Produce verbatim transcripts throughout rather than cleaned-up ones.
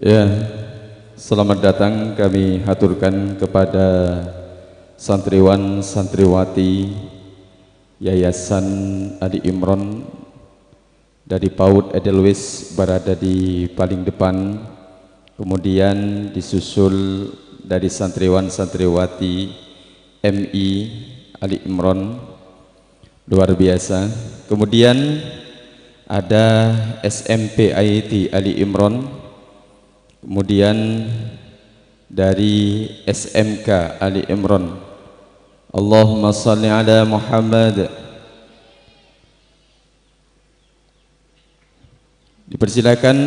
Ya, selamat datang kami haturkan kepada santriwan santriwati Yayasan Ali Imron dari PAUD Edelweiss berada di paling depan, kemudian disusul dari santriwan santriwati M I Ali Imron, luar biasa. Kemudian ada S M P I T Ali Imron, kemudian dari S M K Ali Imron. Allahumma shalli ala Muhammad. Dipersilakan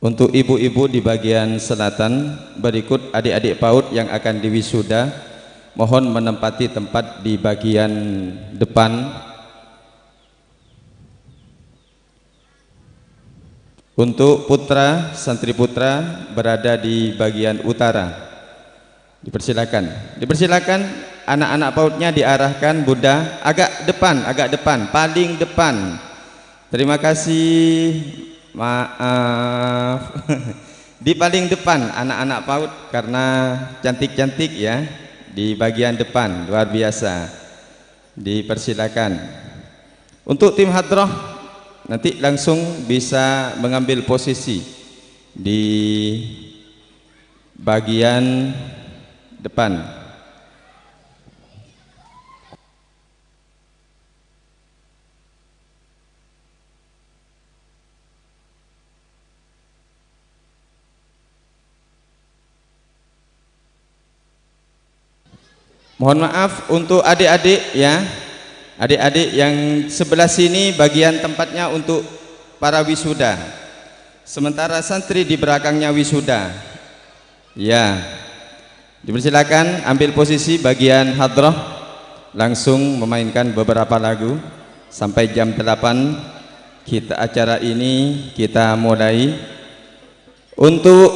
untuk ibu-ibu di bagian selatan, berikut adik-adik PAUD yang akan diwisuda, mohon menempati tempat di bagian depan. Untuk putra, santri putra berada di bagian utara. Dipersilakan. Dipersilakan anak-anak PAUD-nya diarahkan, Bunda, agak depan, agak depan, paling depan. Terima kasih. Maaf. Di paling depan anak-anak PAUD karena cantik-cantik ya. Di bagian depan, luar biasa. Dipersilakan. Untuk tim hadroh nanti langsung bisa mengambil posisi di bagian depan. Mohon maaf untuk adik-adik ya. Adik-adik yang sebelah sini bagian tempatnya untuk para wisuda. Sementara santri di belakangnya wisuda. Ya. Dipersilakan ambil posisi bagian hadroh, langsung memainkan beberapa lagu sampai jam delapan kita acara ini kita mulai. Untuk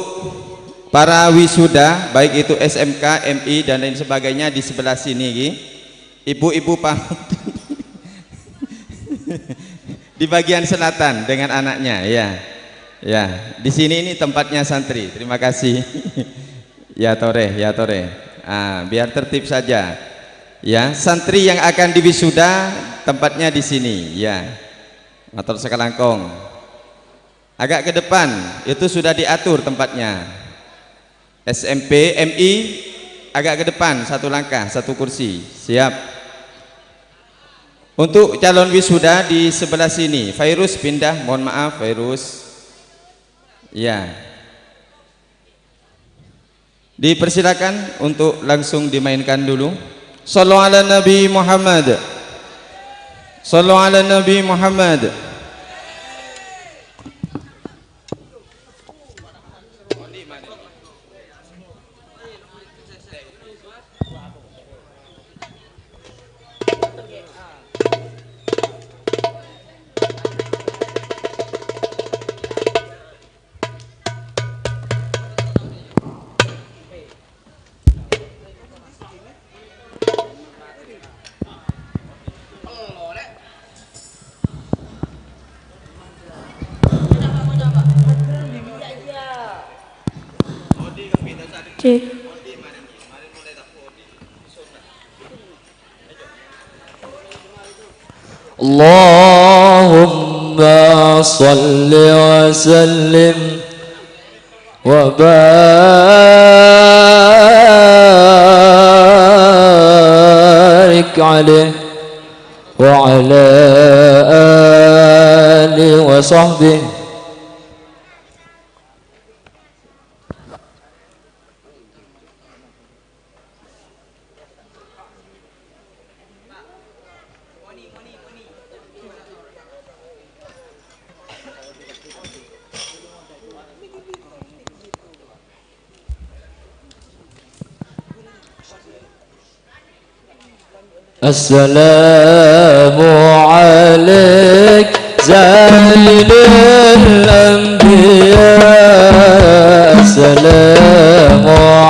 para wisuda, baik itu S M K, M I, dan lain sebagainya di sebelah sini, Ki. Ibu-ibu pamit di bagian selatan dengan anaknya, ya. Ya, di sini ini tempatnya santri. Terima kasih. Ya tore, ya tore. Ah, biar tertib saja. Ya, santri yang akan diwisuda tempatnya di sini, ya. Mator sakalangkong. Agak ke depan, itu sudah diatur tempatnya. S M P, M I, agak ke depan, satu langkah, satu kursi. Siap. Untuk calon wisuda di sebelah sini, Fairus pindah, mohon maaf, Fairus. Ya. Dipersilakan untuk langsung dimainkan dulu. Sallu ala Nabi Muhammad. Sallu ala Nabi Muhammad. Cek. اللهم صل وسلم وبارك عليه وعلى آله وصحبه. السلام عليك زين الأنبياء، السلام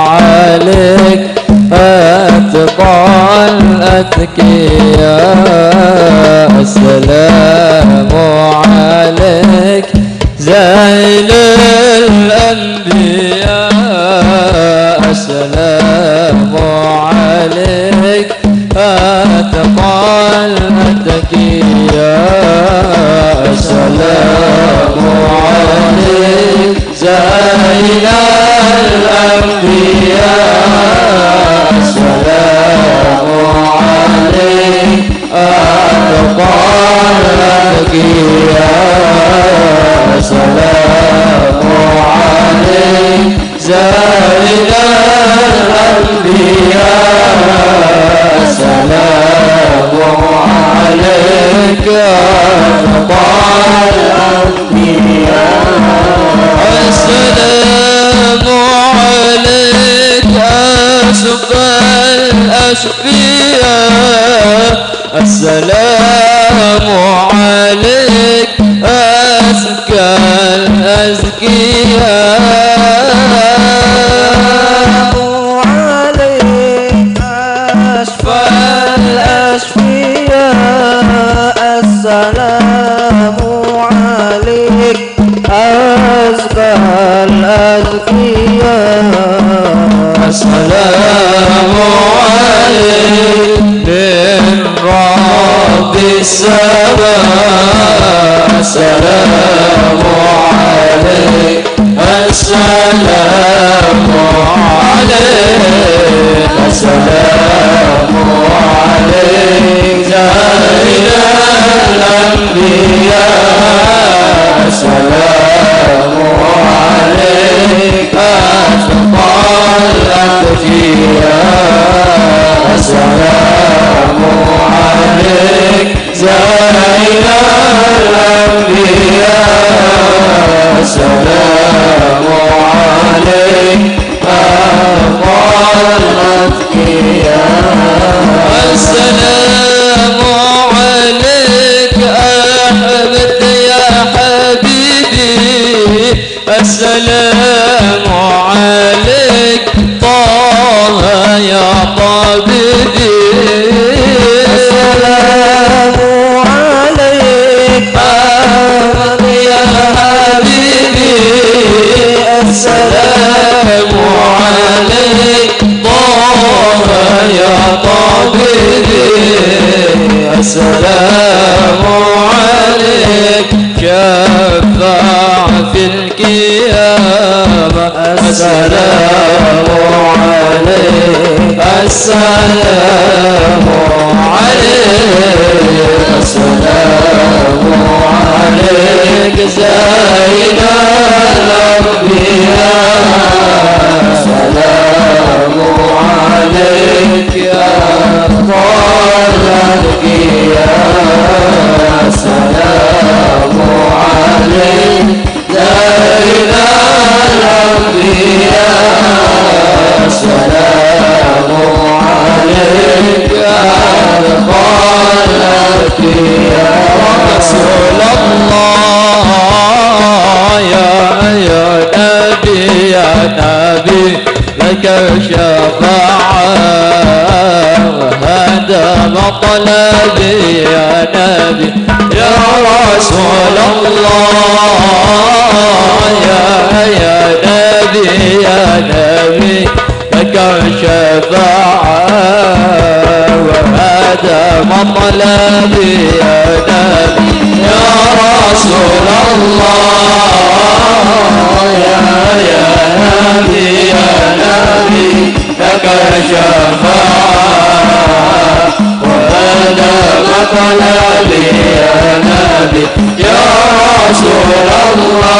عليك أتقى الأتقياء، السلام عليك الأنبياء، السلام عليك أتقى الأتقياء، السلام عليك زين الأنبياء، السلام عليك أتقى الأتقياء، السلام عليك زين الأنبياء، السلام عليك أتقى الأنبياء. السلام عليك أسقى الأسقياء، السلام عليك أزكى الأزكياء. السلام عليك أشفى الأشفياء، السلام عليك أزكى الأزكياء. السلام عليك من رب السماء، السلام عليك، السلام عليك، السلام عليك زين الأنبياء، السلام عليك أشقى الأتقياء، السلام عليك زين الأنبياء، السلام عليك أفضل الأتقياء. السلام عليك أحمد يا حبيبي، السلام عليك طه يا طبيبي. السلام عليك أحمد يا حبيبي، السلام عليك طه يا طبيبي، السلام عليك شفاع في القيامة. السلام عليك، السلام عليك، السلام عليك زين الأنبياء. السلام عليك يا أفضل الأنبياء، السلام عليك زين الأنبياء، السلام عليك يا أفضل الأنبياء. رسول الله يا، يا نبي، يا نبي. لك الشفاعة وهذا مطلبي يا نبي، يا رسول الله، يا، يا نبي، يا نبي، لك الشفاعة وهذا مطلبي يا نبي، يا رسول الله، يا، يا نبي، يا نبي، لك الشفاعة، وهذا مطلبي يا نبي، يا رسول الله،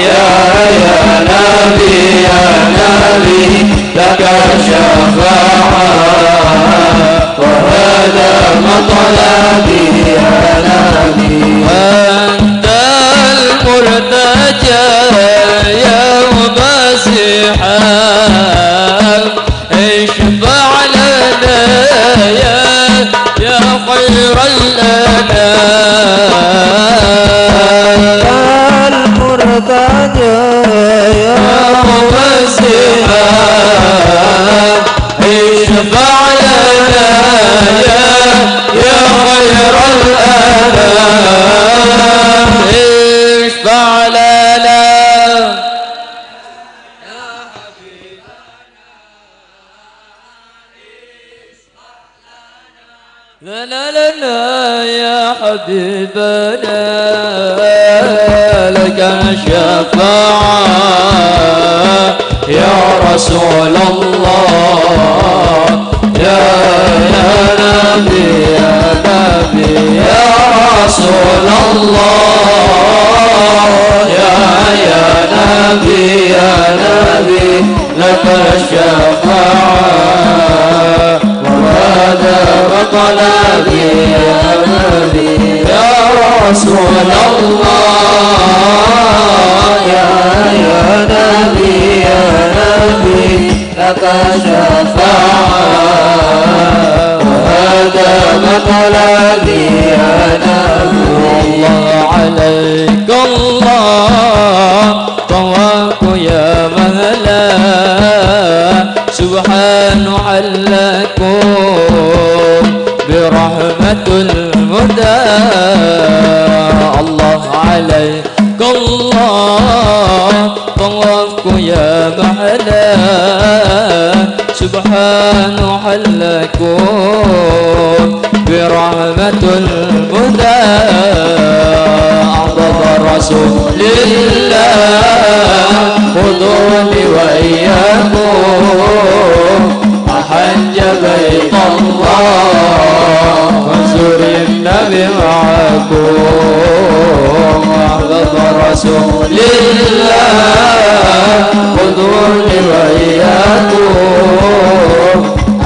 يا، يا نبي، يا نبي، لك الشفاعة، وهذا مطلبي يا نبي. أنت المرتجى يا مسيحا، اشفع لنا يا، يا خير الأنام. المرتجى يا مسيحا، اشفع لنا يا، يا خير الأنام. اشفع لنا حبيبنا لك الشفاعة يا رسول الله. يا، يا نبي، يا نبي، يا رسول الله. يا، يا نبي، يا نبي، لك الشفاعة. وهذا مطلبي يا نبي، يا رسول الله. يا، يا نبي، يا نبي، لك الشفاعة. وهذا مطلبي يا نبي. الله عليك الله. Tawakku ya mahla, subhanu hallakum bi rahmatul muda. Allah alaikallah, tawakku ya mahla, subhanu hallakum برحمة المدى أعظم رسول الله خذوني وإياكم أحج بيت الله وزر النبي معكم أعظم رسول الله خذوني وإياكم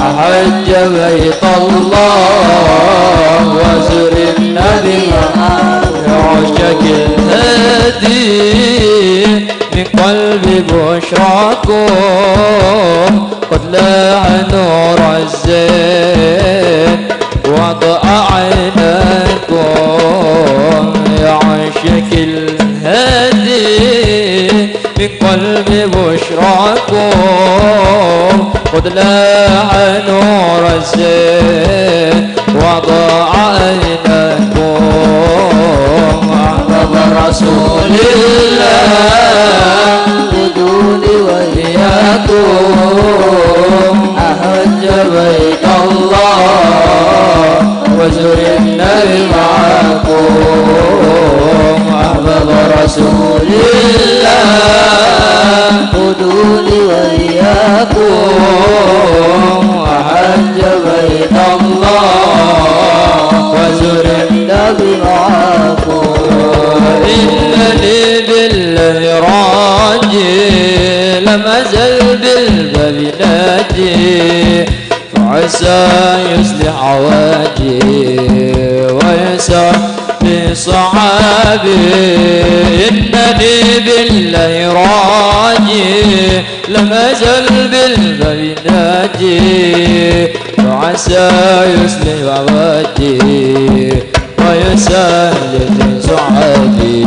أحج بيت الله وزر النبي يعشق الهادي من قلب بشراكم قد لاح نور الزين وضع عيناكم يعشق الهادي من قلب بشراكم قد لاح نور الزين وضاء عيناكم أحباب رسول الله خذوني وإياكم أحج بيت الله وزر النبي معكم أحباب رسول الله خذوني وإياكم أحج بيت الله وزر النبي معكم إنني بالله راجي لم أزل بالباب ناجي فعسى يصلح حوائجي ويسعى في صحابي إنني بالله راجي لم أزل بالباب ناجي فعسى يصلح حوائجي ويسلم صعبي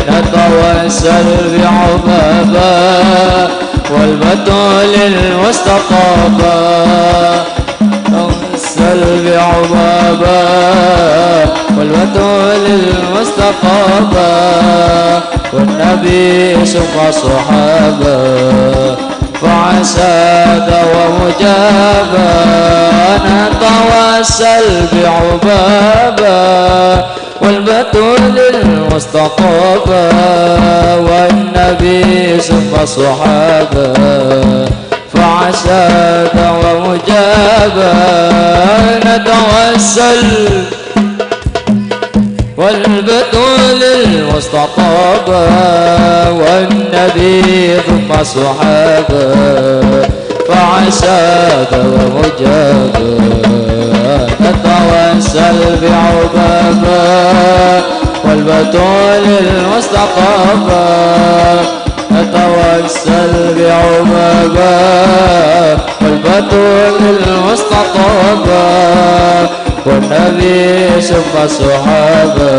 نتوسل بعبابة والبتول المستطابة نتوسل بعبابة والبتول المستطابة والنبي ثم الصحابة فعسى دعوة مجابة نتوسل بعبابة والبتول المستطابة والنبي ثم الصحابة فعسى دعوة مجابة نتوسل والبتول المستطابة والنبي ثم الصحابة فعسى دعوة مجابة نتوسل بعبابة والبتول المستطابة نتوسل بعبابة والبتول المستطابة والنبي ثم الصحابة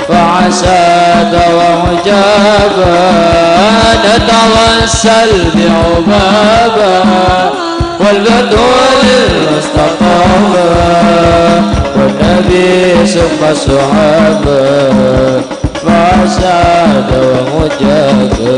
فعسى دعوة مجابة نتوسل بعبابة والبتول المستطابة والنبي ثم الصحابة فعسى دعوة مجابة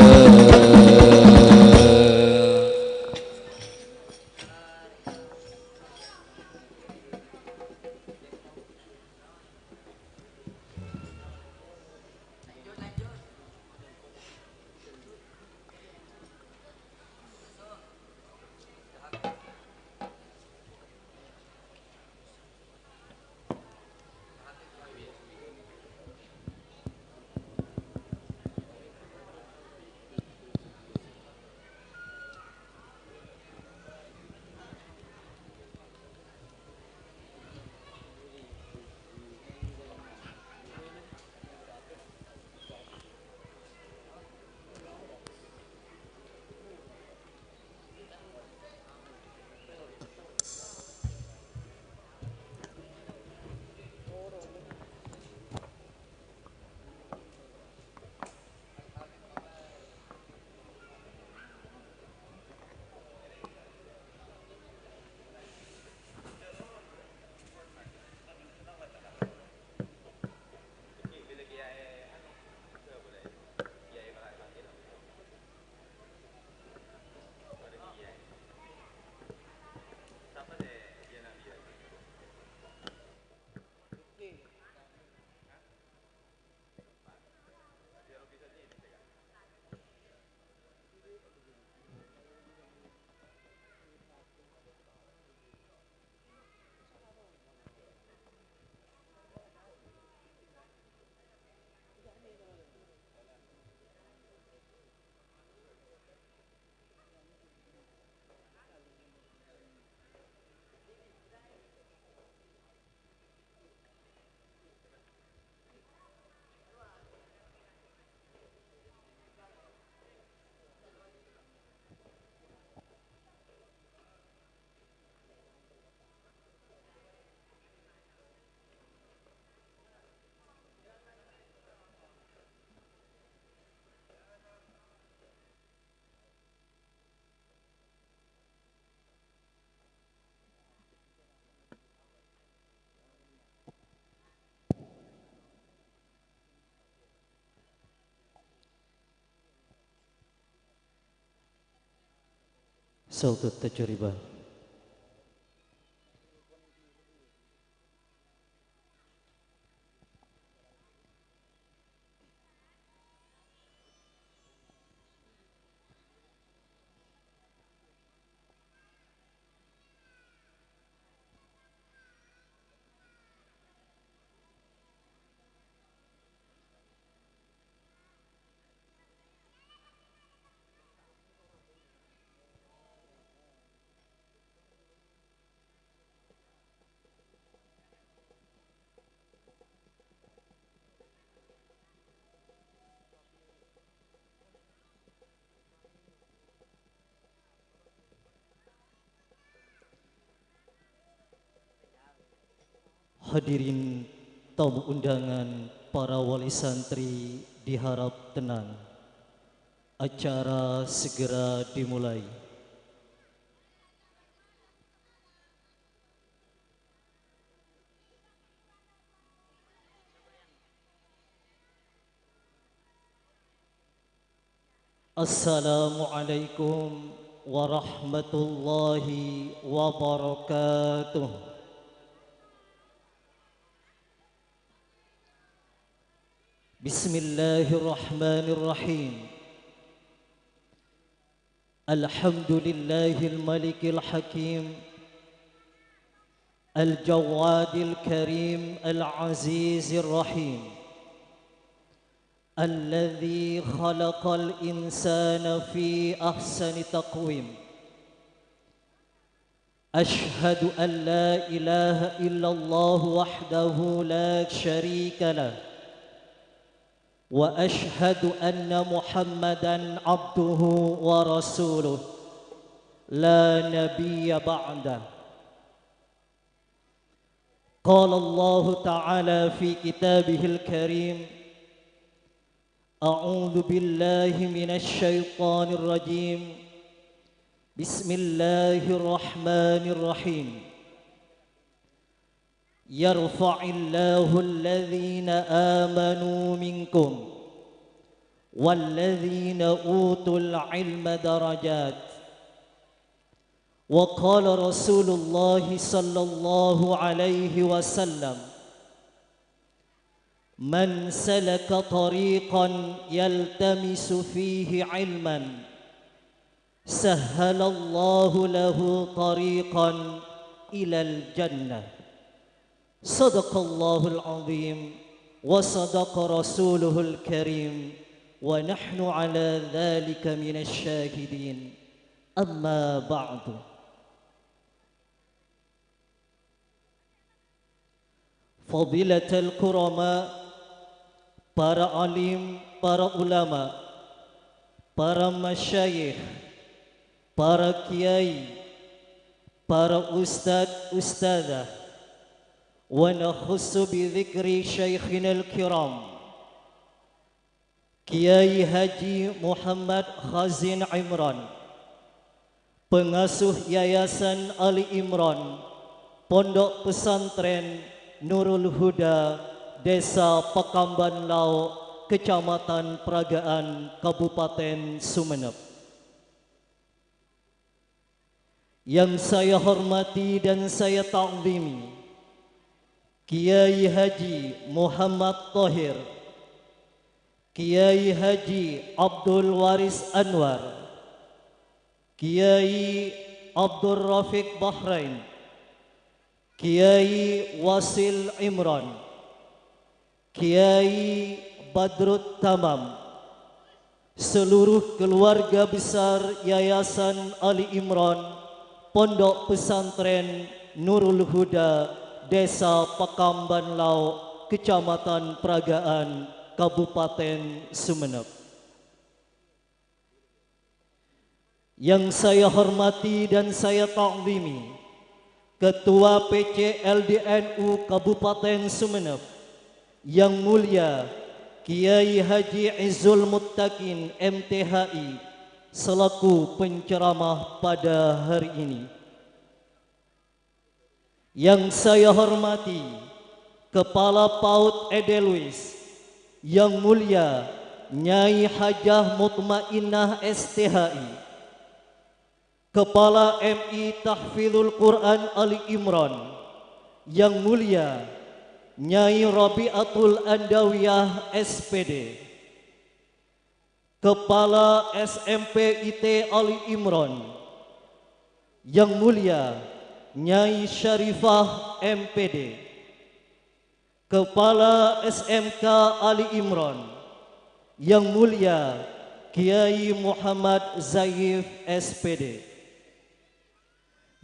Saudut tajriba. Hadirin tamu undangan, para wali santri diharap tenang. Acara segera dimulai. Assalamualaikum warahmatullahi wabarakatuh. Bismillahirrahmanirrahim. Alhamdulillahil Malikil Hakim, Al-Jawadil Karim, Al-Azizir Rahim, alladzi khalaqal insana fi ahsani taqwim. Asyhadu an la ilaha illallah wahdahu la syarika lah. Wa asyhadu anna Muhammadan abduhu wa rasuluh, la nabiyya ba'dah. Qala Allahu ta'ala fi kitabihil karim, a'udzu billahi minasy syaithanir rajim. Bismillahirrahmanirrahim. Yarfa'illahu alladhina amanu minkum walladzina utul ilma darajat. Wa qala Rasulullah sallallahu alaihi wasallam, "Man salaka tariqan yaltamisu fihi ilman, sahhalallahu lahu tariqan ilal jannah." Sadaqallahul azim wa sadaqa rasuluhul karim wa nahnu ala dzalika minasy syahidin. Amma ba'du. Fadilatal kurama, para alim, para ulama, para masyayikh, para kiai, para ustad, ustadzah, wa nakhussu bi dzikri syaikhinal kiram, Kiai Haji Muhammad Khazin Imran, pengasuh Yayasan Ali Imran, Pondok Pesantren Nurul Huda, Desa Pakamban Lao', Kecamatan Pragaan, Kabupaten Sumenep. Yang saya hormati dan saya ta'zimi, Kiai Haji Muhammad Thohir, Kiai Haji Abdul Waris Anwar, Kiai Abdul Rafiq Bahrain, Kiai Wasil Imran, Kiai Badrut Tamam, seluruh keluarga besar Yayasan Ali Imran, Pondok Pesantren Nurul Huda, Desa Pakamban Lao', Kecamatan Pragaan, Kabupaten Sumenep. Yang saya hormati dan saya ta'zimi, Ketua P C L D N U Kabupaten Sumenep, Yang Mulia Kiai Haji Izzul Muttaqin, M T H I, selaku penceramah pada hari ini. Yang saya hormati Kepala PAUD Edelweiss, Yang Mulia Nyai Hajah Mutmainnah, S T H I, Kepala M I Tahfizul Quran Ali Imran, Yang Mulia Nyai Rabi'atul Andawiyah, S P D. Kepala S M P I T Ali Imran, Yang Mulia Nyai Syarifah, M P D. Kepala S M K Ali Imran, Yang Mulia Kiai Muhammad Zaif, S P D.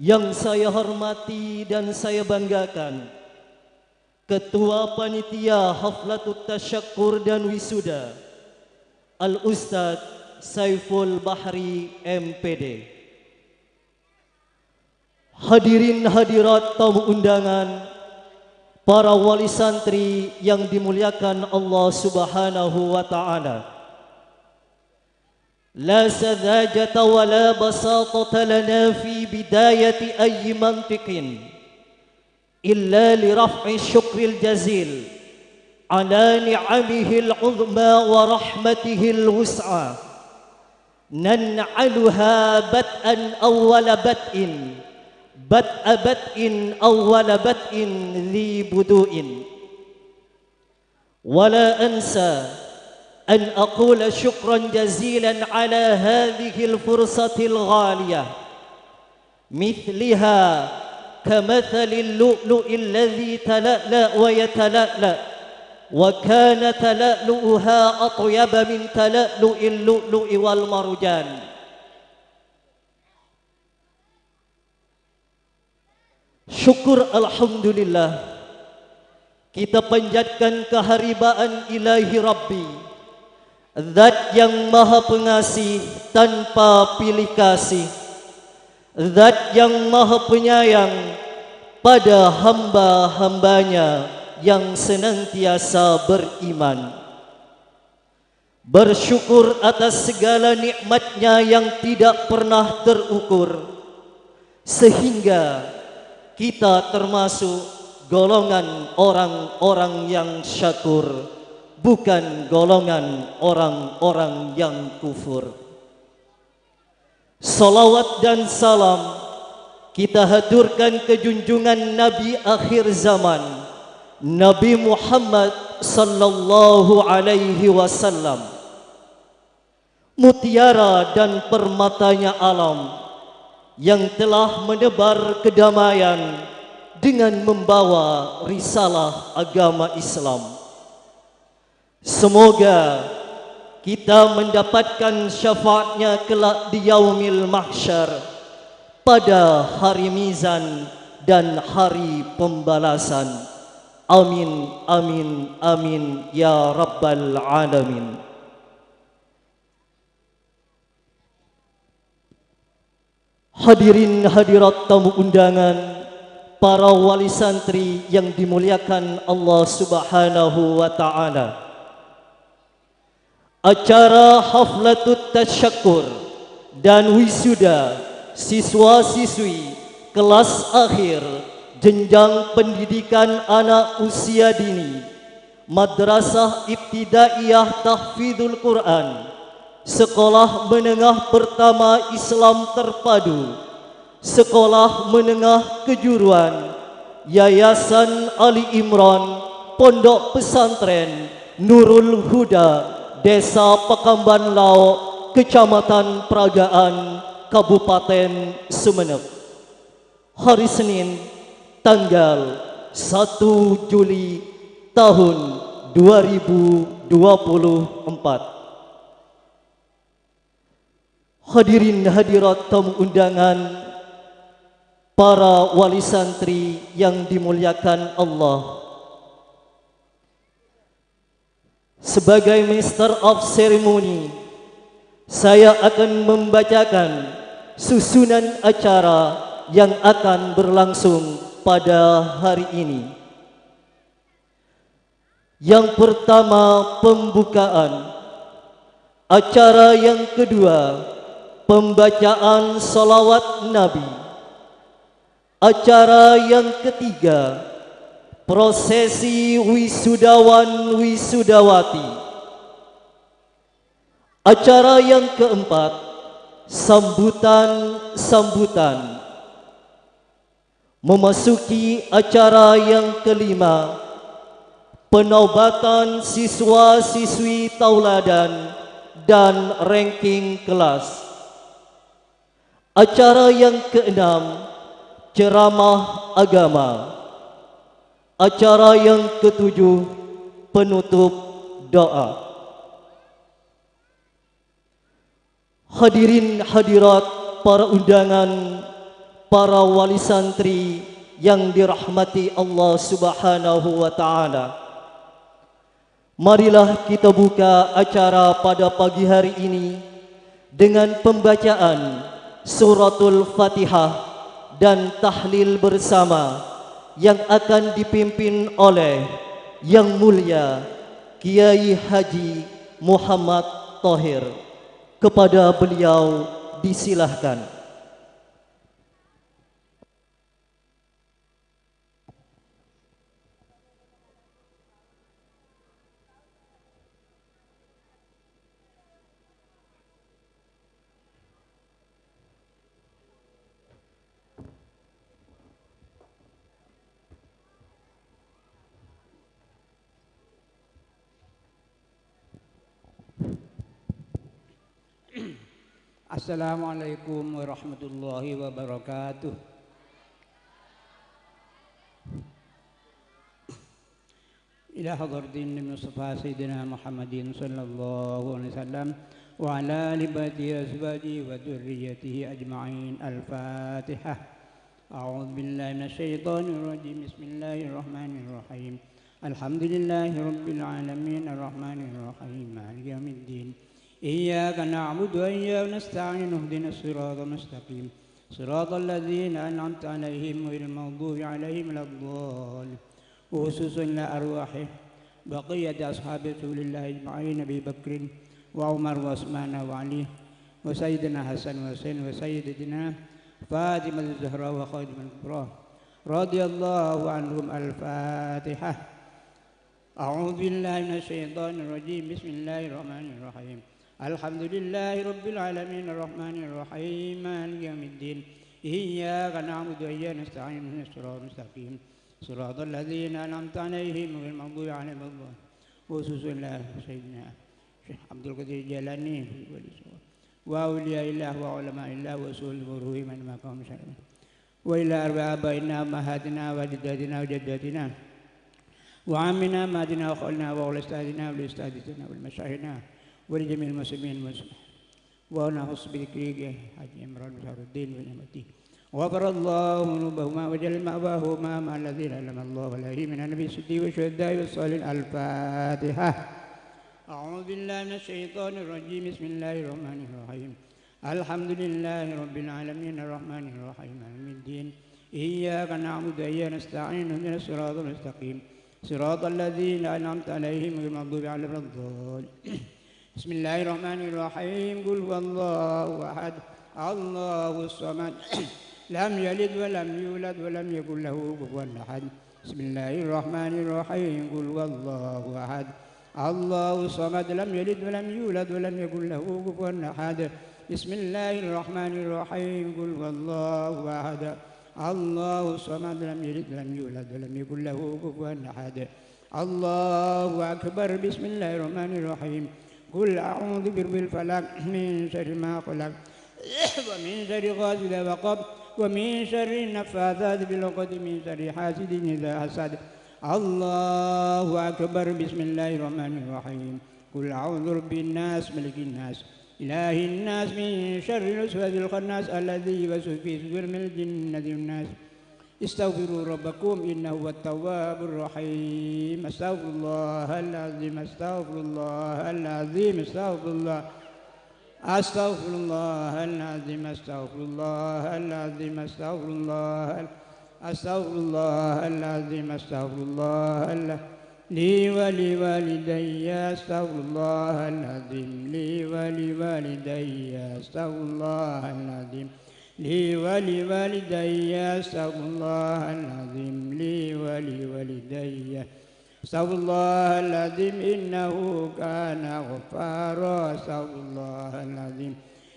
Yang saya hormati dan saya banggakan, Ketua Panitia Haflatut Tasyakkur dan Wisuda, Al-Ustadz Saiful Bahri, M P D. Hadirin hadirat tamu undangan, para wali santri yang dimuliakan Allah Subhanahu wa Ta'ala. لا سذاجة ولا بساطة لنا في بداية أي منطق إلا لرفع الشكر الجزيل على نعمه العظمى ورحمته الوسعى ننعلها بدءا أول بدء، بدء بدء أول بدء ذي بدوء. ولا أنسى أن أقول شكرا جزيلا على هذه الفرصة الغالية، مثلها كمثل اللؤلؤ الذي تلألأ ويتلألأ، وكان تلألؤها أطيب من تلألؤ اللؤلؤ والمرجان. Syukur alhamdulillah, kita panjatkan kaharibaan Ilahi Rabbi, Zat yang Maha Pengasih tanpa pilih kasih, Zat yang Maha Penyayang pada hamba-hambanya yang senantiasa beriman. Bersyukur atas segala nikmatnya yang tidak pernah terukur, sehingga kita termasuk golongan orang-orang yang syakur, bukan golongan orang-orang yang kufur. Salawat dan salam kita haturkan ke junjungan Nabi akhir zaman, Nabi Muhammad sallallahu alaihi wasallam. Mutiara dan permatanya alam yang telah menebar kedamaian dengan membawa risalah agama Islam. Semoga kita mendapatkan syafaatnya kelak di Yaumil Mahsyar, pada hari mizan dan hari pembalasan. Amin, amin, amin, ya rabbal alamin. Hadirin hadirat tamu undangan, para wali santri yang dimuliakan Allah Subhanahu wa Ta'ala. Acara Haflatut Tasyakkur dan Wisuda siswa-siswi kelas akhir jenjang pendidikan anak usia dini Madrasah Ibtidaiyah Tahfidzul Quran, Sekolah Menengah Pertama Islam Terpadu, Sekolah Menengah Kejuruan, Yayasan Ali Imran, Pondok Pesantren Nurul Huda, Desa Pekamban Lao', Kecamatan Pragaan, Kabupaten Sumenep. Hari Senin, tanggal satu Juli tahun dua ribu dua puluh empat. Hadirin hadirat tamu undangan, para wali santri yang dimuliakan Allah. Sebagai Master of Ceremony, saya akan membacakan susunan acara yang akan berlangsung pada hari ini. Yang pertama, pembukaan. Acara yang kedua, pembacaan salawat Nabi. Acara yang ketiga, prosesi wisudawan wisudawati. Acara yang keempat, Sambutan-sambutan. Memasuki acara yang kelima, penobatan siswa-siswi tauladan dan ranking kelas. Acara yang keenam, ceramah agama. Acara yang ketujuh, penutup doa. Hadirin hadirat, para undangan, para wali santri yang dirahmati Allah Subhanahu wa Ta'ala. Marilah kita buka acara pada pagi hari ini dengan pembacaan Suratul Fatihah dan tahlil bersama yang akan dipimpin oleh Yang Mulia Kiai Haji Muhammad Thohir. Kepada beliau disilahkan. Assalamualaikum warahmatullahi wabarakatuh. إلى حضرة النبي المصطفى سيدنا محمد صلى الله عليه وسلم وعلى آل بيته وأزواجه وذريته أجمعين. الفاتحة. أعوذ بالله من الشيطان الرجيم. بسم الله الرحمن الرحيم. الحمد لله رب العالمين. الرحمن الرحيم. مالك يوم الدين. إياك نعبد وإياك نستعين. اهدنا الصراط المستقيم. صراط الذين أنعمت عليهم غير المغضوب عليهم ولا الضالين. وخصوصا إلى أرواح بقية أصحاب رسول الله أجمعين، أبي بكر وعمر وعثمان وعلي وسيدنا حسن وحسين وسيدتنا فاطمة الزهراء وخادم الكبرى رضي الله عنهم. الفاتحة. أعوذ بالله من الشيطان الرجيم. بسم الله الرحمن الرحيم. الحمد لله رب العالمين. الرحمن الرحيم. مالك يوم الدين. إياك نعبد وإياك نستعين. اهدنا الصراط المستقيم. صراط الذين أنعمت عليهم غير المغضوب عليهم ولا الضالين. وخصوصا إلى سيدنا الشيخ عبد القادر الجيلاني وأولياء الله وعلماء الله وأصول الفروع من مقام شرعي. وإلى أرواح آبائنا وأمهاتنا وأجدادنا وجداتنا وعمنا وعماتنا وخالنا وأستاذنا وأستاذتنا ومشايخنا ولجميع المسلمين والمسلمات. ونخص بذكر حاج عمران بشار الدين ونعمته. غفر الله ذنوبهما وجعل مأواهما مع الذين أنعم الله عليهم من النبيين والصديقين والشهداء والصالحين. الفاتحة. أعوذ بالله من الشيطان الرجيم. بسم الله الرحمن الرحيم. الحمد لله رب العالمين. الرحمن الرحيم. مالك يوم الدين. إياك نعبد وإياك نستعين. اهدنا الصراط المستقيم. صراط الذين أنعمت عليهم غير المغضوب عليهم ولا الضالين. بسم الله الرحمن الرحيم. قل هو الله أحد. الله الصمد. لم يلد ولم يولد ولم يكن له كفوا أحد. بسم الله الرحمن الرحيم. قل هو الله أحد. الله الصمد. لم يلد ولم يولد ولم يكن له كفوا أحد. بسم الله الرحمن الرحيم. قل هو الله أحد. الله الصمد. لم يلد ولم يولد ولم يكن له كفوا أحد. الله أكبر. بسم الله الرحمن الرحيم. قل أعوذ برب الفلق. من شر ما خلق. ومن شر غاسق إذا وقب. ومن شر النفاثات في العقد. من شر حاسد إذا حسد. الله أكبر. بسم الله الرحمن الرحيم. قل أعوذ برب الناس، ملك الناس، إله الناس، من شر الوسواس الخناس، الذي يوسوس في صدور الجنة والناس. استغفروا ربكم إنه هو التواب الرحيم. أستغفر الله العظيم، أستغفر الله العظيم، أستغفر الله. أستغفر الله العظيم، أستغفر الله العظيم، أستغفر الله ال-، أستغفر الله العظيم، أستغفر الله ال-، لي ولوالدي، أستغفر الله العظيم، لي ولوالدي، أستغفر الله العظيم، لي ولوالدي، أستغفر الله العظيم، لي ولوالدي. أستغفر الله العظيم إنه كان غفارا. أستغفر الله العظيم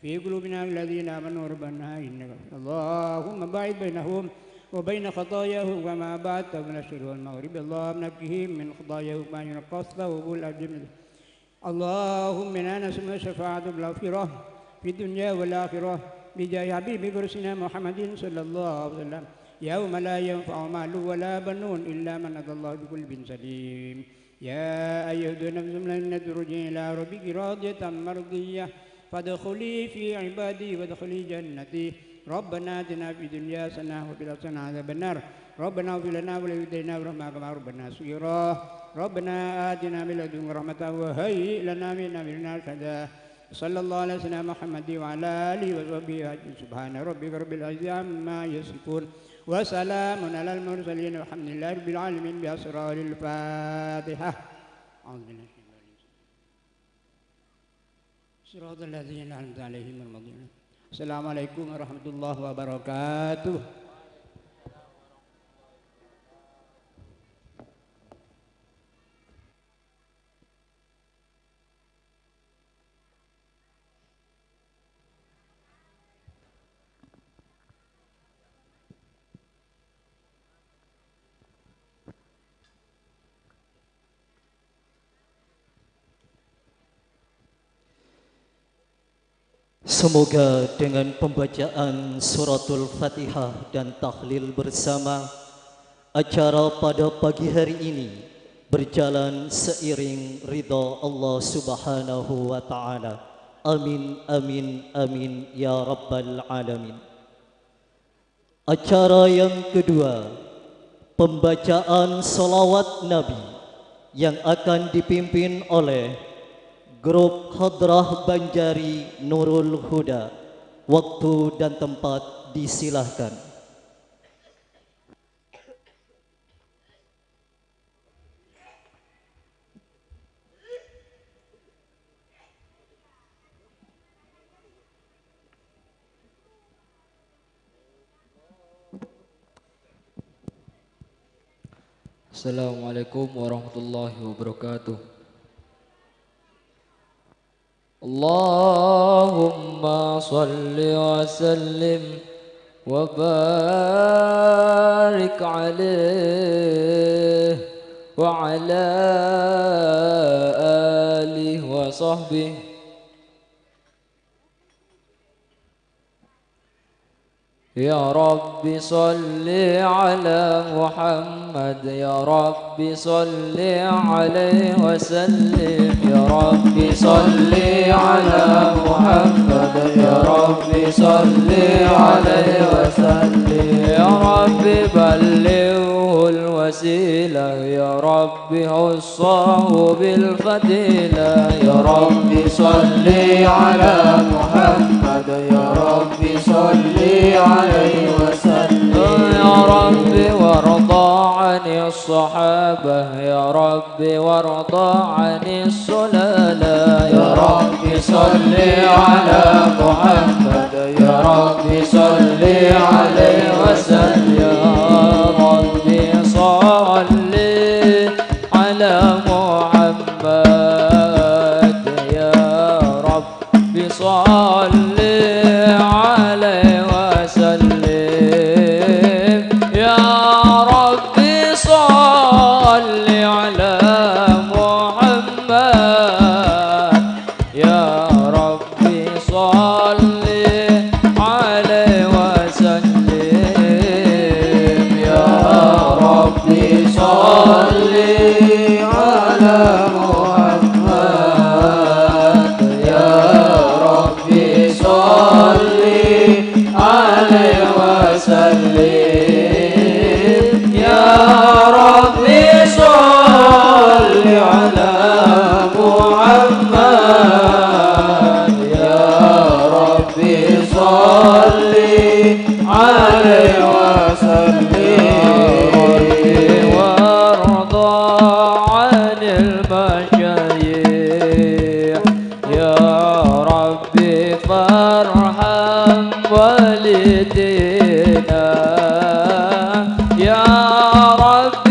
في قلوبنا الذين آمنوا ربنا إنك، اللهم باعد بينهم وبين خطاياهم كما باعدت بين المشرق والمغرب، اللهم نقهم من خطاياهم كما ينقى الثوب الأبيض من، اللهم إنا نسألك شفاعة في الآخرة، في الدنيا والآخرة، بجاه حبيب قدسنا محمد صلى الله عليه وسلم، يوم لا ينفع مال ولا بنون إلا من أتى الله بقلب سليم. يا أيتها النفس المطمئنة ارجعي إلى ربك راضية مرضية فادخلي في عبادي وادخلي جنتي. ربنا آتنا في الدنيا حسنة وفي الآخرة حسنة وقنا عذاب النار. ربنا اغفر لنا ولوالدينا وارحمهما كما ربونا صغارا. ربنا آتنا من لدنك رحمة وهيئ لنا من أمرنا رشدا. صلى الله على سيدنا محمد وعلى آله وصحبه أجمعين. سبحان ربك رب العزة عما يصفون. وسلام على المرسلين والحمد لله رب العالمين. بأسرار الفاتحة. أعوذ بالله من الشيطان الرجيم. صراط الذين أنعمت عليهم غير المغضوب عليهم. السلام عليكم ورحمة الله وبركاته. Semoga dengan pembacaan Suratul Fatihah dan tahlil bersama, acara pada pagi hari ini berjalan seiring ridha Allah Subhanahu wa Ta'ala. Amin, amin, amin, ya Rabbal Alamin. Acara yang kedua, pembacaan salawat Nabi yang akan dipimpin oleh grup Hadrah Banjari Nurul Huda. Waktu dan tempat disilahkan. Assalamualaikum warahmatullahi wabarakatuh. اللهم صل وسلم وبارك عليه وعلى آله وصحبه. يا رب صل على محمد، يا رب صل عليه وسلم. يا رب صل على محمد، يا رب صل عليه وسلم. يا رب بلغه الوسيلة، يا رب خصه بالفضيلة. يا رب صل على محمد، يا رب صل عليه وسلم. يا رب وارض عن الصحابة، يا رب وارض عن السلالة. يا رب صل على محمد، يا رب صل عليه وسلم. يا رب صل على محمد، يا رب صل عليه وسلم. يا رب صل على محمد، يا رب صل عليه وسلم. يا رب صل على محمد، يا رب صل عليه وسلم. يا رب صل على محمد، يا رب صل عليه وسلم. وارض عن المشايخ، يا رب فارحم والدينا. يا رب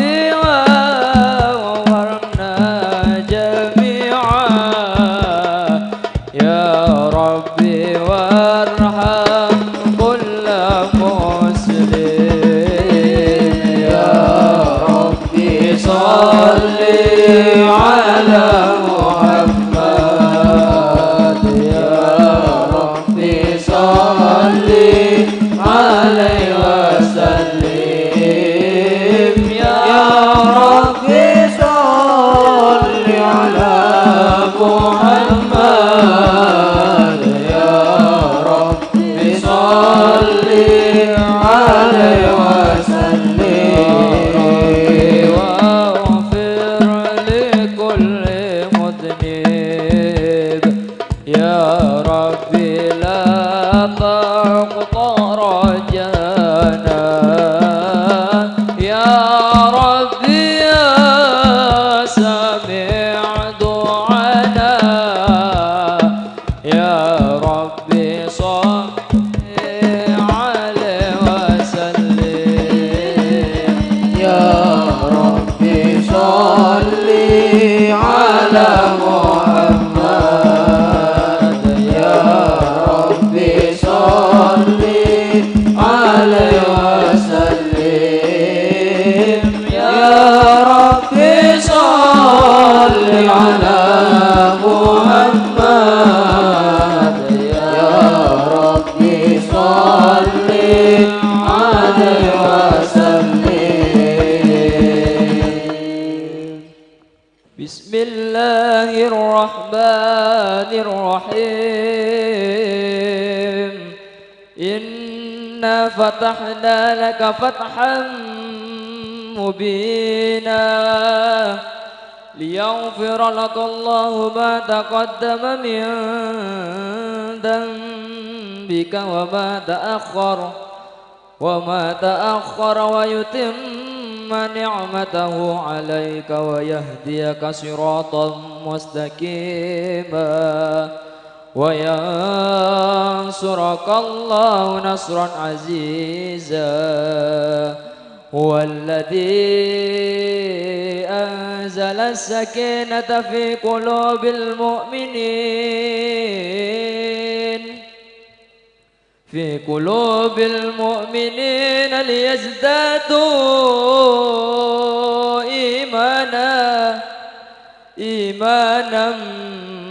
واغفرنا جميعا. يا رب وسلم. بسم الله الرحمن الرحيم. إنا فتحنا لك فتحا مبينا ليغفر لك الله ما تقدم من ذنبك وما تأخر وما تأخر ويتم نعمته عليك ويهديك صراطا مستقيما وينصرك الله نصرا عزيزا. هو الذي أنزل السكينة في قلوب المؤمنين في قلوب المؤمنين ليزدادوا إيمانا إيمانا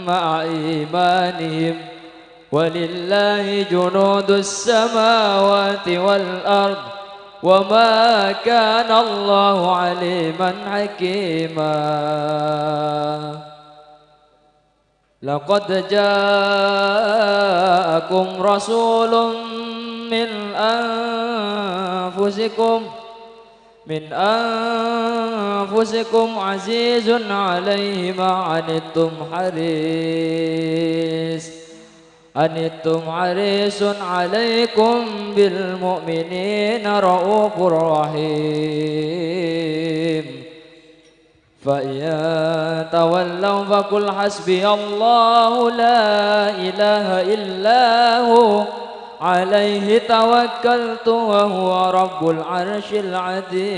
مع إيمانهم ولله جنود السماوات والأرض وما كان الله عليما حكيما. لقد جاءكم رسول من أنفسكم من أنفسكم عزيز عليه ما عنتم حريص عنتم حريص عليكم بالمؤمنين رءوف رحيم. فإن تولوا فقل حسبي الله لا إله إلا هو عليه توكلت وهو رب العرش العظيم.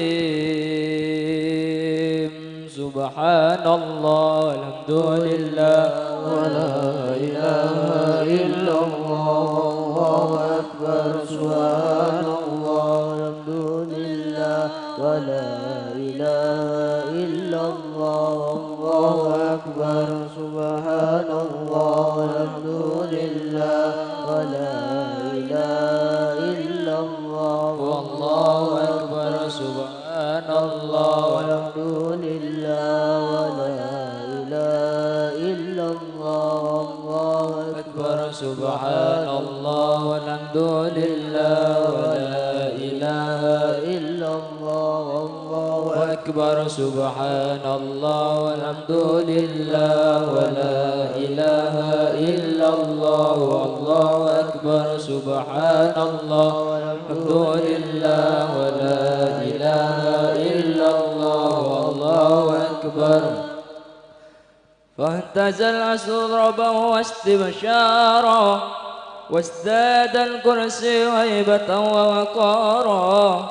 سبحان الله والحمد لله ولا إله إلا الله والله أكبر. سبحان الله والحمد لله ولا إله إلا الله والله أكبر. سبحان الله والحمد لله ولا إله إلا الله والله أكبر. سبحان الله والحمد لله ولا إله إلا الله والله أكبر. سبحان الله والحمد لله ولا إله إلا الله والله أكبر. سبحان الله والحمد لله ولا إله إلا الله والله أكبر. سبحان الله والحمد لله ولا إله إلا الله والله أكبر. فاهتز العصر رعبا واستبشارا، وازداد الكرسي هيبة ووقارا،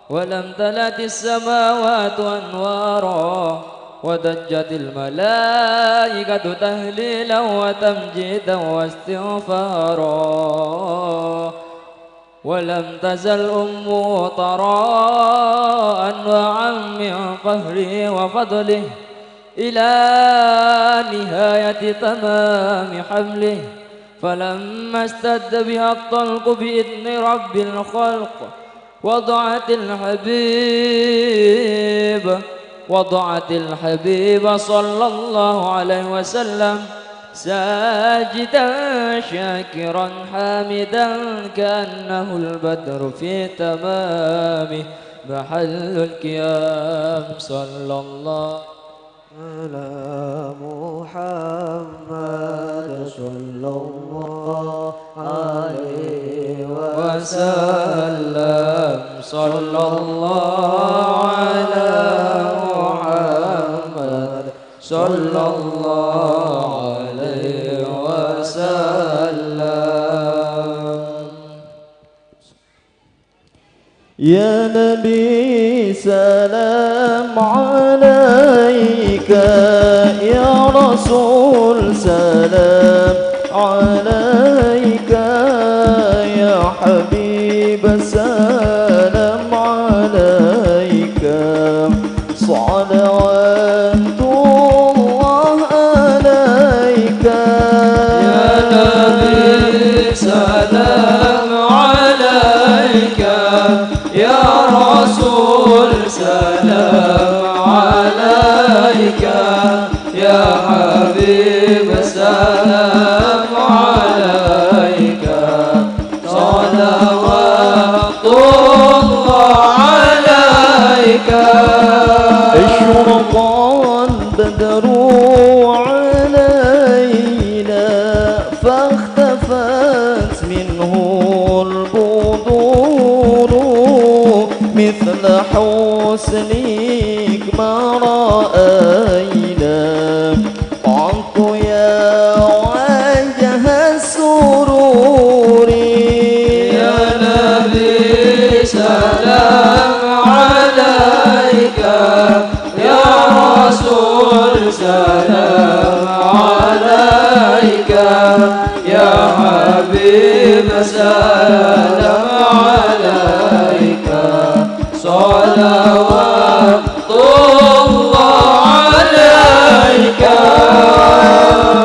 وامتلأت السماوات أنوارا، وضجت الملائكة تهليلا وتمجيدا واستغفارا. ولم تزل أمه ترى أنواعا من قهره وفضله إلى نهاية تمام حمله، فلما اشتد بها الطلق بإذن رب الخلق، وضعت الحبيب، وضعت الحبيب صلى الله عليه وسلم ساجدا شاكرا حامدا كأنه البدر في تمام محل القيام. صلى الله على محمد صلى الله عليه وسلم. صلى الله على محمد صلى الله عليه وسلم. يا نبي سلام عليك، يا رسول سلام عليك، يا حبيب سلام عليك، صلوات الله عليك. يا نبي سلام عليك، يا حبيب، السلام عليك، صلوات الله عليك. أشرق البدر علينا فاختفت منه البدور، مثل حسنك ما رأينا قط يا وجه السرور. يا نبي سلام عليك، يا رسول سلام عليك، يا حبيب سلام عليك، صلوات الله عليك.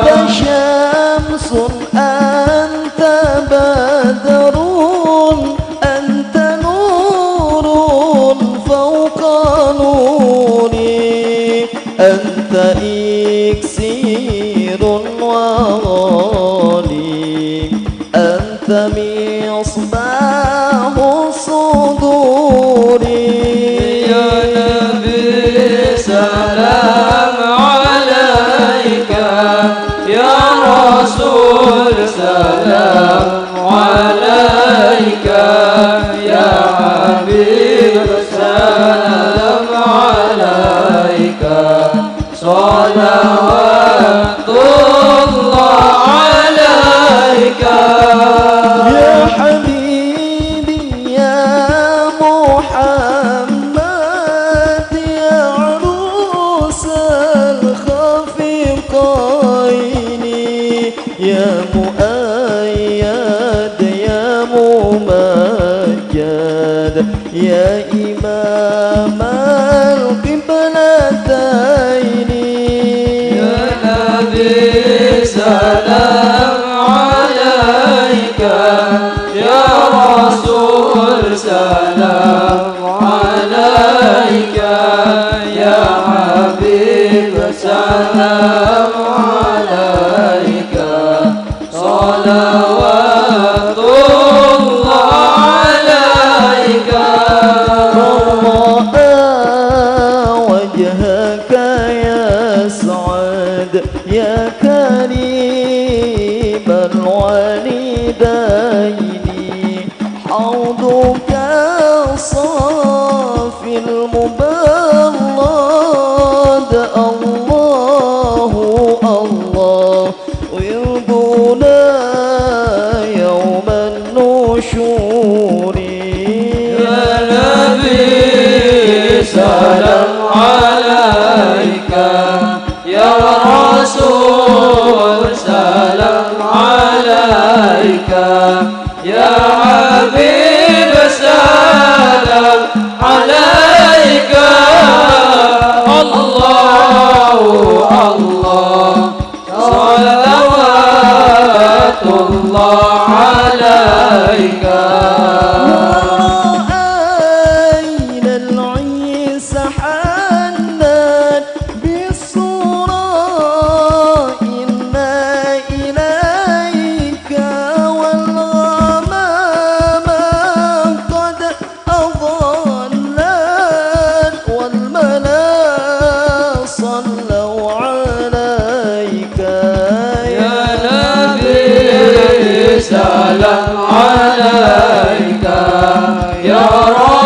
أنت شمس، أنت بدر، أنت نور فوق نوري، أنت إكسير وغالي، أنت مصباح الصدور. يا نبي سلام عليك، يا رسول سلام عليك، يا حبيب سلام عليك، صلوات الله عليك. يا حبيبي يا محمد، يا عروس الخفقين، يا مؤيد، يا ممجد، يا إمام القبلتين. يا نبي سلام عليك، يا رسول سلام عليك، يا حبيب سلام عليك، صلوات الله عليك. رأى وجهك يسعد يا كريم الوالدين، حوضك الصافي المبرد، الله، الله، وردنا يوم النشور. يا نبي سلام عليك، يا رسول سلام عليك، يا حبيب سلام عليك، الله، الله، صلوات الله عليك. ورأينا العيس حنت بالصورى إنا إليك، والغمامة قد أظلت والملا صلوا عليك. يا نبي سلام عليك، يا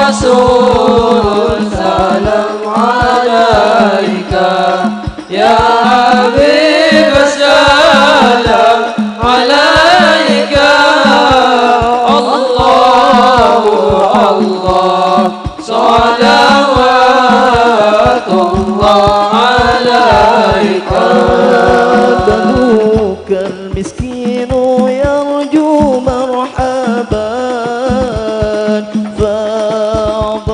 رسول سلام عليك، يا حبيب سلام عليك، الله، الله، صلوات الله عليك. عبدك المسكين يرجو مرحبا، فاض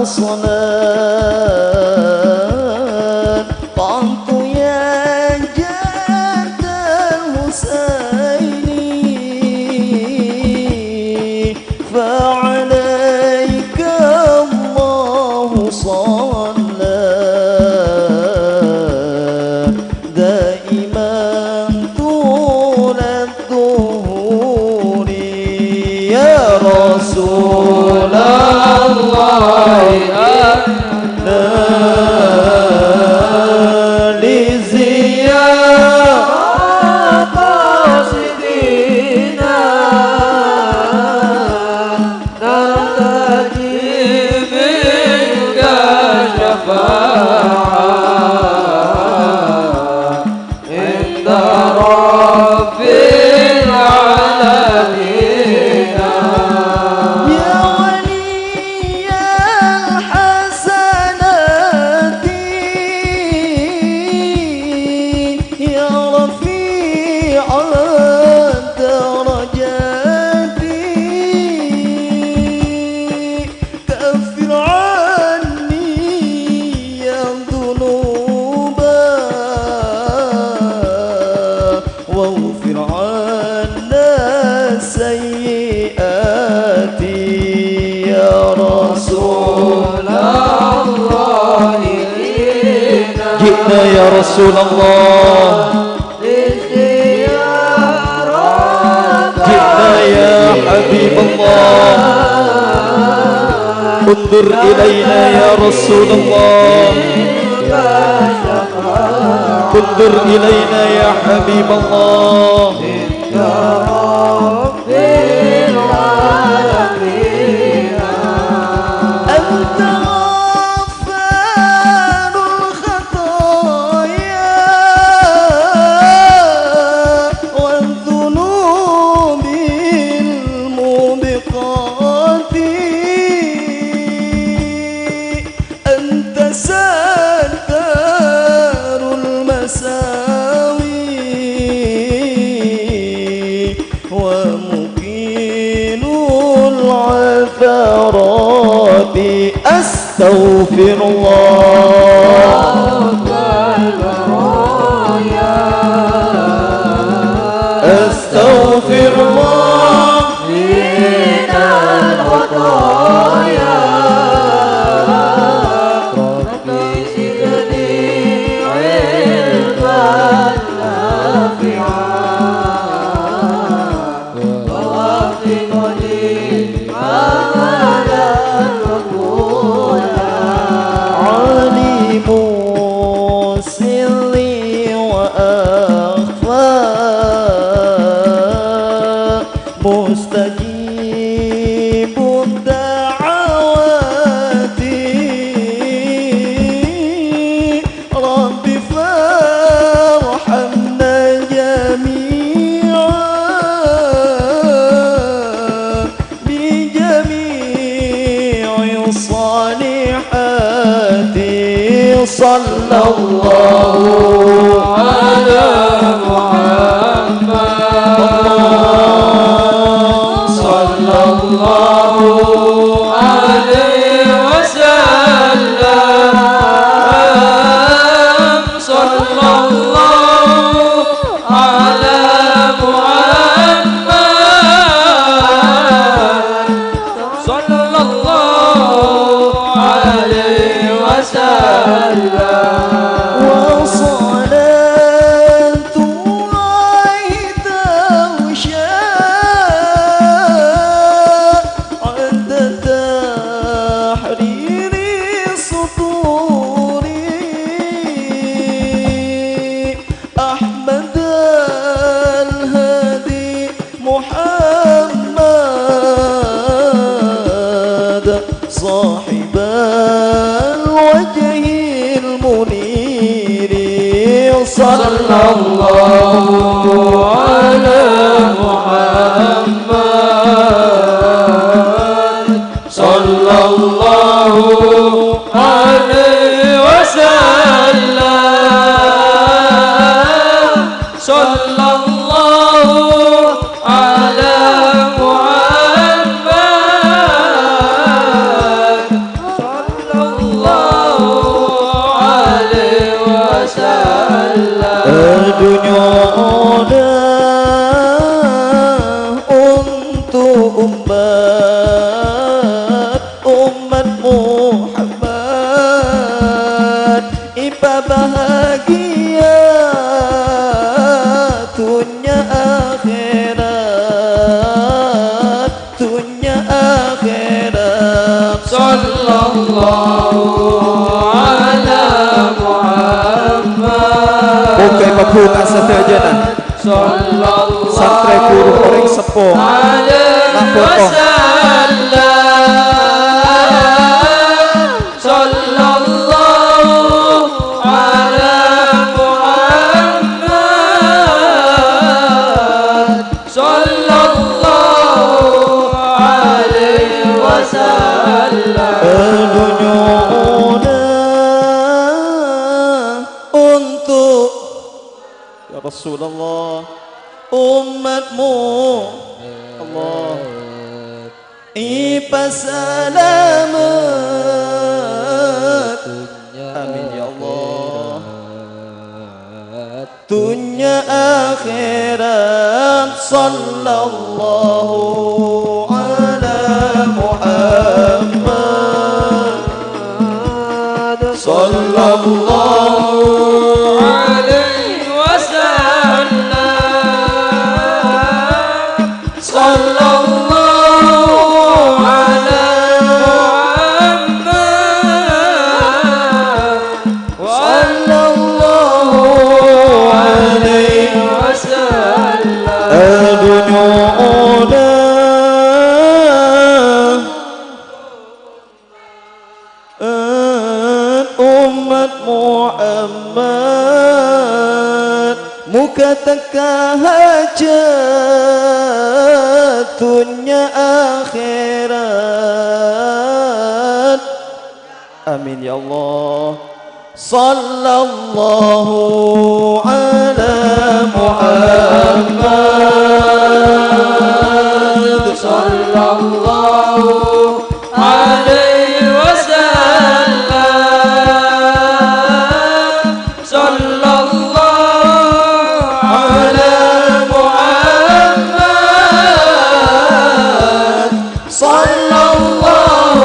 صلاة قمت يا جد الحسين، فعليك الله صلى دائما طول الدهور. يا رسول الله، إنا لزيارة قاصدينا نرتجي منك شفاعة عند رب العالمين. يا ولي الحسنات، يا رفيع الدرجات، كفر عني الذنوب واغفر عنا السيئات يا رسول الله. جئنا يا رسول الله. جئنا يا حبيب الله. انظر إلينا يا رسول الله. انظر إلينا يا حبيب الله. أنت غفار الخطايا والذنوب الموبقات. أنت ستار المساوي ومقيل العثرات. أستغفر الله. أستغفر الله. من الخطايا. رب زدني علما نافعا ووفقني عملا مقبولا. عليم سري وأخفى، مستجيب الدعوات. رب فارحمنا جميعا بجميع الصالحات. صلى الله على محمد. صلى الله عليه وسلم. صلى الله على محمد. صلى الله عليه وسلم. وصلاة الله تغشى عند تحرير السطور. أحمد الهادي محمد صاحب الوجه المنير. صلى الله على محمد. صلى الله عليه وسلم. صلى الله على محمد. Dunyoda untuk umat, umat Muhammad, ipabahagia dunya akhirat. Dunya akhirat. Sallallahu ala Muhammad. Moghâ èpabhuka sadhâjâna. Sallallahu Santrè ghuru orèng seppo. Alaihi wasallam. Sallallahu ala Muhammad. Sallallahu alaihi wasallam. Dunyoda untuk Ya Rasulullah, umatmu, Allah. Ipasalamet. Amin, ya Allah. Dunya akhirat. Sallallahu ala Muhammad. Sallallahu alaihi wasallam. Sallallahu ala Muhammad. Sallallahu alaihi wasallam. Dunyoda umat Muhammad, moghâ tekka hajhât dunya akhirat. Amin, ya Allah. Sallallahu ala Muhammad. Sallallahu alaihi wasallam. Sallallahu ala Muhammad. Sallallahu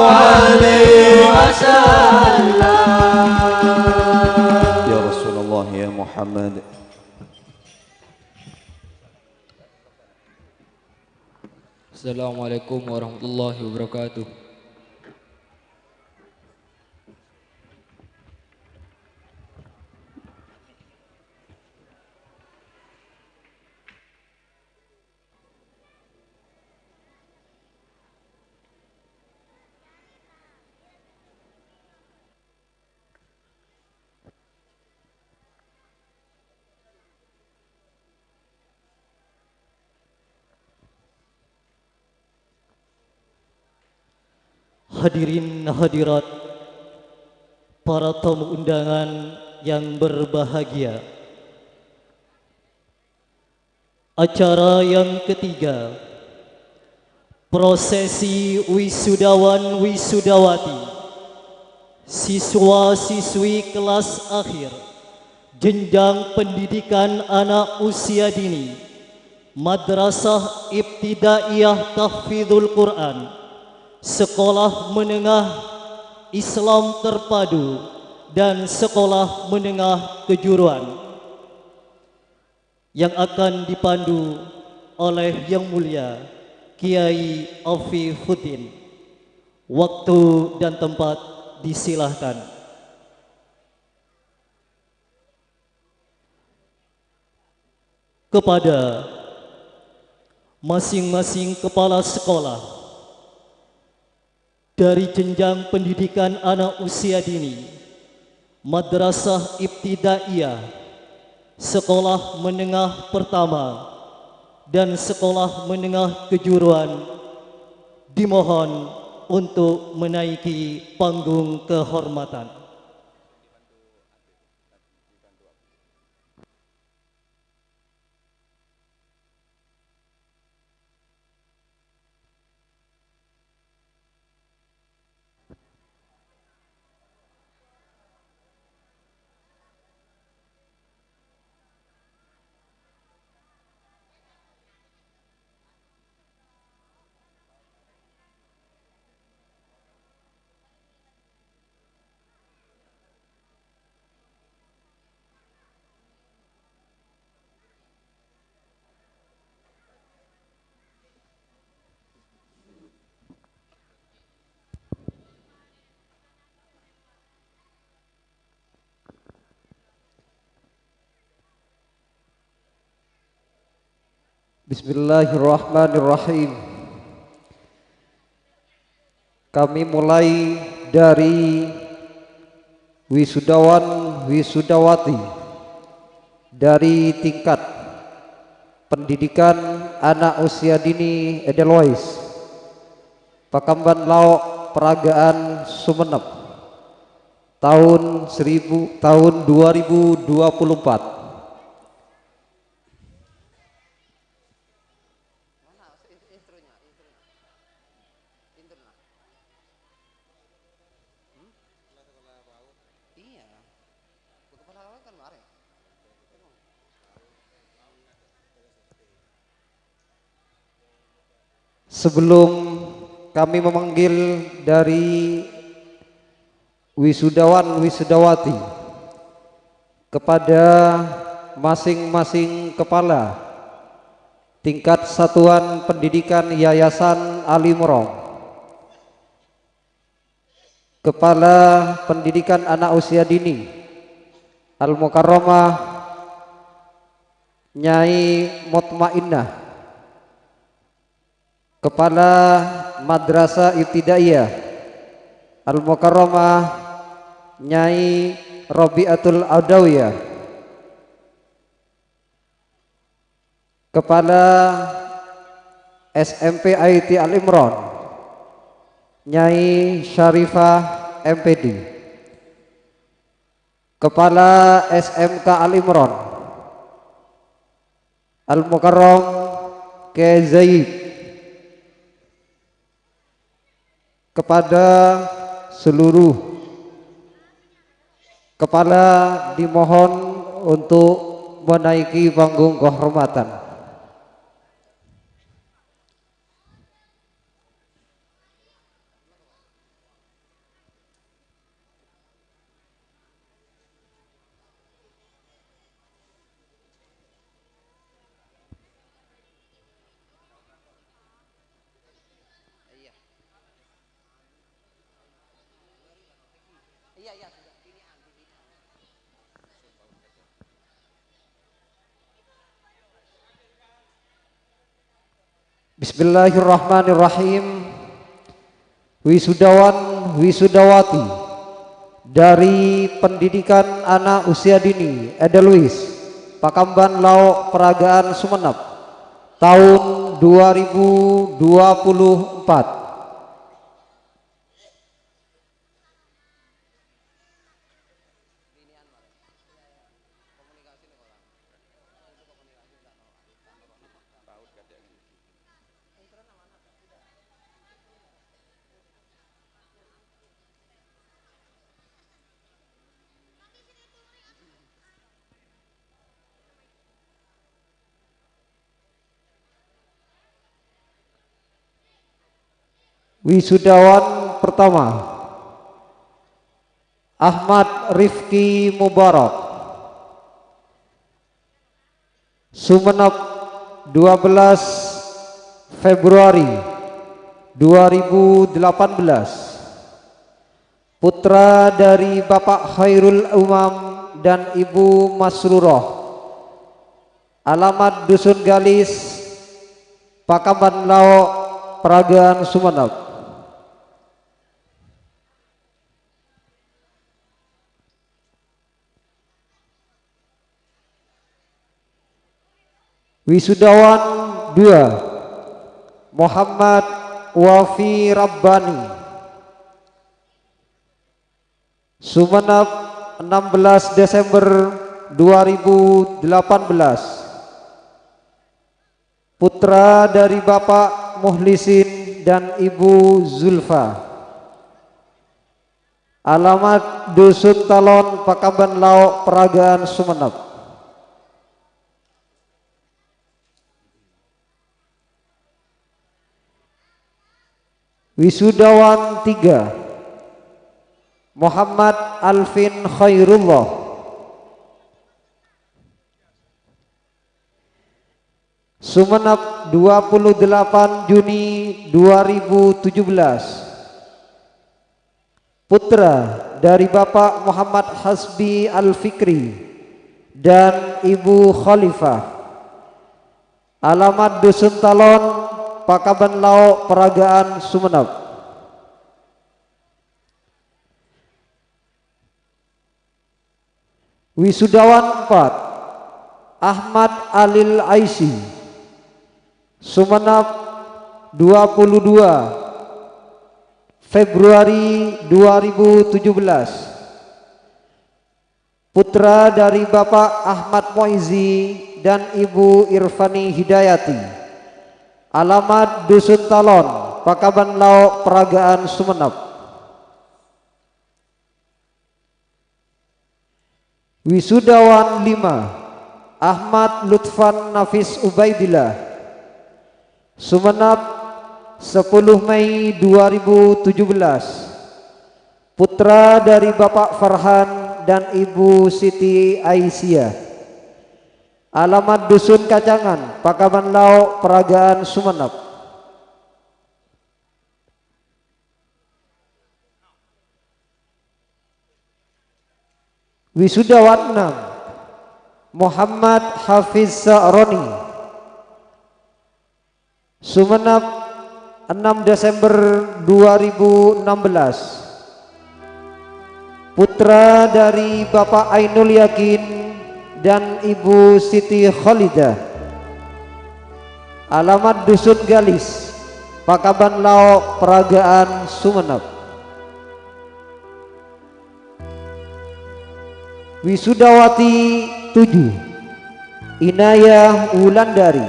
alaihi wasallam. Ya Rasulullah, ya Muhammad. Assalamualaikum warahmatullahi wabarakatuh. Hadirin hadirat, para tamu undangan yang berbahagia. Acara yang ketiga, prosesi wisudawan wisudawati siswa-siswi kelas akhir jenjang pendidikan anak usia dini, Madrasah Ibtidaiyah Tahfidzul Quran, Sekolah Menengah Islam Terpadu, dan Sekolah Menengah Kejuruan. Yang akan dipandu oleh Yang Mulia Kiai Afifuddin. Waktu dan tempat disilahkan. Kepada masing-masing kepala sekolah, dari jenjang pendidikan anak usia dini, Madrasah Ibtidaiyah, Sekolah Menengah Pertama, dan Sekolah Menengah Kejuruan, dimohon untuk menaiki panggung kehormatan. Bismillahirrahmanirrahim. Kami mulai dari wisudawan wisudawati dari tingkat pendidikan anak usia dini Edelweiss, Pakamban Lao', Paragaan, Sumenep, tahun seribu, tahun dua ribu dua puluh empat. Mana intronya? Intronya. Intronya. Hmm? Iya. Kepala kan mare. Sebelum kami memanggil dari wisudawan wisudawati kepada masing-masing kepala tingkat satuan pendidikan Yayasan Al Imron, Kepala Pendidikan Anak Usia Dini Al Mukarramah Nyai Mutmainnah, Kepala Madrasah Ibtidaiyah Al Mukarramah Nyai Robiatul Adawiyah, Kepala S M P I T Al Imron Nyai Syarifah M P D, Kepala S M K Al Imron Al Mukarram Kiai Zaid, kepada seluruh kepala dimohon untuk menaiki panggung kehormatan. Bismillahirrahmanirrahim. Wisudawan wisudawati dari Pendidikan Anak Usia Dini Edelweiss, Pakamban Lao', Paragaan, Sumenep, tahun dua ribu dua puluh empat. Wisudawan pertama, Ahmad Rifki Mubarak. Sumenep, dua belas Februari dua ribu delapan belas. Putra dari Bapak Khairul Umam dan Ibu Masrurah. Alamat Dusun Galis, Pakamban Lao', Paragaan, Sumenep. Wisudawan dua, Muhammad Wafi Rabbani. Sumenep, enam belas Desember dua ribu delapan belas. Putra dari Bapak Muhlisin dan Ibu Zulfa. Alamat Dusun Talon, Pakamban Lao', Paragaan, Sumenep. Wisudawan tiga, Muhammad Alvin Khairullah. Sumenep, dua puluh delapan Juni dua ribu tujuh belas. Putra dari Bapak Muhammad Hasbi Al-Fikri dan Ibu Khalifah. Alamat Dusun Talon, Pakaban Lao', Paragaan, Sumenep. Wisudawan empat, Ahmad Alil Aisy, Sumenep, dua puluh dua Februari dua ribu tujuh belas. Putra dari Bapak Ahmad Muizi dan Ibu Irfani Hidayati. Alamat Dusun Talon, Pakaban Lao', Paragaan, Sumenep. Wisudawan lima, Ahmad Lutfan Nafis Ubaidillah, Sumenep, sepuluh Mei dua ribu tujuh belas. Putra dari Bapak Farhan dan Ibu Siti Aisyah. Alamat Dusun Kacangan, Pakaban Lao', Paragaan, Sumenep. Wisudawan enam, Muhammad Hafiz Sa'roni, Sumenep, enam Desember dua ribu enam belas. Putra dari Bapak Ainul Yakin dan Ibu Siti Khalidah. Alamat Dusun Galis, Pakaban Lao', Paragaan, Sumenep. Wisudawati tujuh, Inayah Wulandari,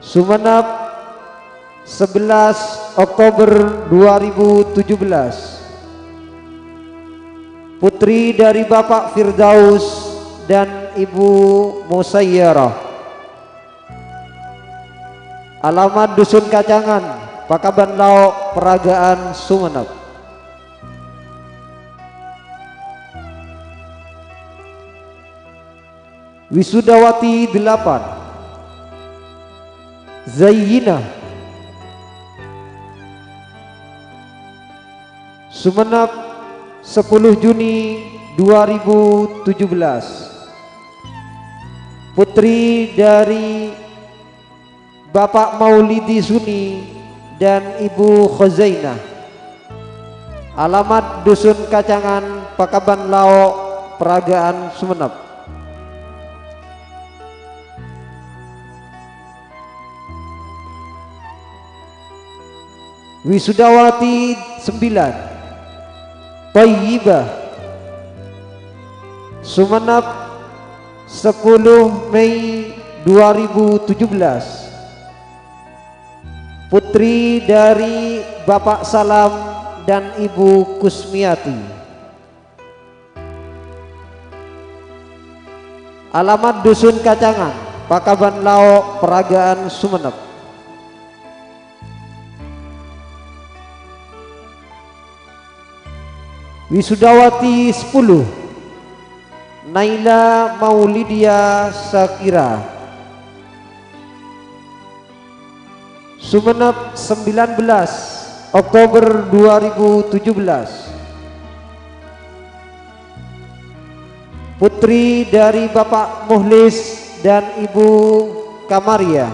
Sumenep, sebelas Oktober dua ribu tujuh belas. Putri dari Bapak Firdaus dan Ibu Musayyarah. Alamat Dusun Kacangan, Pakaban Lao', Paragaan, Sumenep. Wisudawati delapan, Zayyinah, Sumenep, sepuluh Juni dua ribu tujuh belas. Putri dari Bapak Maulidi Suni dan Ibu Khozainah. Alamat Dusun Kacangan, Pakaban Lao', Paragaan, Sumenep. Wisudawati sembilan, Thayyibah, Sumenep, sepuluh Mei dua ribu tujuh belas. Putri dari Bapak Salam dan Ibu Kusmiati. Alamat Dusun Kacangan, Pakaban Lao', Paragaan, Sumenep. Wisudawati sepuluh, Naila Maulidia Sakira. Sumenep, sembilan belas Oktober dua ribu tujuh belas. Putri dari Bapak Muhlis dan Ibu Kamaria.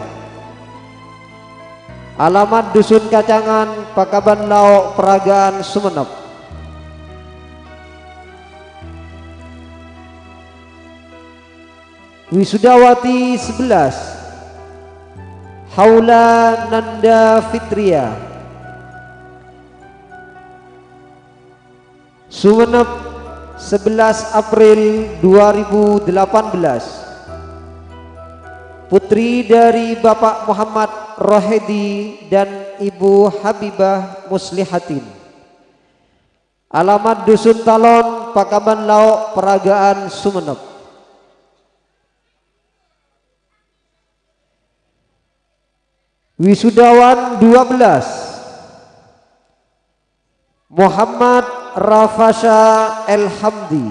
Alamat Dusun Kacangan, Pakaban Lao', Paragaan, Sumenep. Wisudawati sebelas, Haula Nanda Fitria. Sumenep, sebelas April dua ribu delapan belas. Putri dari Bapak Muhammad Rohedi dan Ibu Habibah Muslihatin. Alamat Dusun Talon, Pakaban Lao', Paragaan, Sumenep. Wisudawan dua belas, Muhammad Rafasha Elhamdi.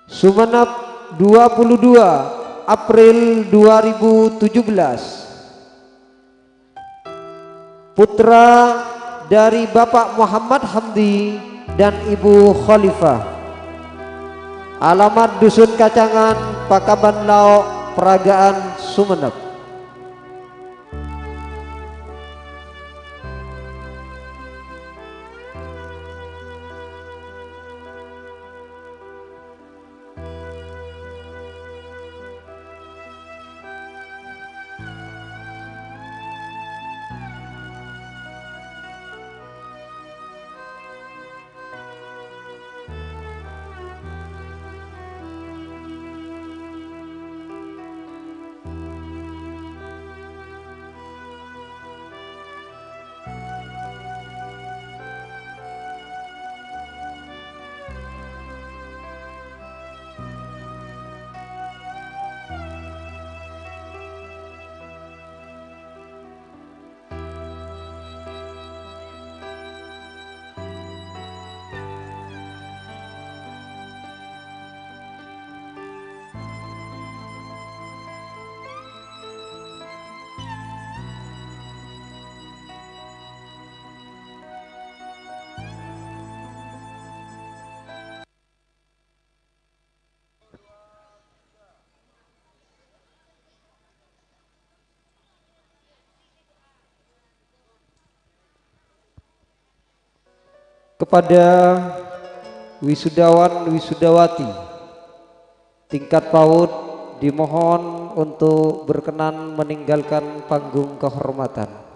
Sumenep, dua puluh dua April dua ribu tujuh belas. Putra dari Bapak Muhammad Hamdi dan Ibu Khalifah. Alamat Dusun Kacangan, Pakamban Lao', Paragaan, Sumenep. Kepada wisudawan wisudawati tingkat PAUD, dimohon untuk berkenan meninggalkan panggung kehormatan.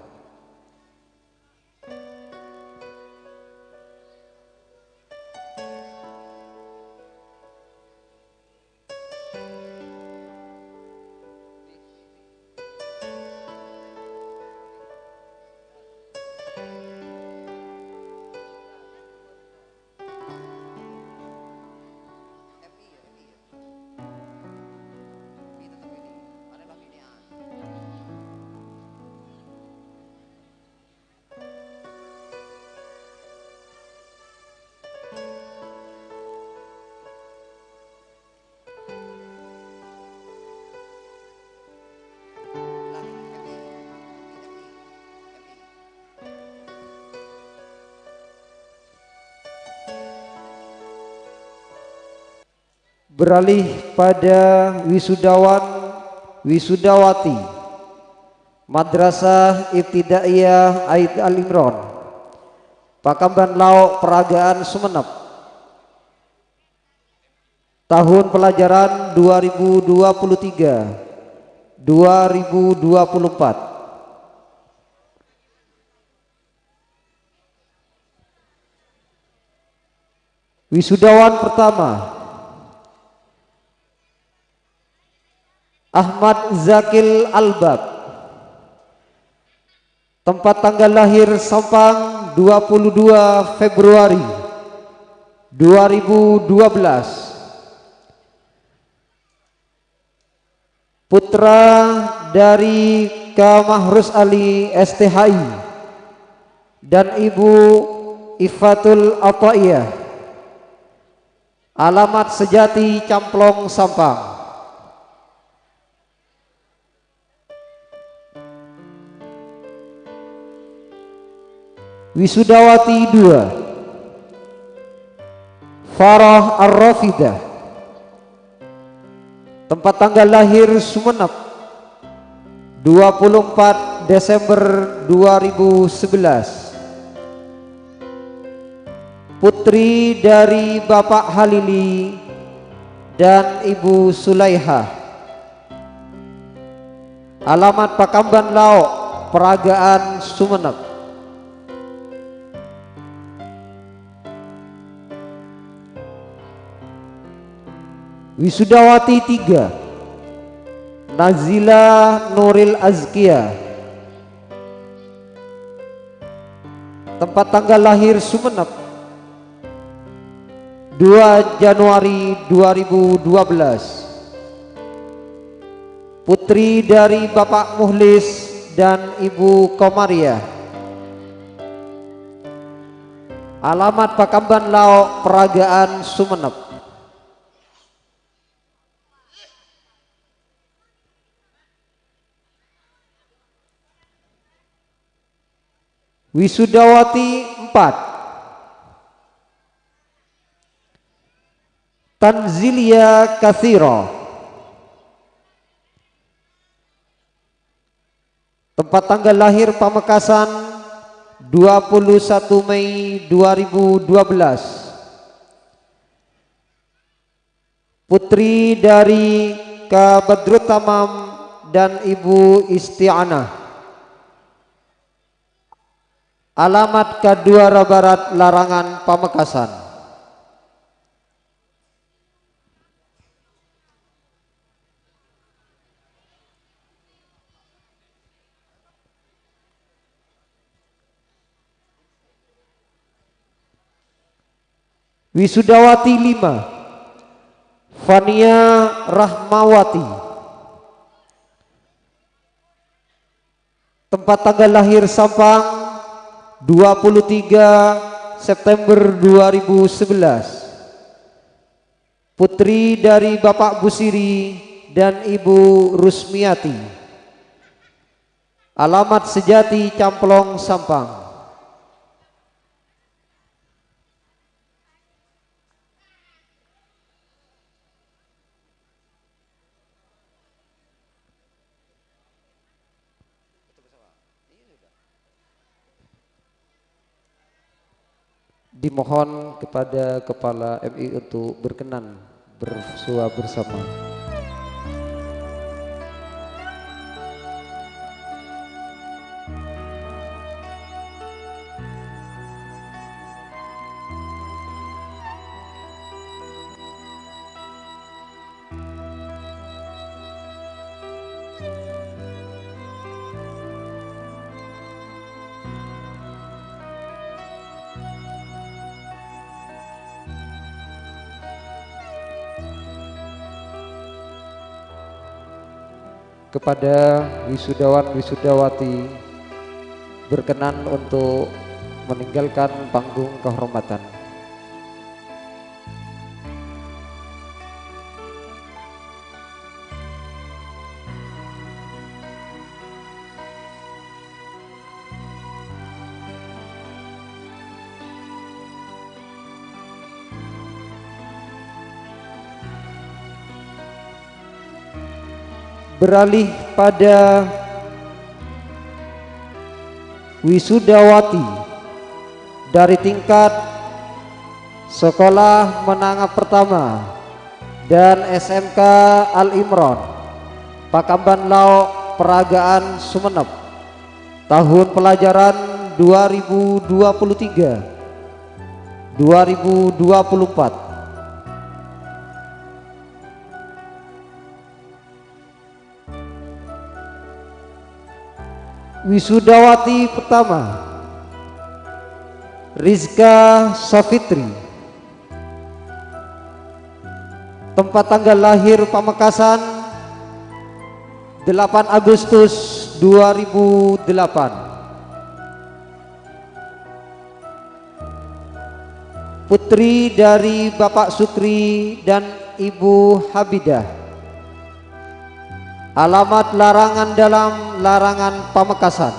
Beralih pada wisudawan wisudawati Madrasah Ibtidaiyah Aid Al Imron, Pakamban Lao', Paragaan, Sumenep. Tahun pelajaran dua ribu dua puluh tiga, dua ribu dua puluh empat. Wisudawan pertama, Ahmad Zakil Albab. Tempat tanggal lahir, Sampang, dua puluh dua Februari dua ribu dua belas. Putra dari Ka Mahrus Ali, S T H I, dan Ibu Ifatul Athaiyah. Alamat sejati Camplong, Sampang. Wisudawati dua, Farah Ar-Rafidah. Tempat tanggal lahir, Sumenep, dua puluh empat Desember dua ribu sebelas. Putri dari Bapak Halili dan Ibu Sulaiha. Alamat Pakamban Lao', Paragaan, Sumenep. Wisudawati tiga, Nazila Nuril Azkia. Tempat tanggal lahir, Sumenep, dua Januari dua ribu dua belas. Putri dari Bapak Muhlis dan Ibu Komariah. Alamat Pakamban Lao', Paragaan, Sumenep. Wisudawati empat, Tanzilia Katsiro. Tempat tanggal lahir Pamekasan, dua puluh satu Mei dua ribu dua belas. Putri dari Ka Badrut Tamam dan Ibu Isti'anah. Alamat Kaduara Barat, Larangan, Pamekasan. Wisudawati lima, Fania Rahmawati. Tempat tanggal lahir Sampang, dua puluh tiga September dua ribu sebelas. Putri dari Bapak Busiri dan Ibu Rusmiati. Alamat sejati Camplong, Sampang. Dimohon kepada Kepala M I untuk berkenan bersuah bersama. Kepada wisudawan wisudawati, berkenan untuk meninggalkan panggung kehormatan. Beralih pada wisudawati dari tingkat sekolah menengah pertama dan S M K Al Imron, Pakamban Lao', Peragaan, Sumenep, tahun pelajaran dua ribu dua puluh tiga, dua ribu dua puluh empat. Wisudawati pertama, Rizka Safitri. Tempat tanggal lahir Pamekasan, delapan Agustus dua ribu delapan. Putri dari Bapak Sukri dan Ibu Habidah. Alamat Larangan Dalam, Larangan, Pamekasan.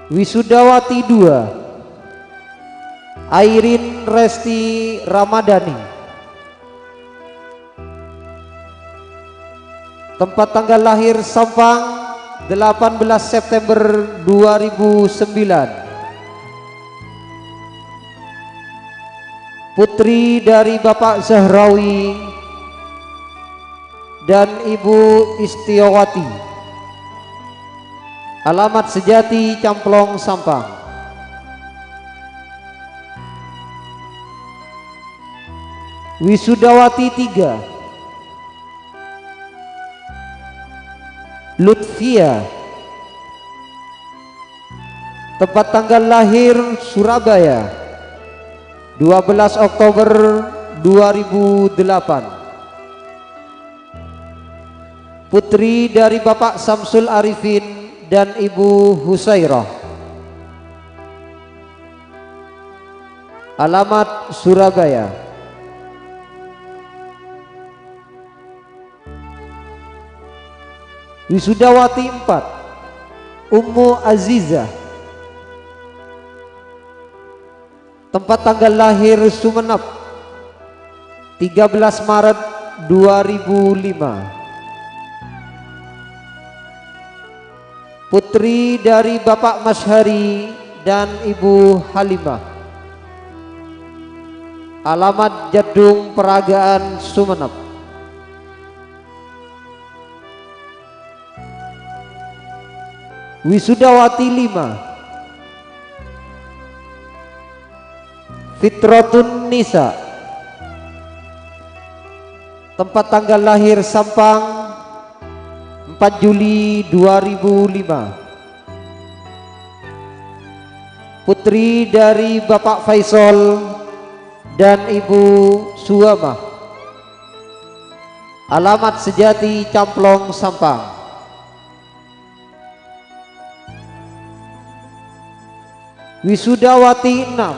Wisudawati dua, Airin Resti Ramadhani. Tempat tanggal lahir Sampang, delapan belas September dua ribu sembilan. Putri dari Bapak Zahrawi dan Ibu Istiawati. Alamat sejati Camplong, Sampang. Wisudawati tiga, Lutfia. Tempat tanggal lahir Surabaya, dua belas Oktober dua ribu delapan. Putri dari Bapak Samsul Arifin dan Ibu Husairah. Alamat Surabaya. Wisudawati empat, Ummu Azizah. Tempat tanggal lahir Sumenep, tiga belas Maret dua ribu lima. Putri dari Bapak Masyhari dan Ibu Halimah. Alamat Jedung Peragaan, Sumenep. Wisudawati lima. Fitratun Nisa. Tempat tanggal lahir Sampang, empat Juli dua ribu lima. Putri dari Bapak Faisal dan Ibu Suwamah. Alamat sejati Camplong, Sampang. Wisudawati enam.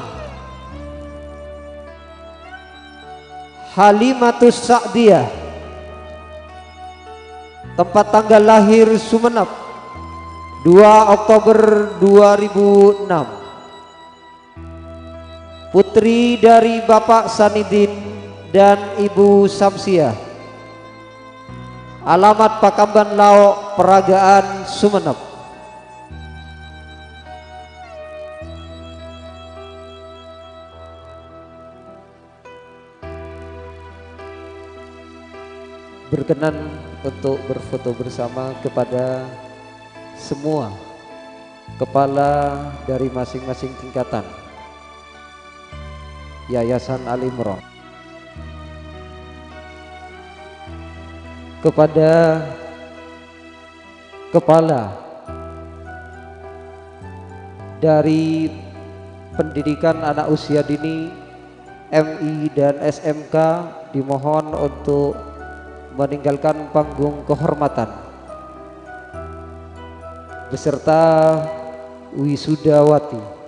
Halimatus Sa'diyah. Tempat tanggal lahir Sumenep, dua Oktober dua ribu enam. Putri dari Bapak Sanidin dan Ibu Samsiah. Alamat Pakamban Lao', Peragaan, Sumenep. Berkenan untuk berfoto bersama kepada semua kepala dari masing-masing tingkatan Yayasan Al Imron. Kepada kepala dari pendidikan anak usia dini, M I dan S M K, dimohon untuk meninggalkan panggung kehormatan beserta wisudawati.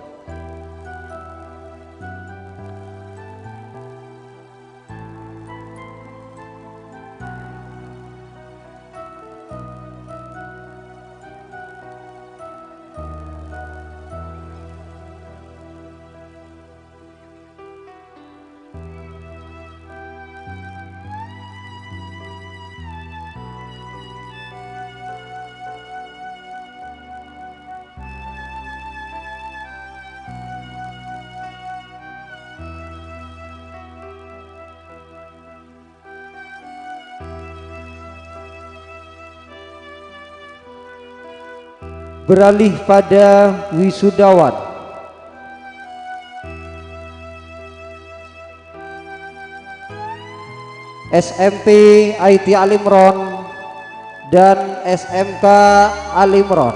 Beralih pada wisudawan. S M P I T Al Imron dan S M K Al Imron.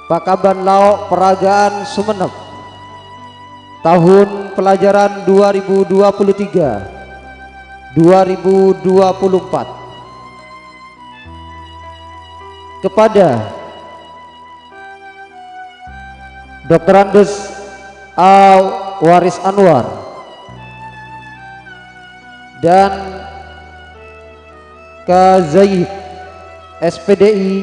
Pakamban Lao' Peragaan, Sumenep. Tahun pelajaran dua ribu dua puluh tiga, dua ribu dua puluh empat. Kepada Doktorandus A Waris Anwar dan K Zaid, S P D I,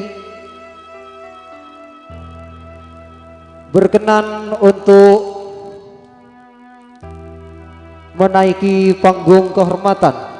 berkenan untuk menaiki panggung kehormatan.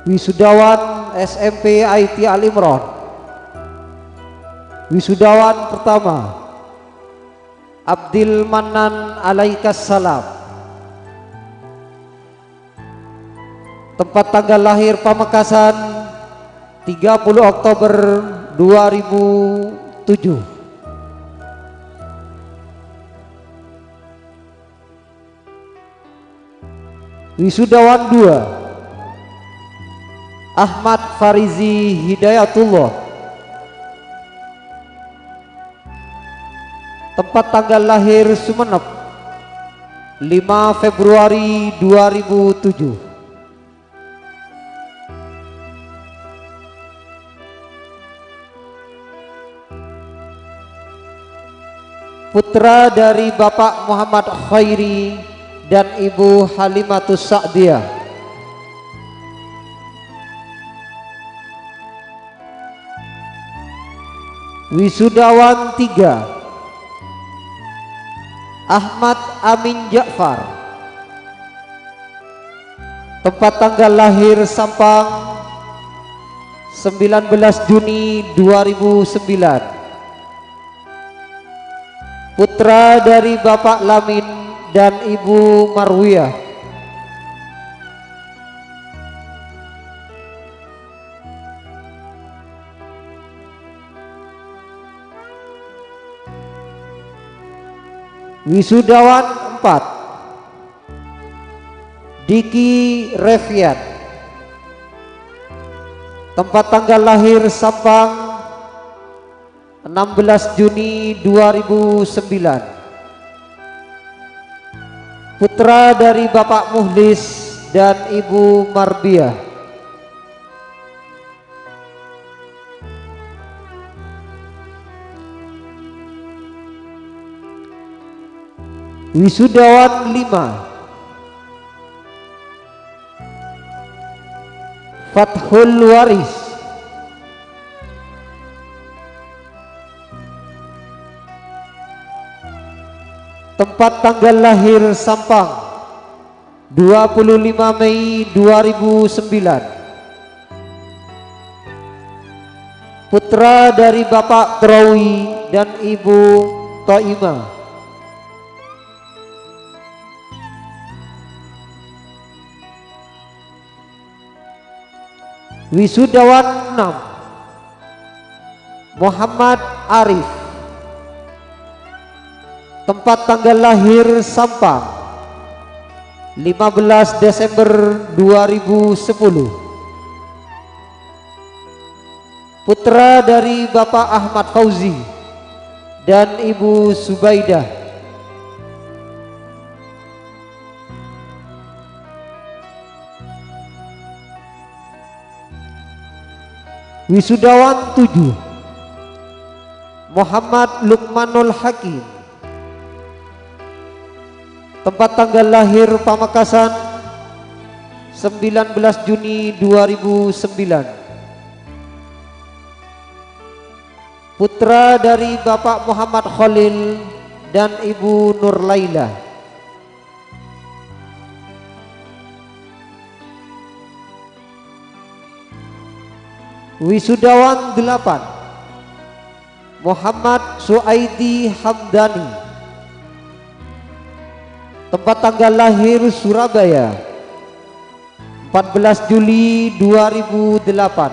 Wisudawan S M P I T Al Imron. Wisudawan pertama, Abdil Mannan alaikas salam. Tempat tanggal lahir Pamekasan, tiga puluh Oktober dua ribu tujuh. Wisudawan dua, Ahmad Farizi Hidayatullah. Tempat tanggal lahir Sumenep, lima Februari dua ribu tujuh. Putra dari Bapak Muhammad Khairi dan Ibu Halimatus Sa'diyah. Wisudawan tiga, Ahmad Amin Ja'far. Tempat tanggal lahir Sampang, sembilan belas Juni dua ribu sembilan. Putra dari Bapak Lamin dan Ibu Marwiyah. Wisudawan empat, Diki Refian. Tempat tanggal lahir Sampang, enam belas Juni dua ribu sembilan. Putra dari Bapak Muhlis dan Ibu Marbiah. Wisudawan lima, Fathul Waris. Tempat tanggal lahir Sampang, dua puluh lima Mei dua ribu sembilan. Putra dari Bapak Trowi dan Ibu Toima. Wisudawan enam, Muhammad Arif. Tempat tanggal lahir Sampang, lima belas Desember dua ribu sepuluh. Putra dari Bapak Ahmad Fauzi dan Ibu Subaidah. Wisudawan tujuh, Muhammad Lukmanul Hakim. Tempat tanggal lahir Pamekasan, sembilan belas Juni dua ribu sembilan. Putra dari Bapak Muhammad Khalil dan Ibu Nurlaila. Wisudawan delapan, Muhammad Suaidi Hamdani. Tempat tanggal lahir Surabaya, empat belas Juli dua ribu delapan.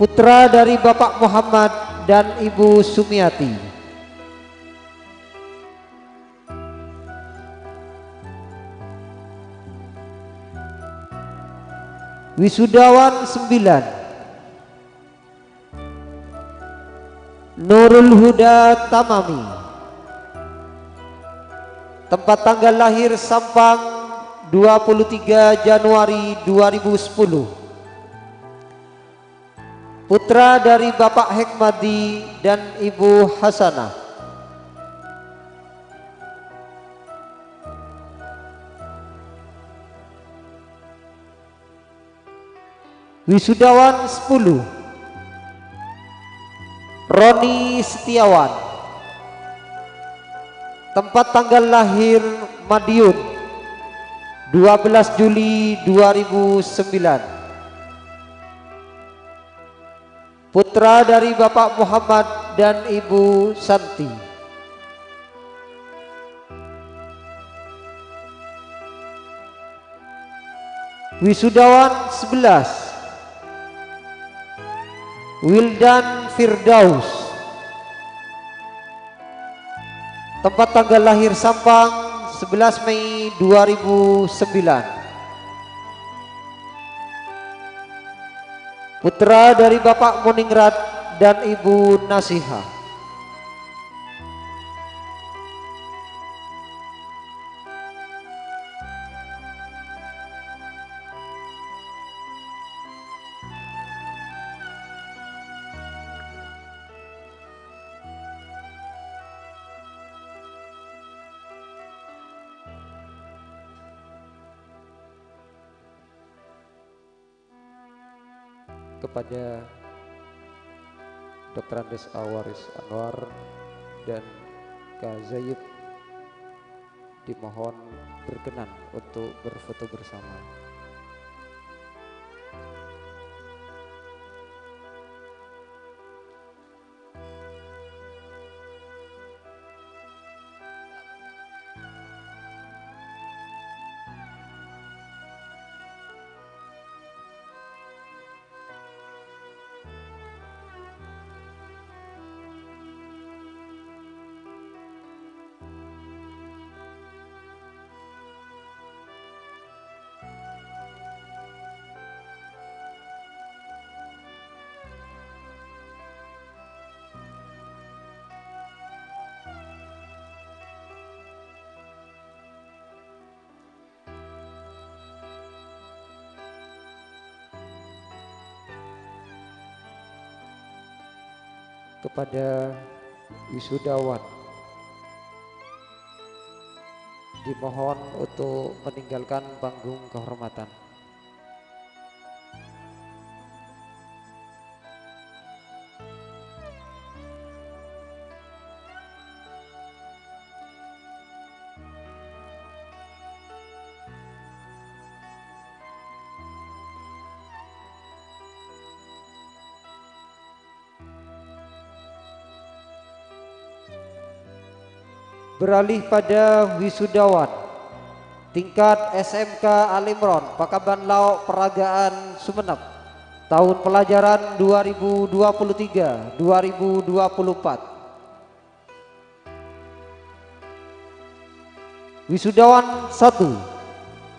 Putra dari Bapak Muhammad dan Ibu Sumiati. Wisudawan sembilan, Nurul Huda Tamami. Tempat tanggal lahir Sampang, dua puluh tiga Januari dua ribu sepuluh. Putra dari Bapak Hekmadi dan Ibu Hasanah. Wisudawan sepuluh, Roni Setiawan. Tempat tanggal lahir Madiun, Dua belas Juli dua ribu sembilan. Putra dari Bapak Muhammad dan Ibu Santi. Wisudawan sebelas, Wildan Firdaus. Tempat tanggal lahir Sampang, sebelas Mei dua ribu sembilan. Putra dari Bapak Moningrat dan Ibu Nasiha. Kepada Doktor Andes Awaris Anwar dan Kak Zayed dimohon berkenan untuk berfoto bersama. Kepada wisudawan, dimohon untuk meninggalkan panggung kehormatan. Beralih pada wisudawan tingkat S M K Al Imron, Pakamban Lao', Paragaan, Sumenep, tahun pelajaran dua ribu dua puluh tiga dua ribu dua puluh empat. Wisudawan satu,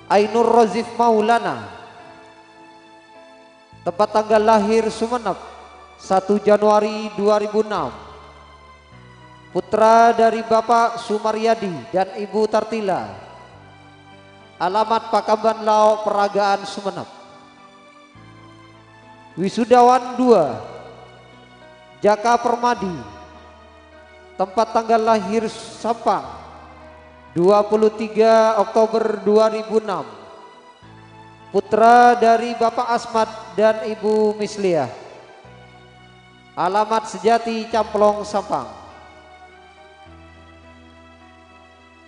Ainur Rozif Maulana. Tempat tanggal lahir Sumenep, satu Januari dua ribu enam. Putra dari Bapak Sumaryadi dan Ibu Tartila. Alamat Pakamban Lao', Paragaan, Sumenep. Wisudawan dua, Jaka Permadi. Tempat tanggal lahir Sampang, dua puluh tiga Oktober dua ribu enam. Putra dari Bapak Asmat dan Ibu Misliah. Alamat sejati Camplong, Sampang.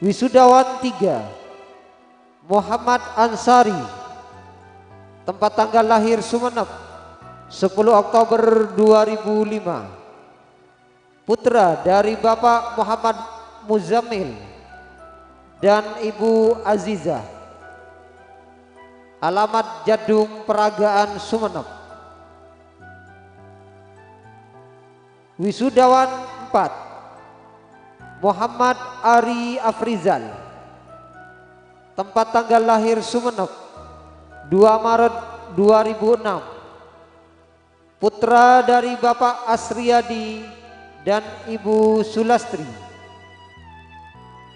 Wisudawan tiga, Muhammad Ansari. Tempat tanggal lahir Sumenep, sepuluh Oktober dua ribu lima. Putra dari Bapak Muhammad Muzammil dan Ibu Azizah. Alamat Jadung, Paragaan, Sumenep. Wisudawan empat, Muhammad Ari Afrizal. Tempat tanggal lahir Sumenep, dua Maret dua ribu enam. Putra dari Bapak Asriyadi dan Ibu Sulastri.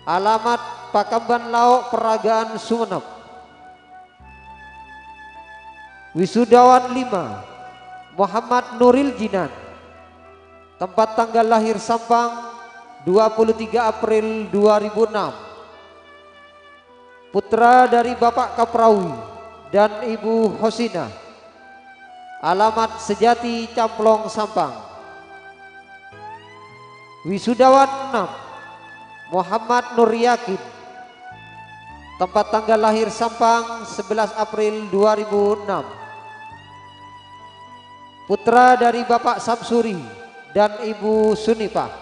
Alamat Pakamban Lao', Paragaan, Sumenep. Wisudawan lima, Muhammad Nuril Jinan. Tempat tanggal lahir Sampang, dua puluh tiga April dua ribu enam. Putra dari Bapak Kaprawi dan Ibu Hosina. Alamat sejati Camplong, Sampang. Wisudawan enam, Muhammad Nur Yakin. Tempat tanggal lahir Sampang, sebelas April dua ribu enam. Putra dari Bapak Samsuri dan Ibu Sunifah.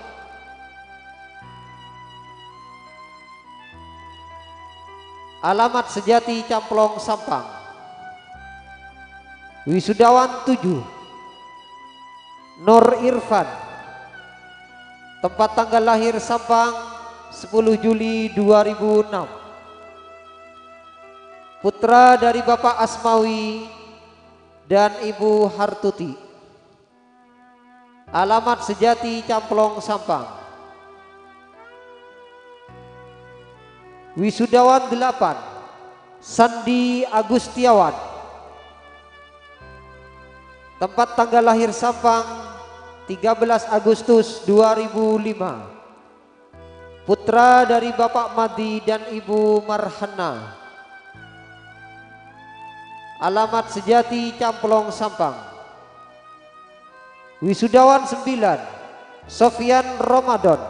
Alamat sejati Camplong Sampang. Wisudawan tujuh, Nur Irfan. Tempat tanggal lahir Sampang, sepuluh Juli dua ribu enam. Putra dari Bapak Asmawi dan Ibu Hartuti. Alamat sejati Camplong Sampang. Wisudawan delapan, Sandi Agustiawan. Tempat tanggal lahir Sampang, tiga belas Agustus dua ribu lima. Putra dari Bapak Madi dan Ibu Marhana. Alamat sejati Camplong Sampang. Wisudawan sembilan, Sofyan Ramadan.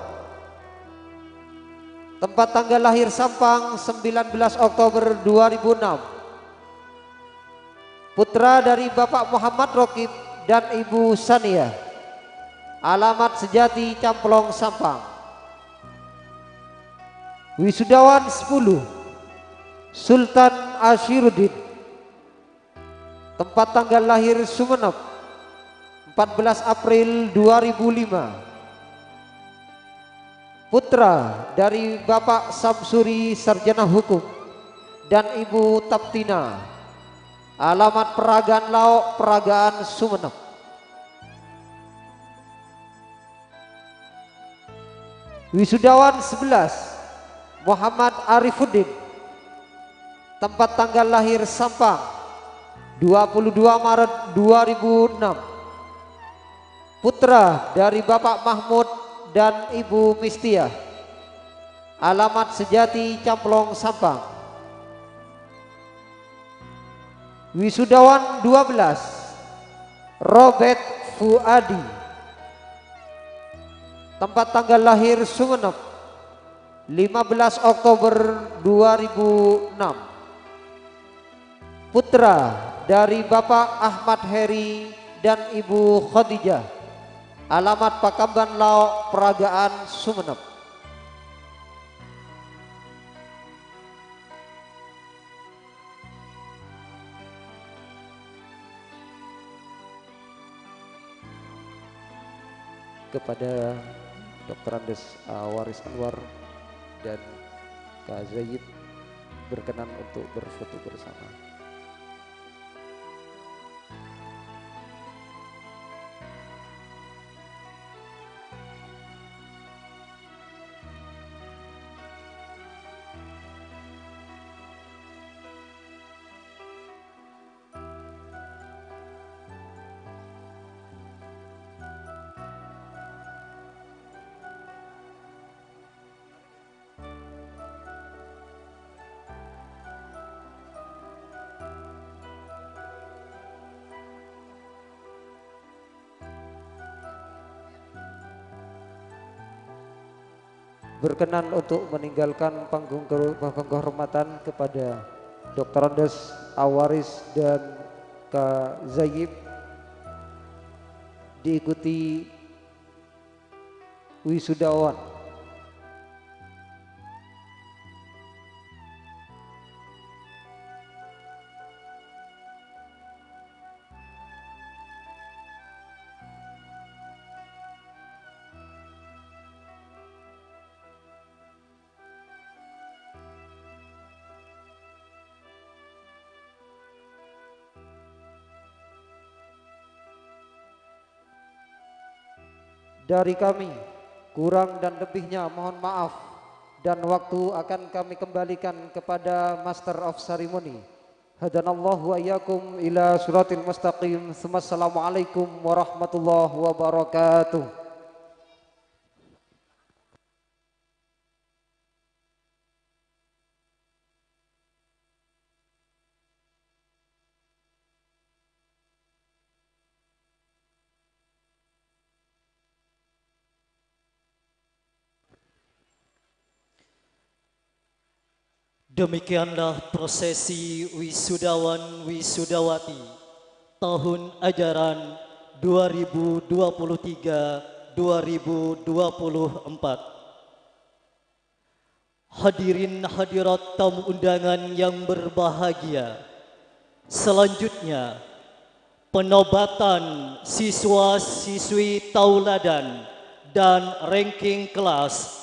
Tempat tanggal lahir Sampang, sembilan belas Oktober dua ribu enam. Putra dari Bapak Muhammad Rokib dan Ibu Sania. Alamat sejati Camplong Sampang. Wisudawan sepuluh, Sultan Ashiruddin. Tempat tanggal lahir Sumenep, empat belas April dua ribu lima. Putra dari Bapak Samsuri, Sarjana Hukum, dan Ibu Taptina. Alamat Peragaan Laok, Peragaan, Sumenep. Wisudawan sebelas, Muhammad Arifuddin. Tempat tanggal lahir Sampang, dua puluh dua Maret dua ribu enam. Putra dari Bapak Mahmud dan Ibu Mistiah. Alamat sejati Camplong Sampang. Wisudawan dua belas, Robert Fuadi. Tempat tanggal lahir Sumenep, lima belas Oktober dua ribu enam. Putra dari Bapak Ahmad Heri dan Ibu Khadijah. Alamat Pakamban Laok, Peragaan, Sumenep. Kepada Doktor Andes, uh, Waris Anwar dan Kak Zaid berkenan untuk berfoto bersama. Berkenan untuk meninggalkan panggung ke-, panggung kehormatan kepada Doktor Andes Awaris dan Kak Zayyib, diikuti wisudawan. Dari kami, kurang dan lebihnya mohon maaf, dan waktu akan kami kembalikan kepada Master of Ceremony. Hadanallahu wa iyyakum ila siratil mustaqim. Tsumma assalamualaikum warahmatullahi wabarakatuh. Demikianlah prosesi wisudawan wisudawati tahun ajaran dua ribu dua puluh tiga dua ribu dua puluh empat. Hadirin hadirat tamu undangan yang berbahagia, selanjutnya penobatan siswa-siswi tauladan dan ranking kelas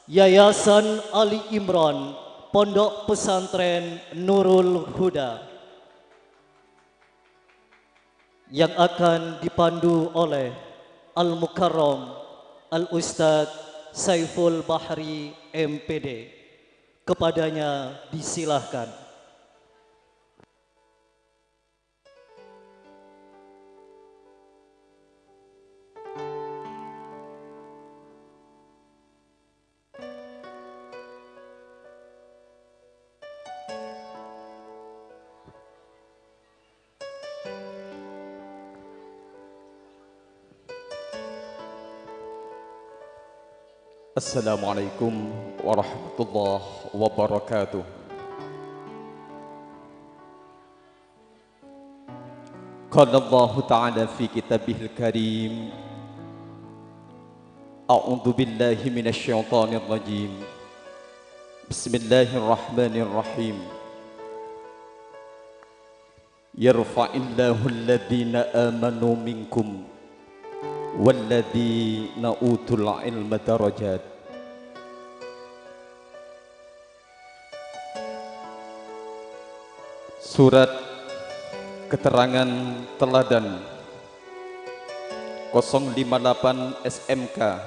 Yayasan Ali Imran Pondok Pesantren Nurul Huda yang akan dipandu oleh Al-Mukarram Al-Ustadz Saiful Bahri, M P D. Kepadanya disilahkan. Assalamualaikum warahmatullahi wabarakatuh. Qala Allahu Ta'ala fi kitabihil karim, A'udzu billahi minasy syaithanir rajim. Bismillahirrahmanirrahim. Yarfa'illahu alladhina amanu minkum walladzina utul ilma darajat. Surat Keterangan Teladan kosong lima delapan S M K.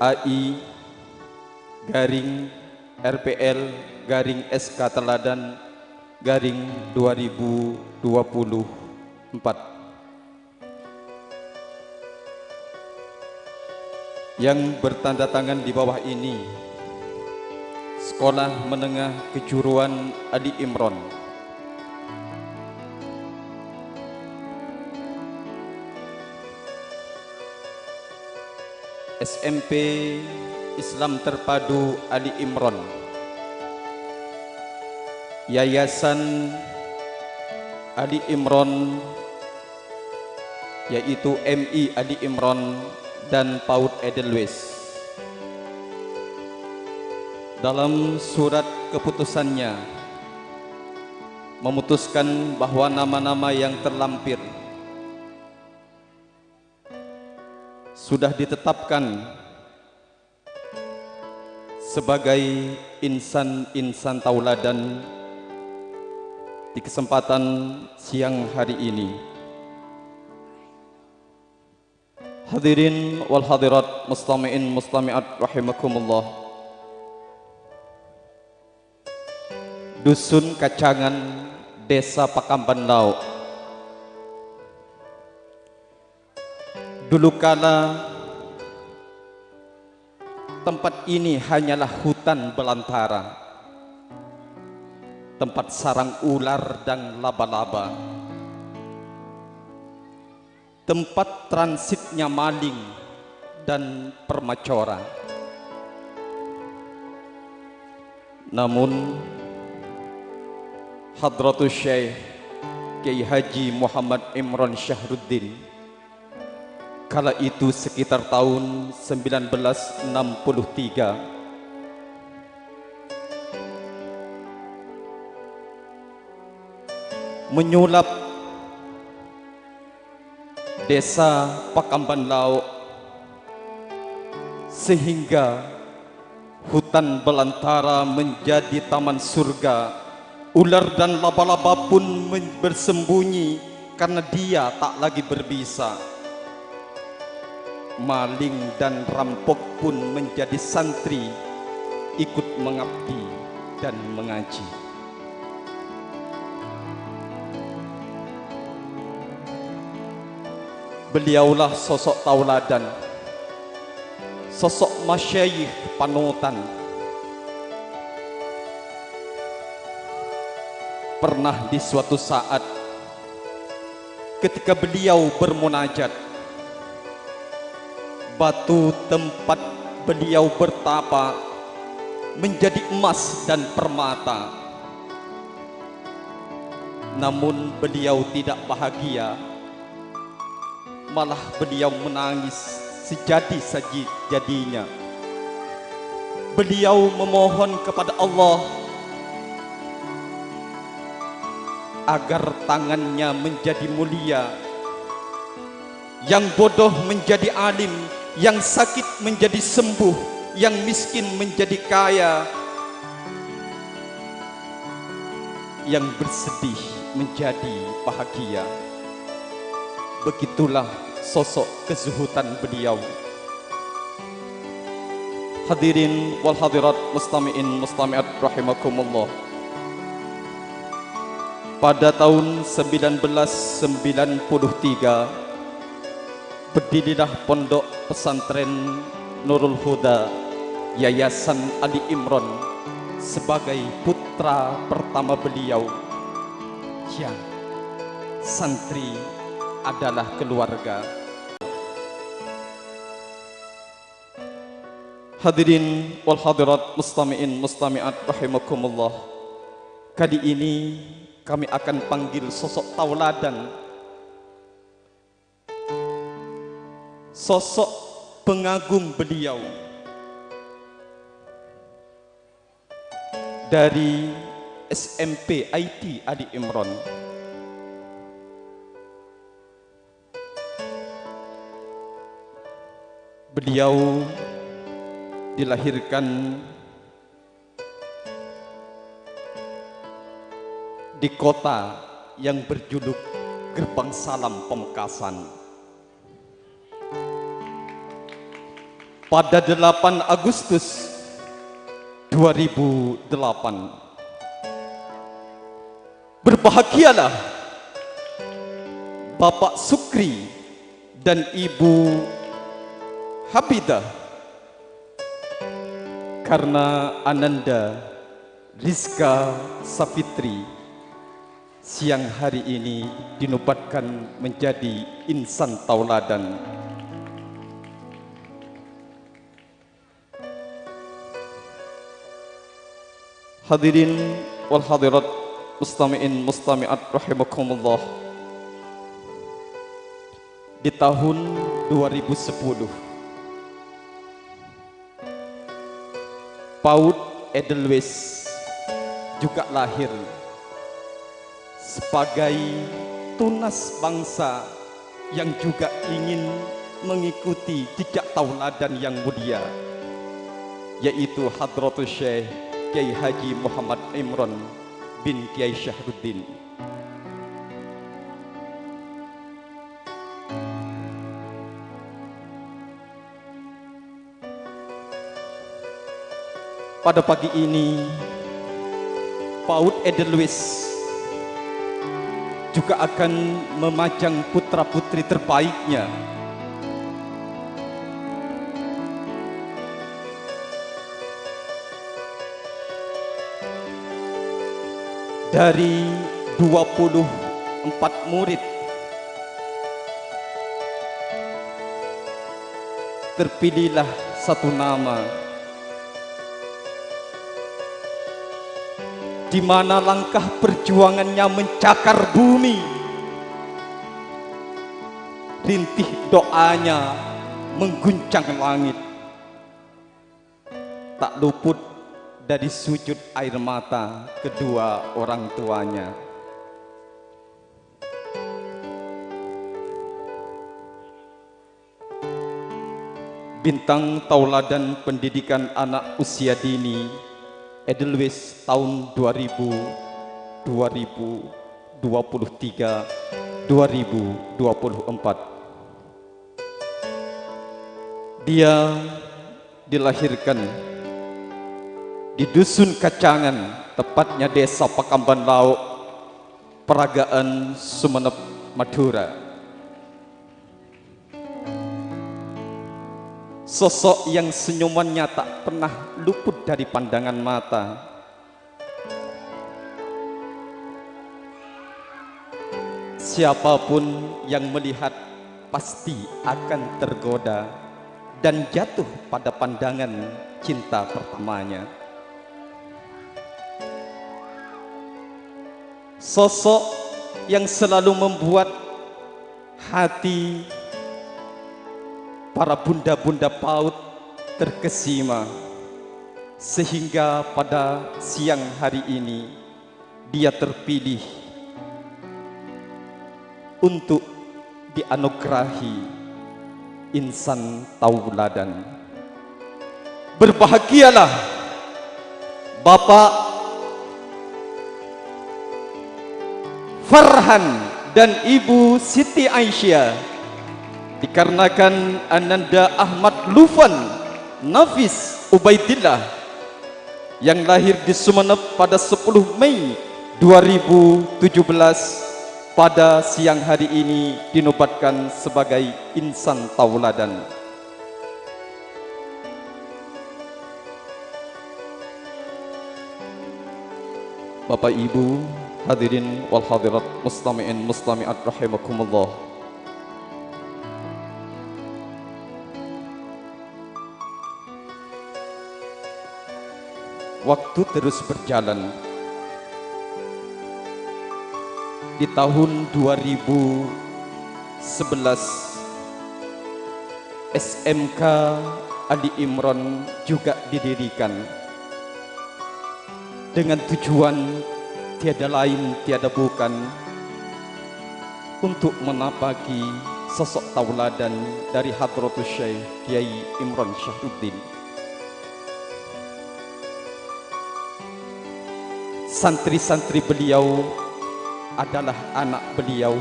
A I garing R P L garing S K Teladan garing dua ribu dua puluh empat, yang bertanda tangan di bawah ini Sekolah Menengah Kejuruan Ali Imron. S M P Islam Terpadu Ali Imron, Yayasan Ali Imron, yaitu M I Ali Imron dan PAUD Edelweiss. Dalam surat keputusannya, memutuskan bahwa nama-nama yang terlampir sudah ditetapkan sebagai insan-insan tauladan di kesempatan siang hari ini. Hadirin wal hadirat, mustami'in mustami'at rahimakumullah. Dusun Kacangan, Desa Pakamban Lao'. Dulu kala, tempat ini hanyalah hutan belantara, tempat sarang ular dan laba-laba, tempat transitnya maling dan permacora. Namun, Hadratus Syekh Kiai Haji Muhammad Imron Syahruddin, kala itu sekitar tahun sembilan belas enam puluh tiga, menyulap Desa Pakamban Lao', sehingga hutan belantara menjadi taman surga. Ular dan laba-laba pun men-, bersembunyi karena dia tak lagi berbisa. Maling dan rampok pun menjadi santri, ikut mengabdi dan mengaji. Beliaulah sosok tauladan, sosok masyayikh panutan. Pernah di suatu saat, ketika beliau bermunajat, batu tempat Beliau bertapa menjadi emas dan permata. Namun beliau tidak bahagia, malah beliau menangis sejadi-jadinya. Beliau memohon kepada Allah agar tangannya menjadi mulia, yang bodoh menjadi alim, yang sakit menjadi sembuh, yang miskin menjadi kaya, yang bersedih menjadi bahagia. Begitulah sosok kezuhudan beliau. Hadirin wal hadirat, mustami'in mustami'at rahimakumullah. Pada tahun sembilan belas sembilan puluh tiga, berdirilah Pondok Pesantren Nurul Huda, Yayasan Ali Imron, sebagai putra pertama beliau. Ya, santri adalah keluarga. Hadirin wal hadirat, mustami'in mustami'at rahimakumullah. Kali ini kami akan panggil sosok tauladan, sosok pengagung beliau dari S M P I T Ali Imron. Beliau dilahirkan di kota yang berjuluk Gerbang Salam Pamekasan. Pada delapan Agustus dua ribu delapan. Berbahagialah Bapak Sukri dan Ibu Hafidah, karena Ananda Rizka Safitri siang hari ini dinobatkan menjadi insan tauladan. Hadirin wal hadirat, mustami'in mustami'at rahimakumullah. Di tahun dua ribu sepuluh, Paut Edelweiss juga lahir sebagai tunas bangsa yang juga ingin mengikuti jejak tauladan yang mulia, yaitu Hadratus Syekh Kiai Haji Muhammad Imron bin Kiai Syahruddin. Pada pagi ini, Paut Edelweiss juga akan memajang putra-putri terbaiknya. Dari dua puluh empat murid, terpilihlah satu nama, di mana langkah perjuangannya mencakar bumi, rintih doanya mengguncang langit. Tak luput dari sujud air mata kedua orang tuanya. Bintang tauladan pendidikan anak usia dini, Edelweiss tahun dua ribu, dua ribu dua puluh tiga, dua ribu dua puluh empat. Dia dilahirkan di Dusun Kacangan, tepatnya Desa Pakamban Lauk, Peragaan, Sumenep, Madura. Sosok yang senyumannya tak pernah luput dari pandangan mata. Siapapun yang melihat pasti akan tergoda. dan jatuh pada pandangan cinta pertamanya. Sosok yang selalu membuat hati para bunda-bunda PAUD terkesima, sehingga pada siang hari ini dia terpilih untuk dianugerahi insan tauladan. Berbahagialah Bapak Farhan dan Ibu Siti Aisyah, dikarenakan Ananda Ahmad Lufan Nafis Ubaidillah yang lahir di Sumenep pada sepuluh Mei dua ribu tujuh belas, pada siang hari ini dinobatkan sebagai insan tauladan. Bapak Ibu, hadirin wal hadirat, mustami'in mustami'at rahimakumullah. Waktu terus berjalan. Di tahun dua ribu sebelas, S M K Ali Imron juga didirikan dengan tujuan tiada lain, tiada bukan, untuk menapaki sosok tauladan dari Hadratus Syekh Kiai Imron Syahruddin. Santri-santri beliau adalah anak beliau,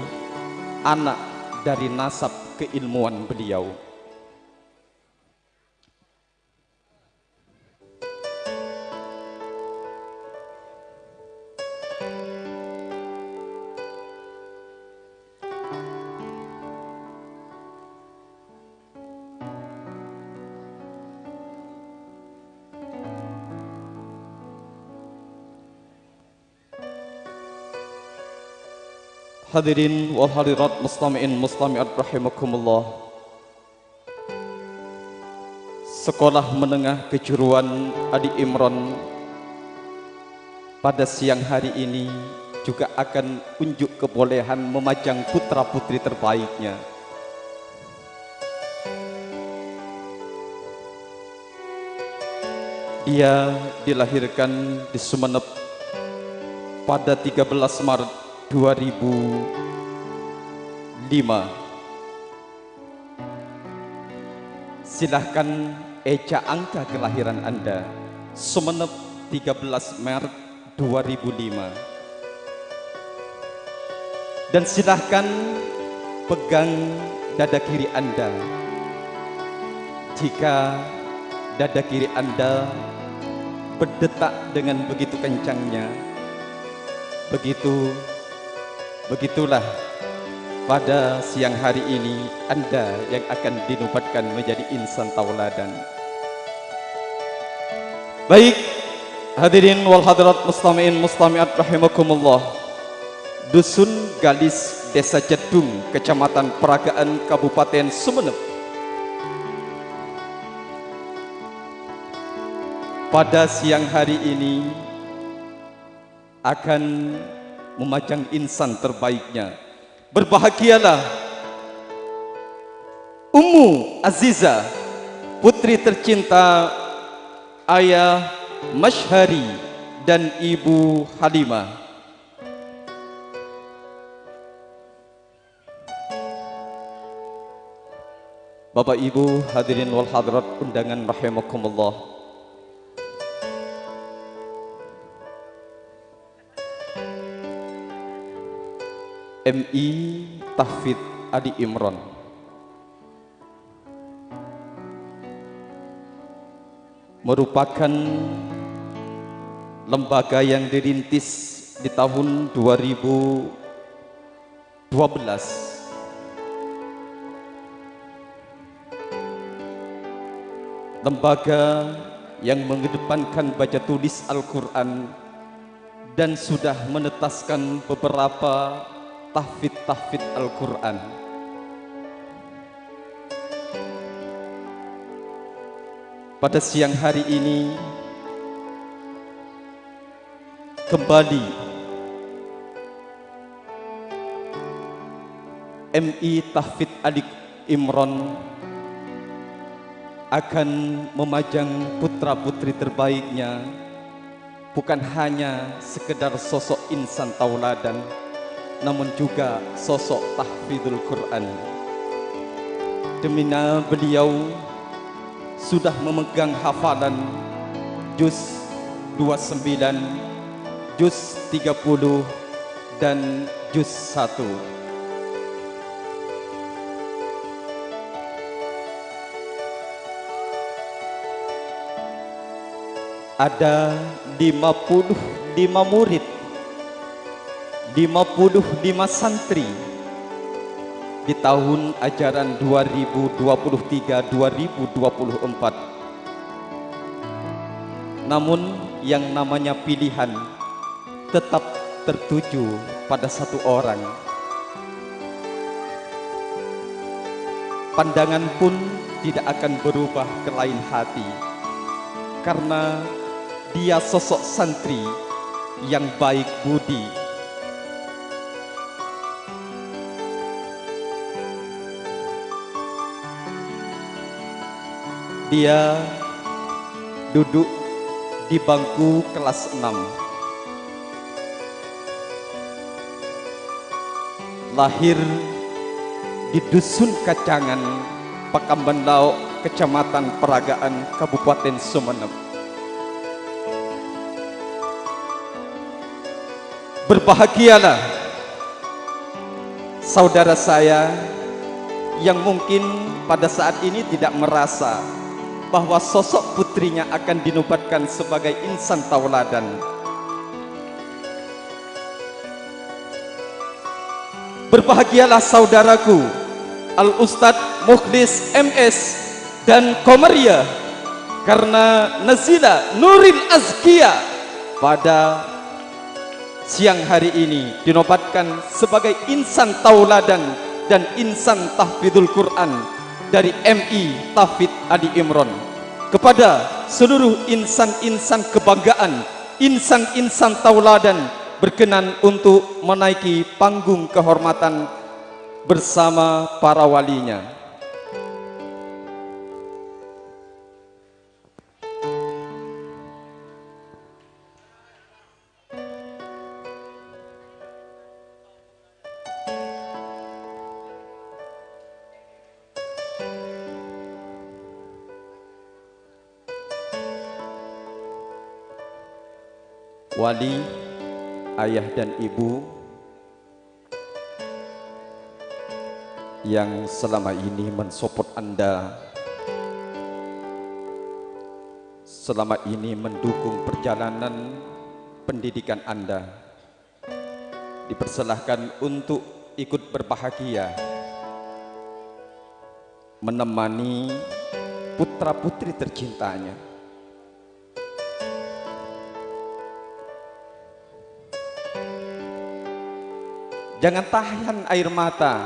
anak dari nasab keilmuan beliau. Hadirin wal hadirat, mustami'in mustami'at rahimakumullah. Sekolah Menengah Kejuruan Ali Imron pada siang hari ini juga akan unjuk kebolehan memajang putra-putri terbaiknya. Dia dilahirkan di Sumenep pada tiga belas Maret dua ribu lima. Silahkan eca angka kelahiran Anda, Sumenep, tiga belas Maret dua ribu lima. Dan silahkan pegang dada kiri Anda. Jika dada kiri Anda berdetak dengan begitu kencangnya, begitu, begitulah pada siang hari ini Anda yang akan dinobatkan menjadi insan tauladan. Baik, hadirin wal hadirat, mustami'in mustami'at rahimakumullah. Dusun Galis, Desa Cedung, Kecamatan Peragaan, Kabupaten Sumenep, pada siang hari ini akan memajang insan terbaiknya. Berbahagialah Ummu Aziza, putri tercinta Ayah Masyhari dan Ibu Halimah. Bapak Ibu, hadirin wal hadirat undangan rahimakumullah. M I Tahfidz Ali Imron merupakan lembaga yang dirintis di tahun dua ribu dua belas. Lembaga yang mengedepankan baca tulis Al-Quran dan sudah menetaskan beberapa tahfidz-tahfidz Al-Quran. Pada siang hari ini, kembali M I Tahfidz Ali Imron akan memajang putra-putri terbaiknya, bukan hanya sekedar sosok insan tauladan, namun juga sosok tahfidul Quran. Demina beliau sudah memegang hafalan juz dua sembilan, juz tiga puluh, dan juz satu. Ada lima puluh lima murid, lima puluh lima santri di tahun ajaran dua ribu dua puluh tiga dua ribu dua puluh empat. Namun, yang namanya pilihan tetap tertuju pada satu orang. Pandangan pun tidak akan berubah ke lain hati, karena dia sosok santri yang baik budi. Dia duduk di bangku kelas enam. Lahir di Dusun Kacangan, Pakamban Lao', Kecamatan Paragaan, Kabupaten Sumenep. Berbahagialah saudara saya yang mungkin pada saat ini tidak merasa bahwa sosok putrinya akan dinobatkan sebagai insan tauladan. Berbahagialah saudaraku, Al Ustadz Mukhlis M S dan Komariah, karena Nazila Nuril Azkia pada siang hari ini dinobatkan sebagai insan tauladan dan insan tahfidul Quran dari M I Tahfidz Ali Imron. Kepada seluruh insan-insan kebanggaan, insan-insan tauladan berkenan untuk menaiki panggung kehormatan bersama para walinya. Wali, ayah dan ibu yang selama ini mensupport Anda, selama ini mendukung perjalanan pendidikan Anda, dipersilahkan untuk ikut berbahagia menemani putra-putri tercintanya. Jangan tahan air mata,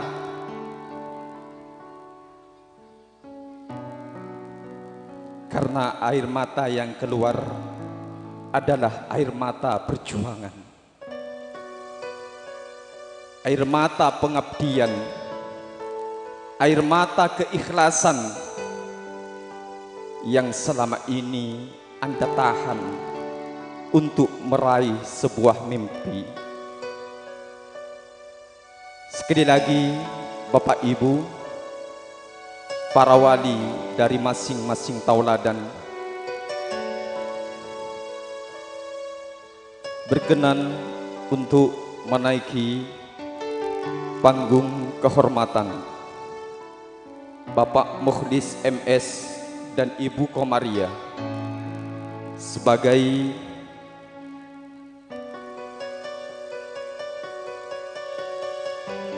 karena air mata yang keluar adalah air mata perjuangan. Air mata pengabdian, air mata keikhlasan yang selama ini Anda tahan untuk meraih sebuah mimpi. Sekali lagi, Bapak Ibu, para wali dari masing-masing tauladan, berkenan untuk menaiki panggung kehormatan Bapak Mukhlis M S dan Ibu Komariah sebagai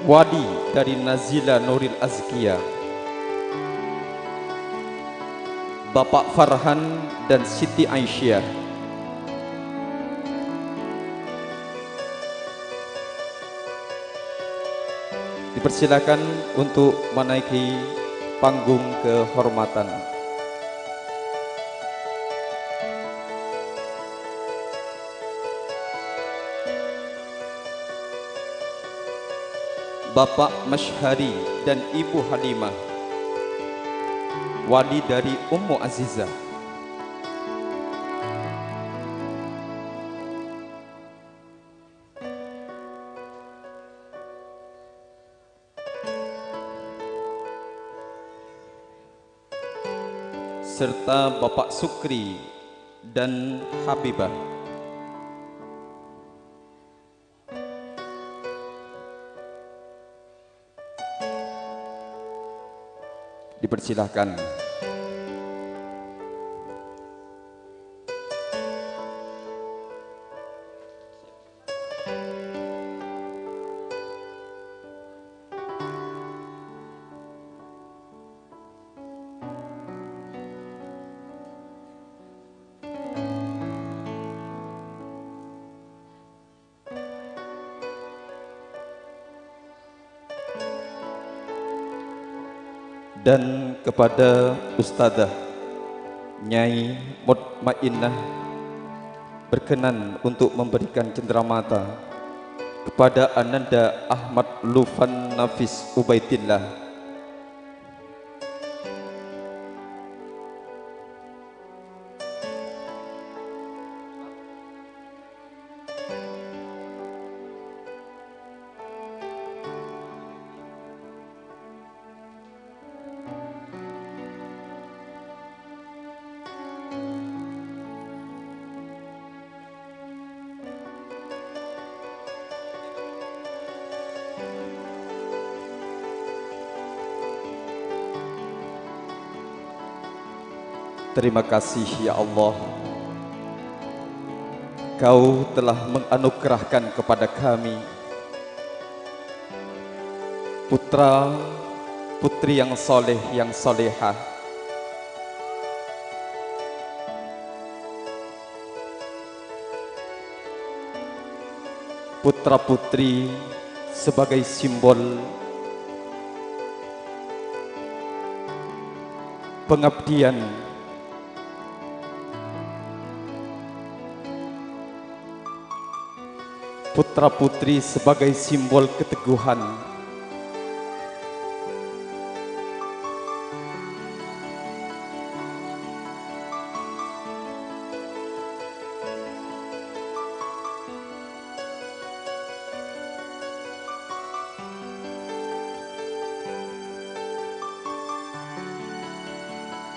wali dari Nazila Nuril Azkia, Bapak Farhan dan Siti Aisyah. Dipersilakan untuk menaiki panggung kehormatan. Bapak Masyhari dan Ibu Halimah, wali dari Ummu Azizah. Serta Bapak Sukri dan Habibah. Dipersilahkan. Dan kepada Ustadzah Nyai Mutmainnah berkenan untuk memberikan cenderamata kepada Ananda Ahmad Lutfan Nafis Ubaidillah. Terima kasih, ya Allah, Kau telah menganugerahkan kepada kami putra putri yang soleh, yang solehah, putra putri sebagai simbol pengabdian, putra putri sebagai simbol keteguhan.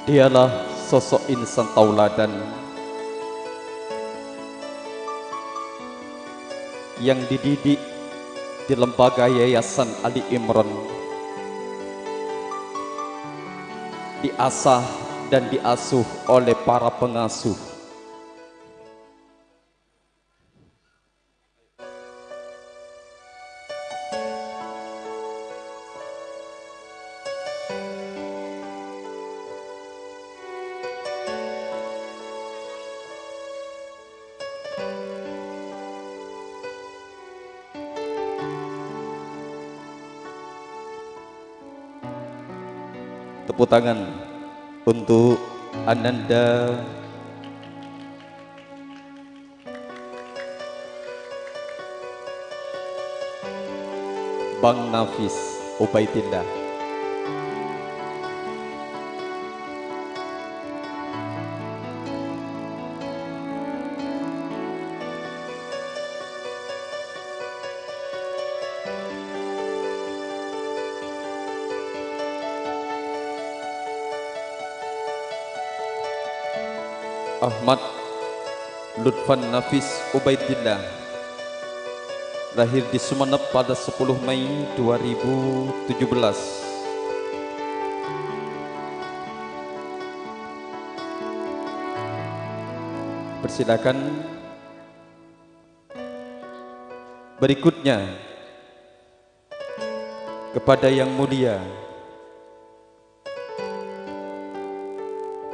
Dialah sosok insan tauladan yang dididik di Lembaga Yayasan Ali Imron, diasah dan diasuh oleh para pengasuh. Tepuk tangan untuk Ananda Bang Nafis Ubaidillah. Ahmad Lutfan Nafis Ubaidillah, lahir di Sumenep pada sepuluh Mei dua ribu tujuh belas. Persilakan. Berikutnya, kepada Yang Mulia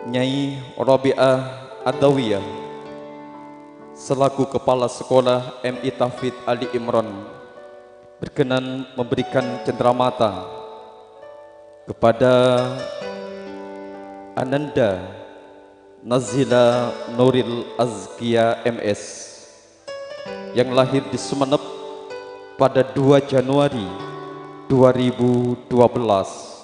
Nyai Rabi'ah Adawiyah, selaku Kepala Sekolah M I Tahfidz Ali Imron, berkenan memberikan cenderamata kepada Ananda Nazila Nuril Azkia M S, yang lahir di Sumenep pada dua Januari dua ribu dua belas.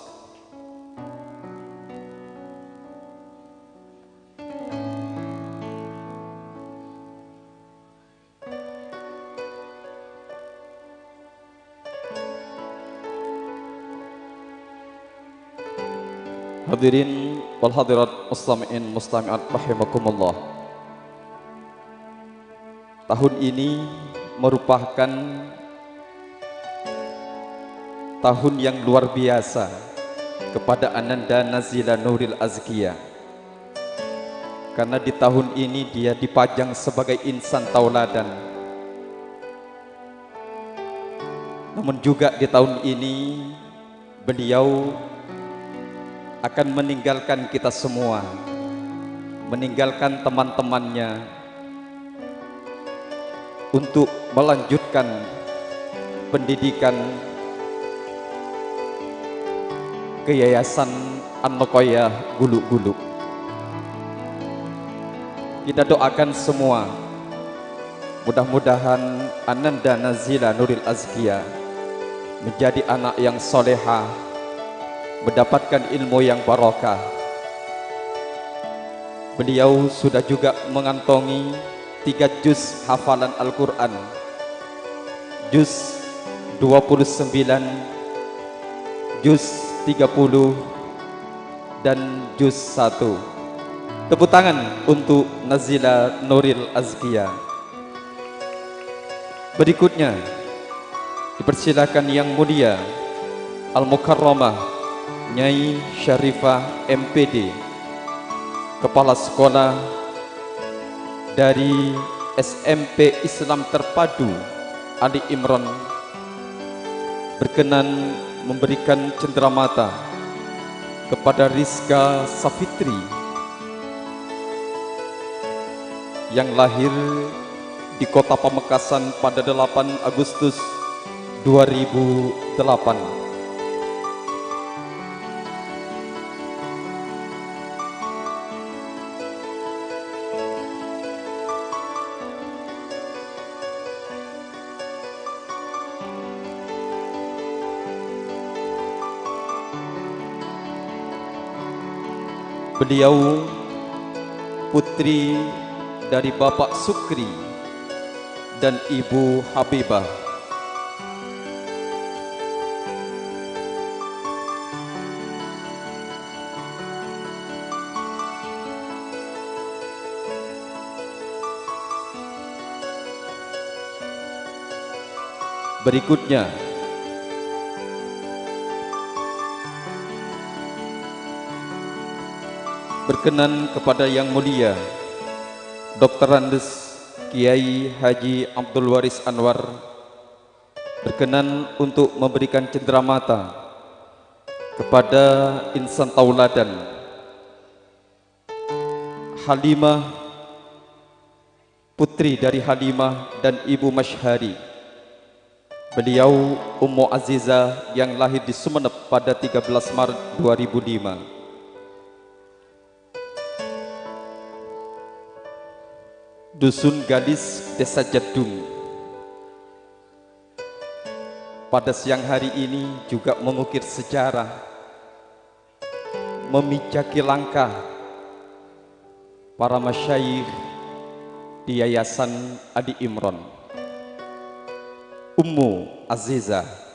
Hadirin wal hadirat, mustami'in mustami'at rahimakumullah. Tahun ini merupakan tahun yang luar biasa kepada Ananda Nazila Nuril Azkiya. Karena di tahun ini dia dipajang sebagai insan tauladan. Namun juga di tahun ini, beliau akan meninggalkan kita semua, meninggalkan teman-temannya untuk melanjutkan pendidikan ke Yayasan An-Nuqayyah Guluk-Guluk. Kita doakan semua, mudah-mudahan Ananda Nazila Nuril Azkiya menjadi anak yang soleha, mendapatkan ilmu yang barokah. Beliau sudah juga mengantongi tiga juz hafalan Al-Quran, juz dua puluh sembilan, juz tiga puluh, dan juz satu. Tepuk tangan untuk Nazila Nuril Azkiya. Berikutnya, dipersilakan Yang Mulia Al-Mukarramah Nyai Syarifah M P D, Kepala Sekolah dari S M P Islam Terpadu Ali Imran, berkenan memberikan cenderamata kepada Rizka Safitri yang lahir di Kota Pamekasan pada delapan Agustus dua ribu delapan. Beliau putri dari Bapak Sukri dan Ibu Habibah. Berikutnya, berkenan kepada Yang Mulia Doktor Andes Kiai Haji Abdul Waris Anwar, berkenan untuk memberikan cenderamata kepada insan tauladan Halimah, putri dari Halimah dan Ibu Masyhari. Beliau Ummu Azizah yang lahir di Sumenep pada tiga belas Maret dua ribu lima. Dusun Galis, Desa Jedung, pada siang hari ini juga mengukir sejarah, memijaki langkah para masyayikh di Yayasan Ali Imran. Ummu Azizah.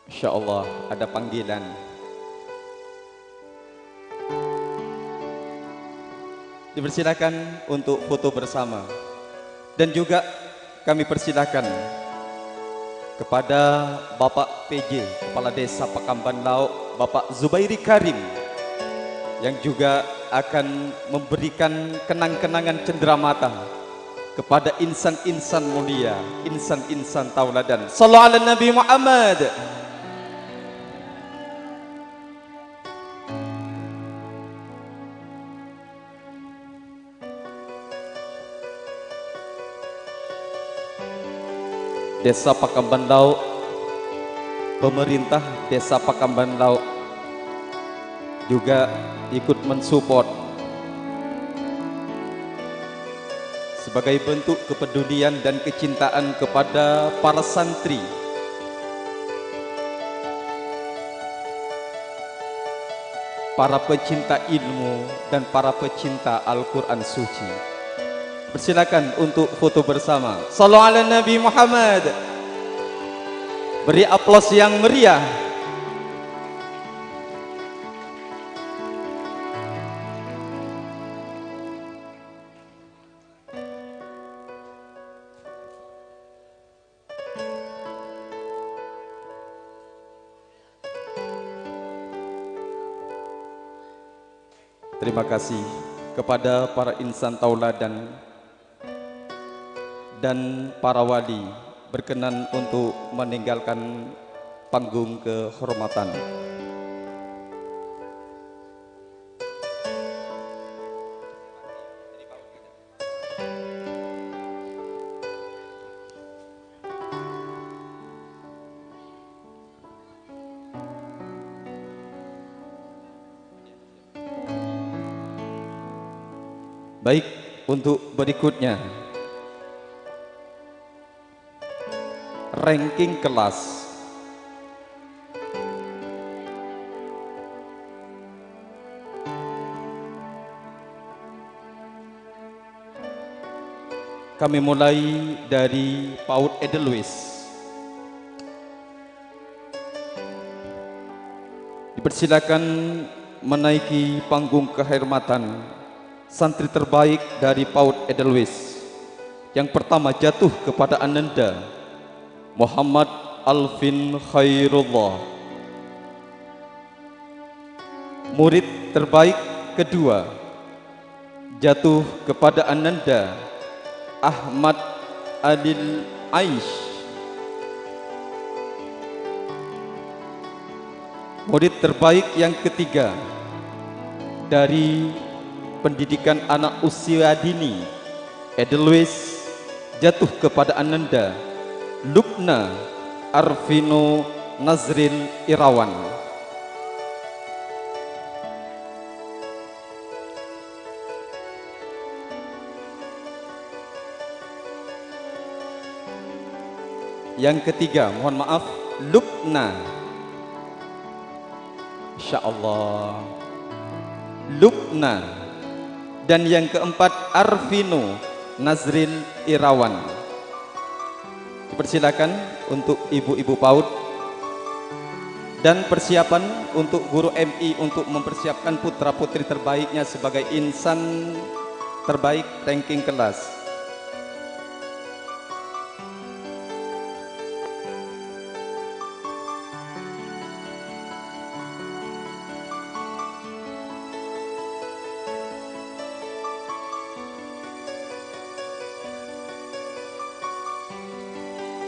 Insya Allah ada panggilan. Dipersilakan untuk foto bersama. Dan juga kami persilakan kepada Bapak P J, Kepala Desa Pekamban Lauk, Bapak Zubairi Karim, yang juga akan memberikan kenang-kenangan cenderamata kepada insan-insan mulia, insan-insan tauladan. Sallu ala Nabi Muhammad. Desa Pakamban Lauk, pemerintah Desa Pakamban Lauk juga ikut mensupport sebagai bentuk kepedulian dan kecintaan kepada para santri, para pecinta ilmu, dan para pecinta Al-Quran Suci. Persilakan untuk foto bersama. Sallu ala Nabi Muhammad. Beri aplaus yang meriah. Terima kasih kepada para insan tauladan dan para wali berkenan untuk meninggalkan panggung kehormatan. Baik, untuk berikutnya, ranking kelas. Kami mulai dari PAUD Edelweiss. Dipersilakan menaiki panggung kehormatan santri terbaik dari PAUD Edelweiss. Yang pertama jatuh kepada Ananda Muhammad Alvin Khairullah. Murid terbaik kedua jatuh kepada Ananda Ahmad Alil Aish. Murid terbaik yang ketiga dari pendidikan anak usia dini, Edelweiss, jatuh kepada Ananda Lubna Arvino Nazril Irawan. Yang ketiga, mohon maaf, Lubna. Insya Allah. Lubna. Dan yang keempat, Arvino Nazril Irawan. Dipersilakan untuk ibu-ibu PAUD dan persiapan untuk guru M I untuk mempersiapkan putra-putri terbaiknya sebagai insan terbaik ranking kelas.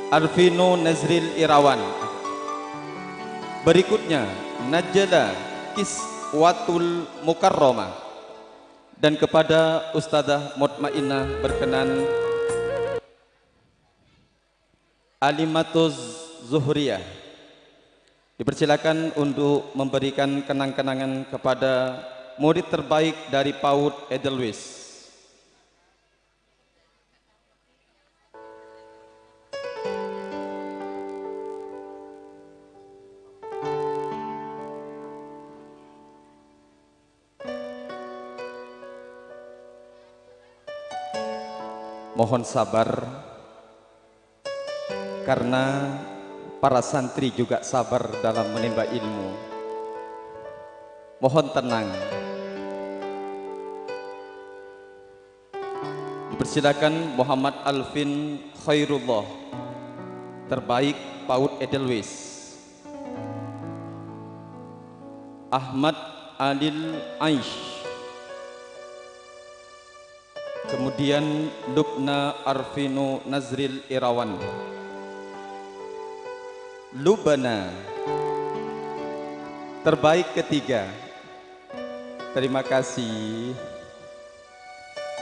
Arvino Nazril Irawan. Berikutnya, Najla Kiswatul Mukarramah. Dan kepada Ustadzah Mutmainnah berkenan Alimatuz Zuhriyah. Dipersilakan untuk memberikan kenang-kenangan kepada murid terbaik dari PAUD Edelweiss. Mohon sabar, karena para santri juga sabar dalam menimba ilmu. Mohon tenang. Dipersilakan Muhammad Alvin Khairullah, terbaik PAUD Edelweiss. Ahmad Alil Aish, Kemudian Lubna Arvino Nazril Irawan. Lubna. Terbaik ketiga. Terima kasih.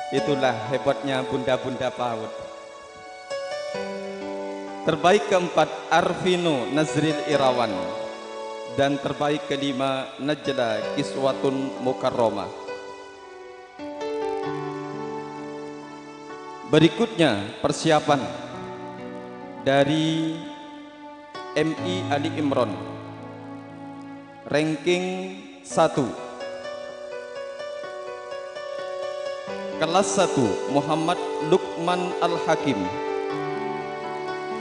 Itulah hebatnya bunda-bunda PAUD. Terbaik keempat, Arvino Nazril Irawan. Dan terbaik kelima, Najla Kiswatun Mukarromah. Berikutnya, persiapan dari M I Ali Imron. Ranking satu. Kelas satu, Muhammad Lukman Al-Hakim.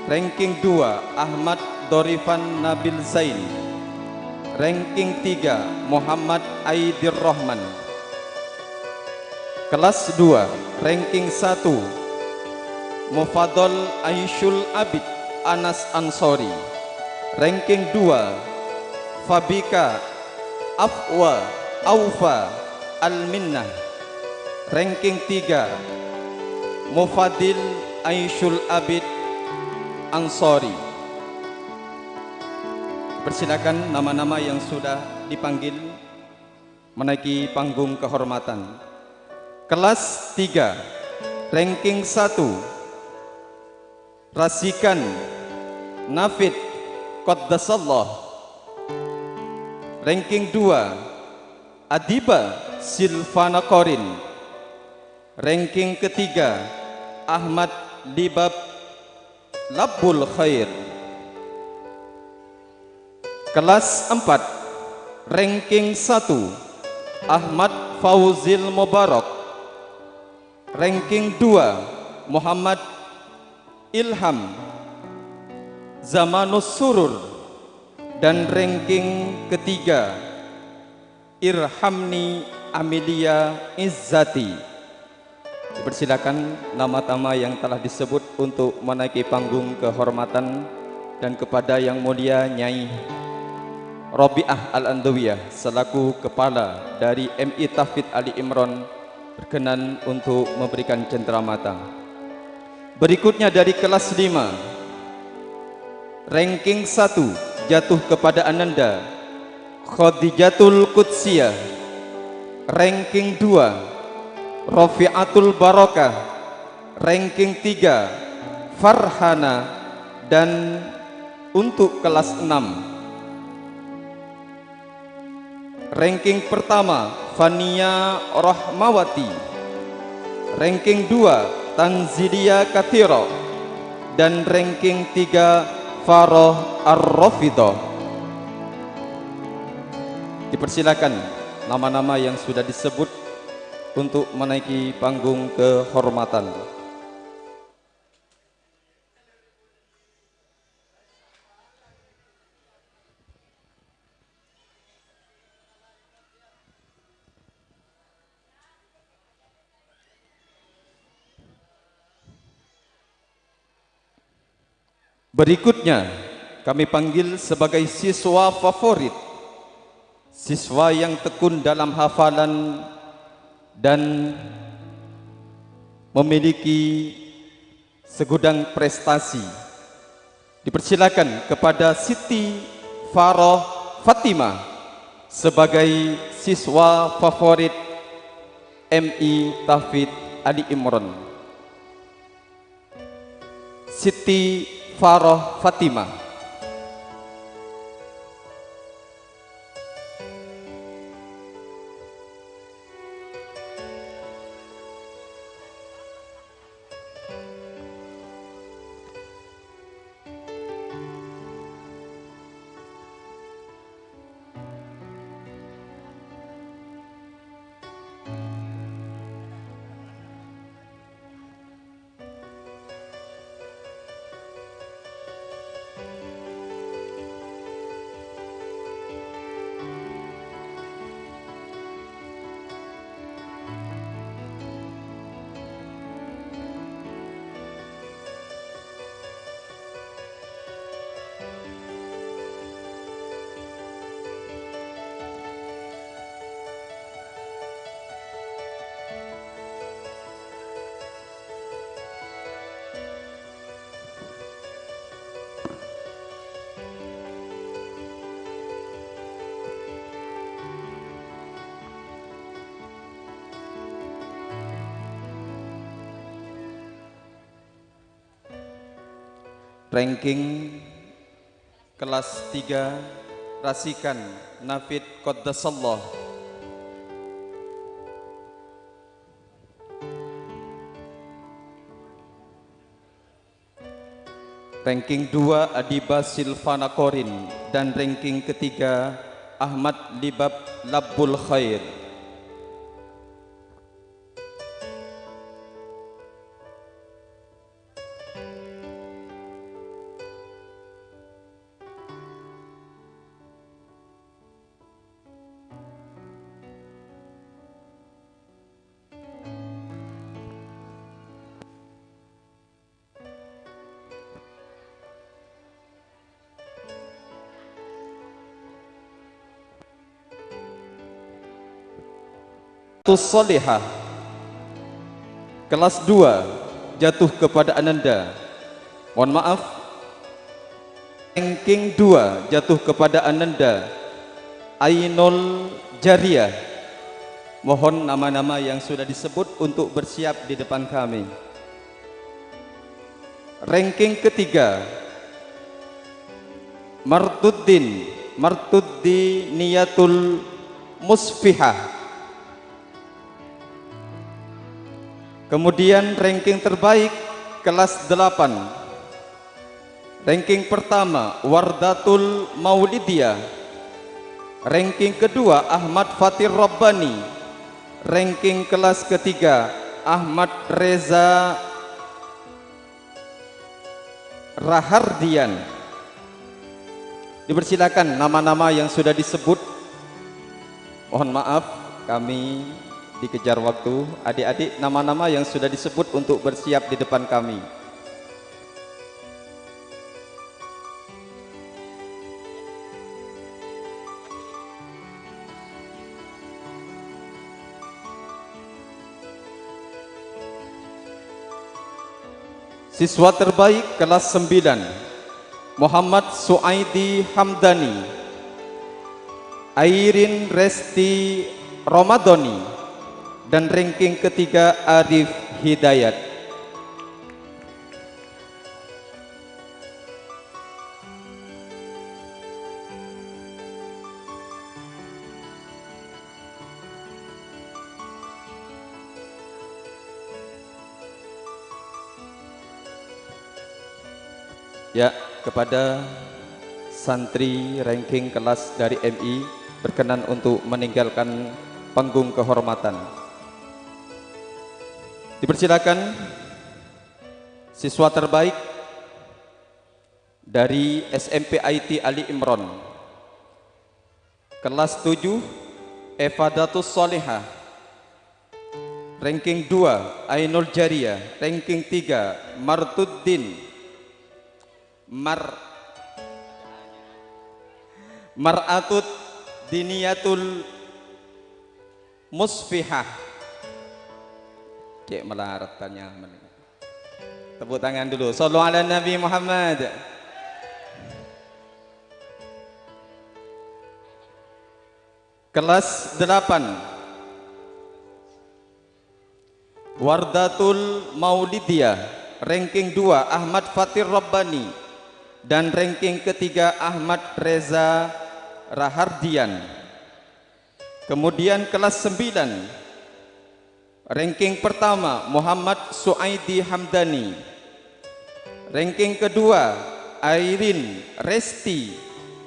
Ranking dua, Ahmad Dorifan Nabil Zain. Ranking tiga, Muhammad Aidir Rahman. Kelas dua, ranking satu, Mufadol Aisyul Abid Anas Ansori. Ranking dua, Fabika Afwa Aufa Al-Minnah. Ranking tiga, Mufadil Aisyul Abid Ansori. Persilakan nama-nama yang sudah dipanggil menaiki panggung kehormatan. Kelas tiga, ranking satu, Rasikan Nafid Qaddasallah. Ranking dua, Adiba Silvana Korin. Ranking ketiga, Ahmad Libab Labbul Khair. Kelas empat, ranking satu, Ahmad Fauzil Mubarak. Ranking dua, Muhammad Ilham Zamanus Surur. Dan ranking ketiga, Irhamni Amelia Izzati. Dipersilakan nama-nama yang telah disebut untuk menaiki panggung kehormatan dan kepada Yang Mulia Nyai Robiah Al-Andawiyah selaku kepala dari M I Tahfidz Ali Imron berkenan untuk memberikan cenderamata. Berikutnya dari kelas lima. Ranking satu jatuh kepada Ananda Khadijatul Qudsiyah. Ranking dua, Rafiatul Barokah. Ranking tiga, Farhana. Dan untuk kelas enam, ranking pertama, Fania Rahmawati. Ranking dua, Tanzilia Kathiro. Dan ranking tiga, Faroh Ar-Rafidoh. Dipersilakan nama-nama yang sudah disebut untuk menaiki panggung kehormatan. Berikutnya, kami panggil sebagai siswa favorit, siswa yang tekun dalam hafalan dan memiliki segudang prestasi. Dipersilakan kepada Siti Faroh Fatimah sebagai siswa favorit M I Tahfidz Ali Imron. Siti Faroh Fatimah. Ranking kelas tiga, Rasikan Nafid Qaddasallah. Ranking dua, Adiba Silvana Korin, dan ranking ketiga, Ahmad Libab Labbul Khair. Tus Salihah. Kelas dua, jatuh kepada Ananda. Mohon maaf. Ranking dua, jatuh kepada Ananda Ainul Jariyah. Mohon nama-nama yang sudah disebut untuk bersiap di depan kami. Ranking ketiga, Martuddin, Martuddiniyatul Musfihah. Kemudian ranking terbaik kelas delapan. Ranking pertama, Wardatul Maulidiyah. Ranking kedua, Ahmad Fatir Rabbani. Ranking kelas ketiga, Ahmad Reza Rahardian. Dipersilakan nama-nama yang sudah disebut. Mohon maaf, kami dikejar waktu. Adik-adik, nama-nama yang sudah disebut untuk bersiap di depan kami. Siswa terbaik kelas sembilan, Muhammad Suaidi Hamdani, Airin Resti Romadoni, dan ranking ketiga Arif Hidayat. Ya, kepada santri ranking kelas dari M I berkenan untuk meninggalkan panggung kehormatan. Dipersilakan siswa terbaik dari S M P I T Ali Imron. Kelas tujuh, Efadatus Shalihah. Ranking dua, Ainul Jariyah. Ranking tiga, Martuddin. Mar-, Mar'atut Diniyatul Musfihah. Cek melarat tanya men-, Tepuk tangan dulu. Shallu ala Nabi Muhammad. Kelas delapan. Wardatul Maulidiyah, ranking dua Ahmad Fatir Rabbani, dan ranking ketiga Ahmad Reza Rahardian. Kemudian kelas sembilan, ranking pertama Muhammad Suaidi Hamdani, ranking kedua Airin Resti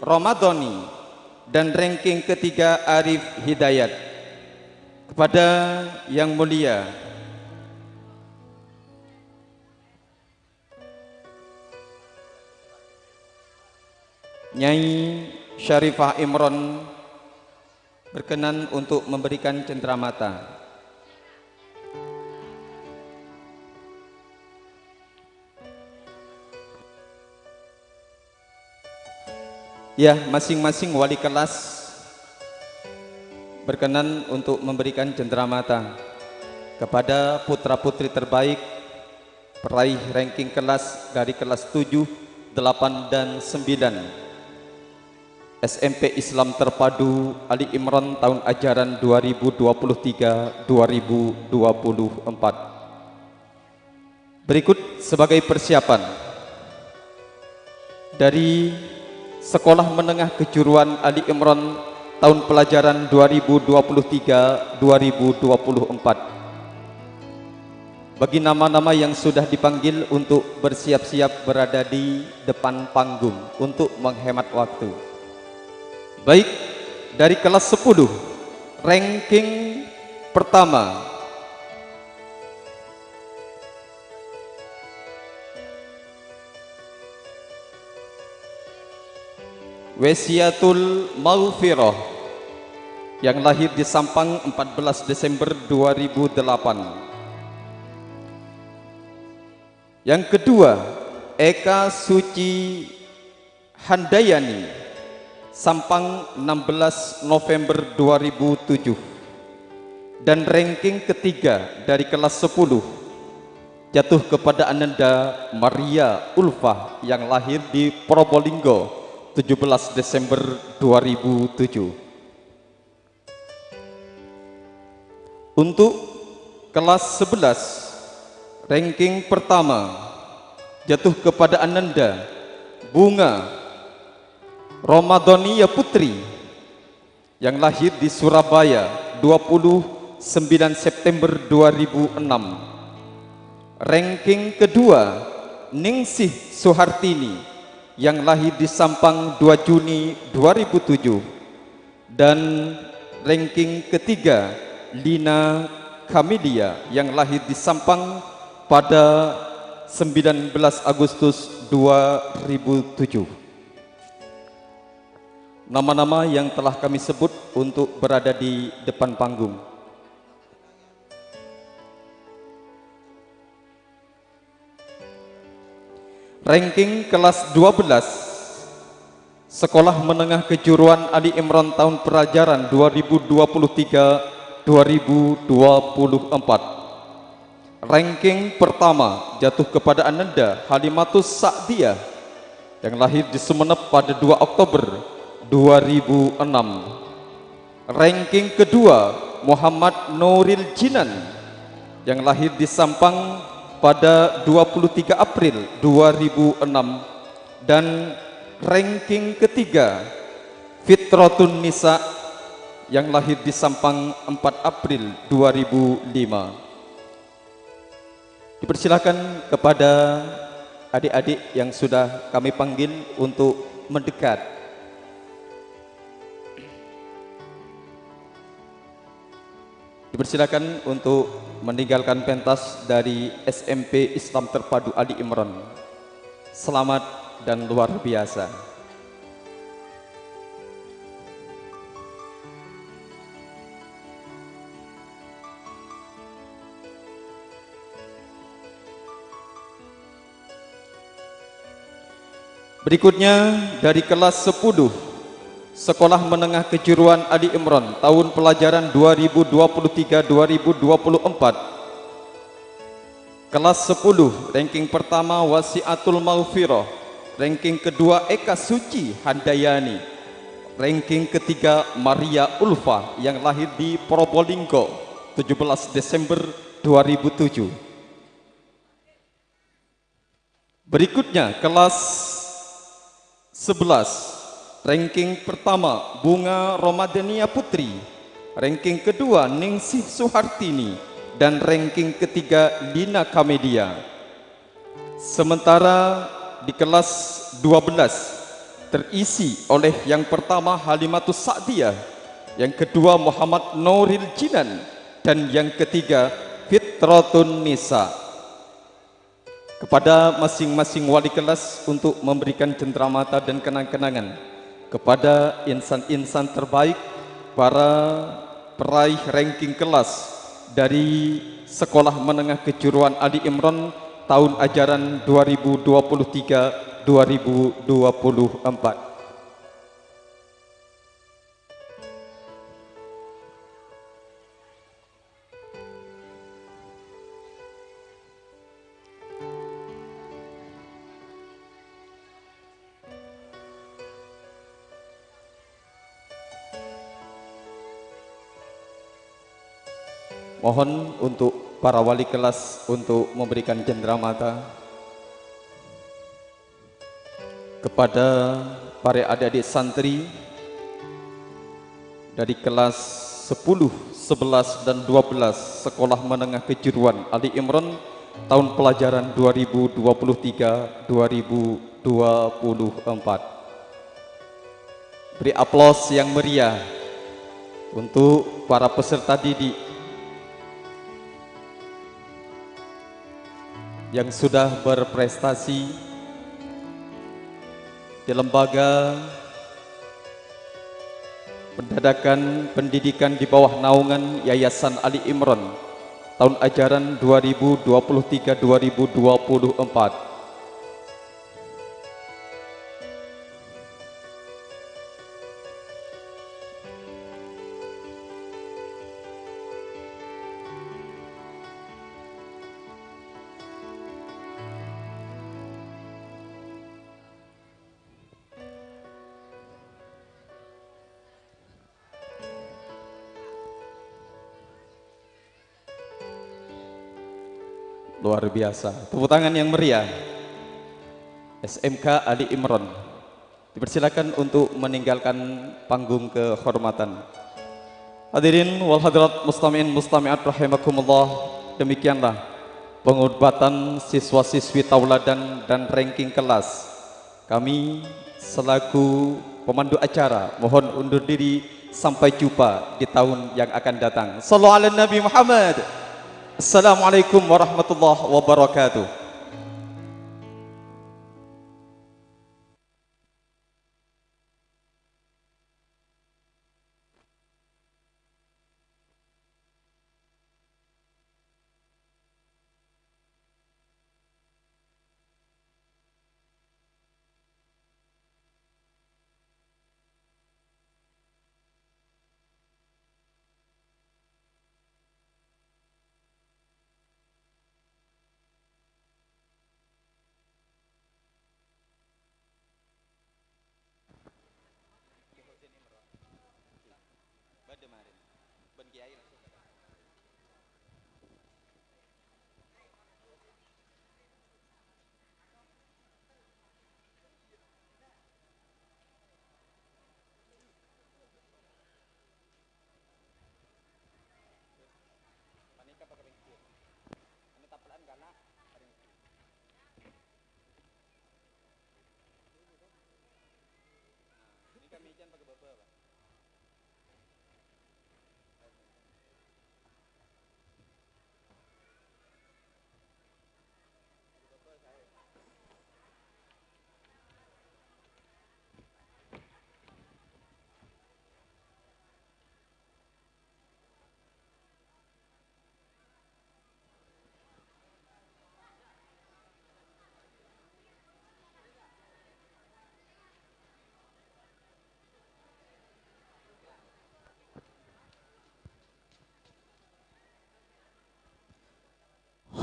Romadoni, dan ranking ketiga Arif Hidayat. Kepada yang mulia Nyai Syarifah Imron berkenan untuk memberikan cenderamata. Ya, masing-masing wali kelas berkenan untuk memberikan cenderamata kepada putra-putri terbaik peraih ranking kelas dari kelas tujuh, delapan, dan sembilan S M P Islam Terpadu Ali Imran tahun ajaran dua ribu dua puluh tiga dua ribu dua puluh empat. Berikut sebagai persiapan, Dari Sekolah Menengah Kejuruan Ali Imran tahun pelajaran dua ribu dua puluh tiga dua ribu dua puluh empat. Bagi nama-nama yang sudah dipanggil untuk bersiap-siap berada di depan panggung untuk menghemat waktu. Baik, dari kelas sepuluh, ranking pertama. Wesiatul Maghfirah, yang lahir di Sampang empat belas Desember dua ribu delapan. Yang kedua, Eka Suci Handayani, Sampang enam belas November dua ribu tujuh. Dan ranking ketiga dari kelas sepuluh jatuh kepada Ananda Maria Ulfah yang lahir di Probolinggo tujuh belas Desember dua ribu tujuh. Untuk kelas sebelas, ranking pertama jatuh kepada Ananda Bunga Romadhania Putri yang lahir di Surabaya dua puluh sembilan September dua ribu enam. Ranking kedua, Ningsih Suhartini yang lahir di Sampang dua Juni dua ribu tujuh. Dan ranking ketiga, Lina Kamilia yang lahir di Sampang pada sembilan belas Agustus dua ribu tujuh. Nama-nama yang telah kami sebut untuk berada di depan panggung. Ranking kelas dua belas, Sekolah Menengah Kejuruan Ali Imran tahun pelajaran dua ribu dua puluh tiga dua ribu dua puluh empat. Ranking pertama jatuh kepada Ananda Halimatus Sa'diyah yang lahir di Sumenep pada dua Oktober dua ribu enam. Ranking kedua, Muhammad Nuril Jinan yang lahir di Sampang pada dua puluh tiga April dua ribu enam, dan ranking ketiga, Fitratun Nisa yang lahir di Sampang empat April dua ribu lima. Dipersilakan kepada adik-adik yang sudah kami panggil untuk mendekat. Dipersilakan untuk meninggalkan pentas dari S M P Islam Terpadu Ali Imran. Selamat dan luar biasa. Berikutnya dari kelas sepuluh, Sekolah Menengah Kejuruan Ali Imran, tahun pelajaran dua ribu dua puluh tiga dua ribu dua puluh empat. Kelas sepuluh, ranking pertama Wasiatul Maghfirah, ranking kedua Eka Suci Handayani, ranking ketiga Maria Ulfa yang lahir di Probolinggo, tujuh belas Desember dua ribu tujuh. Berikutnya, kelas sebelas, ranking pertama Bunga Romadania Putri, ranking kedua Ningsih Suhartini, dan ranking ketiga Lina Kamedia. Sementara di kelas dua belas terisi oleh yang pertama Halimatus Sa'diyah, yang kedua Muhammad Nuril Jinan, dan yang ketiga Fitratun Nisa. Kepada masing-masing wali kelas untuk memberikan cendramata dan kenang-kenangan kepada insan-insan terbaik, para peraih ranking kelas dari Sekolah Menengah Kejuruan Ali Imran tahun ajaran dua ribu dua puluh tiga dua ribu dua puluh empat. Mohon untuk para wali kelas untuk memberikan cendramata. Kepada para adik-adik santri dari kelas sepuluh, sebelas, dan dua belas Sekolah Menengah Kejuruan Ali Imran tahun pelajaran dua ribu dua puluh tiga dua ribu dua puluh empat. Beri aplaus yang meriah untuk para peserta didik yang sudah berprestasi di Lembaga Pendidikan, Pendidikan di bawah naungan Yayasan Ali Imran tahun ajaran dua ribu dua puluh tiga dua ribu dua puluh empat. Luar biasa. Tepuk tangan yang meriah. S M K Ali Imran. Dipersilakan untuk meninggalkan panggung kehormatan. Hadirin wal hadirat, mustami'in mustami'at rahimakumullah, demikianlah pengobatan siswa-siswi tauladan dan ranking kelas. Kami selaku pemandu acara mohon undur diri, sampai jumpa di tahun yang akan datang. Sallu ala Nabi Muhammad. Assalamualaikum warahmatullahi wabarakatuh.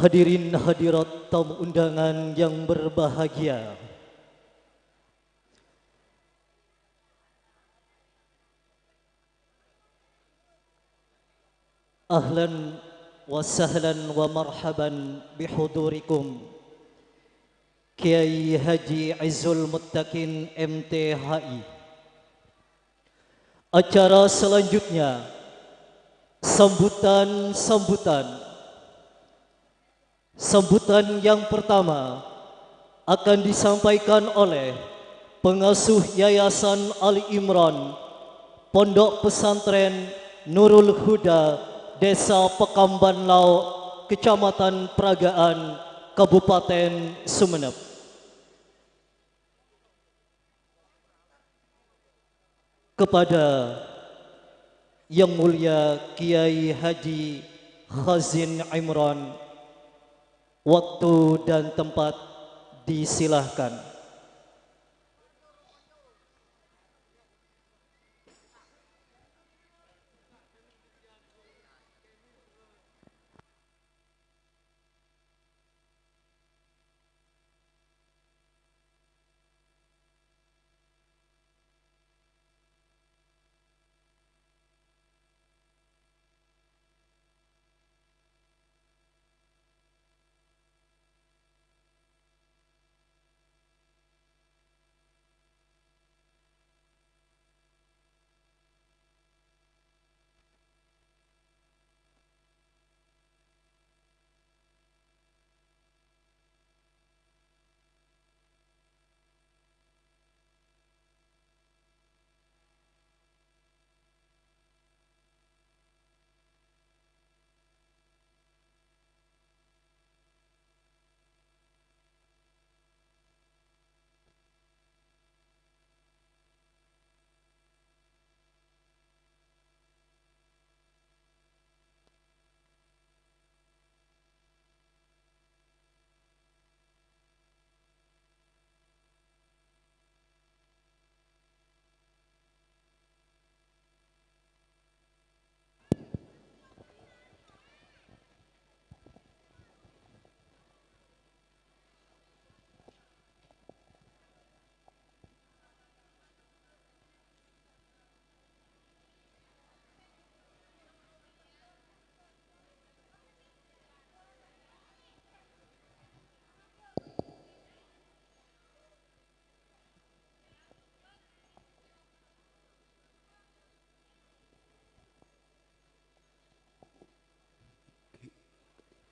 Hadirin hadirat tamu undangan yang berbahagia. Ahlan wa sahlan wa marhaban bihudurikum Kiai Haji Izzul Muttaqin M T H I. Acara selanjutnya, sambutan-sambutan. Sambutan yang pertama akan disampaikan oleh pengasuh Yayasan Ali Imran, Pondok Pesantren Nurul Huda, Desa Pekamban Lauk, Kecamatan Pragaan, Kabupaten Sumenep. Kepada Yang Mulia Kiai Haji Khazin Imran, waktu dan tempat disilahkan.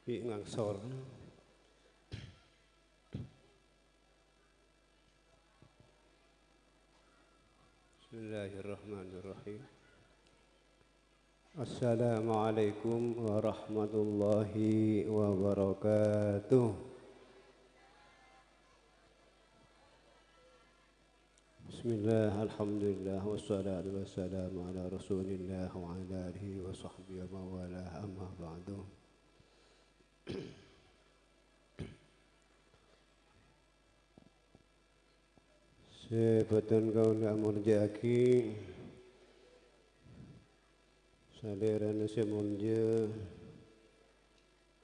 Bi' ngangsor. Bismillahirrahmanirrahim. Assalamualaikum warahmatullahi wabarakatuh. Bismillah, alhamdulillah, wassalatu wassalamu ala Rasulillah wa ala alihi wa sahbihi wa mawalah, amma ba'du. Sè bhâdhân kaulâ amoljâ'aghi, salèrana sè moljâ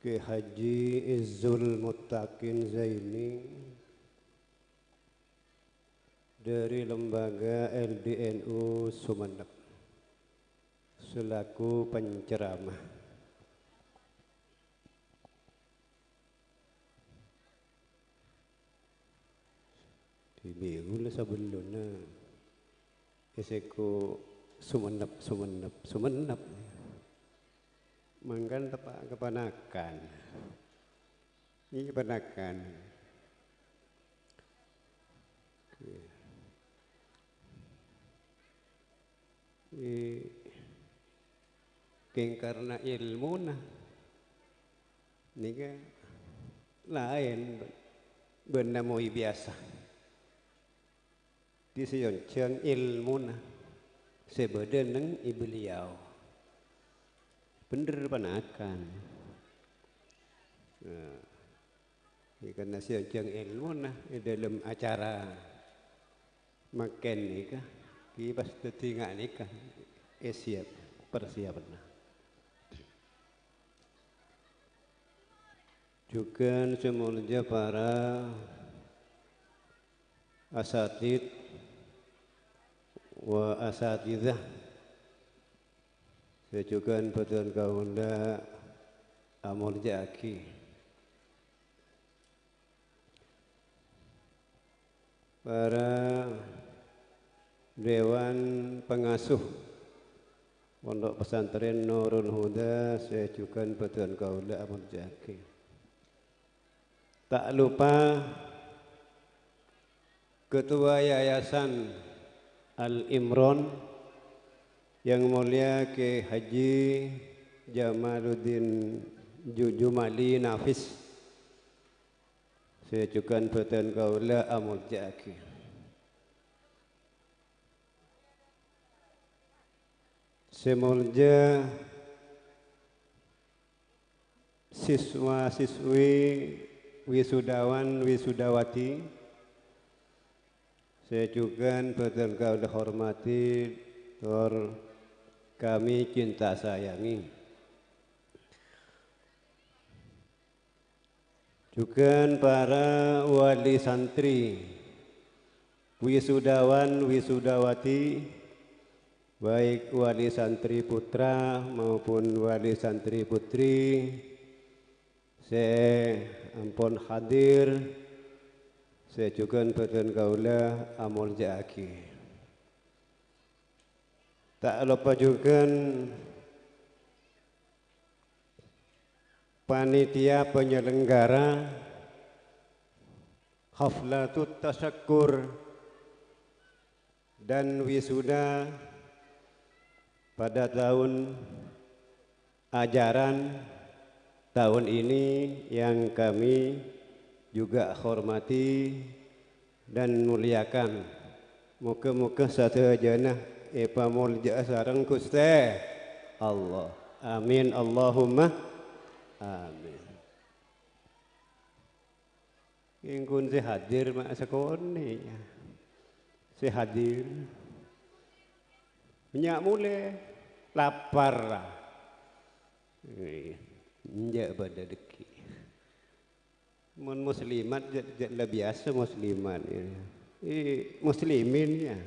Kè Haji Izzul Muttaqin Zaini, dari Lembaga L D N U Sumenep selaku penceramah. Dhibi' ghulâ sabellunna è sèko Sumenep, Sumenep, Sumenep. Mangkana teppa' ka panakan. Iyâ, panakan. Oke. È, kèng karna èlmona nèka laèn bân namoi biyasa. Dhi sè èyonjhâng èlmona sè bâdâ neng è beliau. Bhendher panakan. Nah, Nèka sè èyonjhâng èlmona è dhâlem acara mangkèn nèka, ghi pas dhâddhi nga' nèka, è siap persiapanna. Jhughân sè molja para asatidz wa asatidzah. Sè jhughân bhâdhân kaulâ amolja'aghi. Para dewan pengasuh Pondok Pesantren Nurul Huda sè jhughân bhâdhân kaulâ amolja'aghi. Ta' lupa Ketua Yayasan Al Imron yang mulia Kè Haji Jamaluddin Ju-, Jumali Nafis, sè jhughân bhâdhân kaulâ amolja'aghi. Sè molja siswa-siswi, wisudawan, wisudawati, sè jhughân bhâdhân kaulâ hormati, tor kami cinta sayangi. Jhughân para wali santri, wisudawan, wisudawati, baik wali santri putra maupun wali santri putri, sè ampon hadir, sè jhughân bhâdhân kaulâ amolja'aghi. Ta' loppa jhughân panitia penyelenggara Haflatut Tasakkur dan Wisuda pada tahun ajaran tahun ini yang kami juga hormati dan muliakan. Moghâ-moghâ sadhâjâna èpamolja'a sareng Ghustè Allah. Amin, Allahumma amin. Èngkon sè hadir ma' sakonè'. Sè hadir. Nya' molè lapar, la. Iyâ, enjâ' bâdâ dhâggi'. Mon muslimat, jâ', jâ' la biyasa muslimat, ya. Iyâ, muslimin, ya.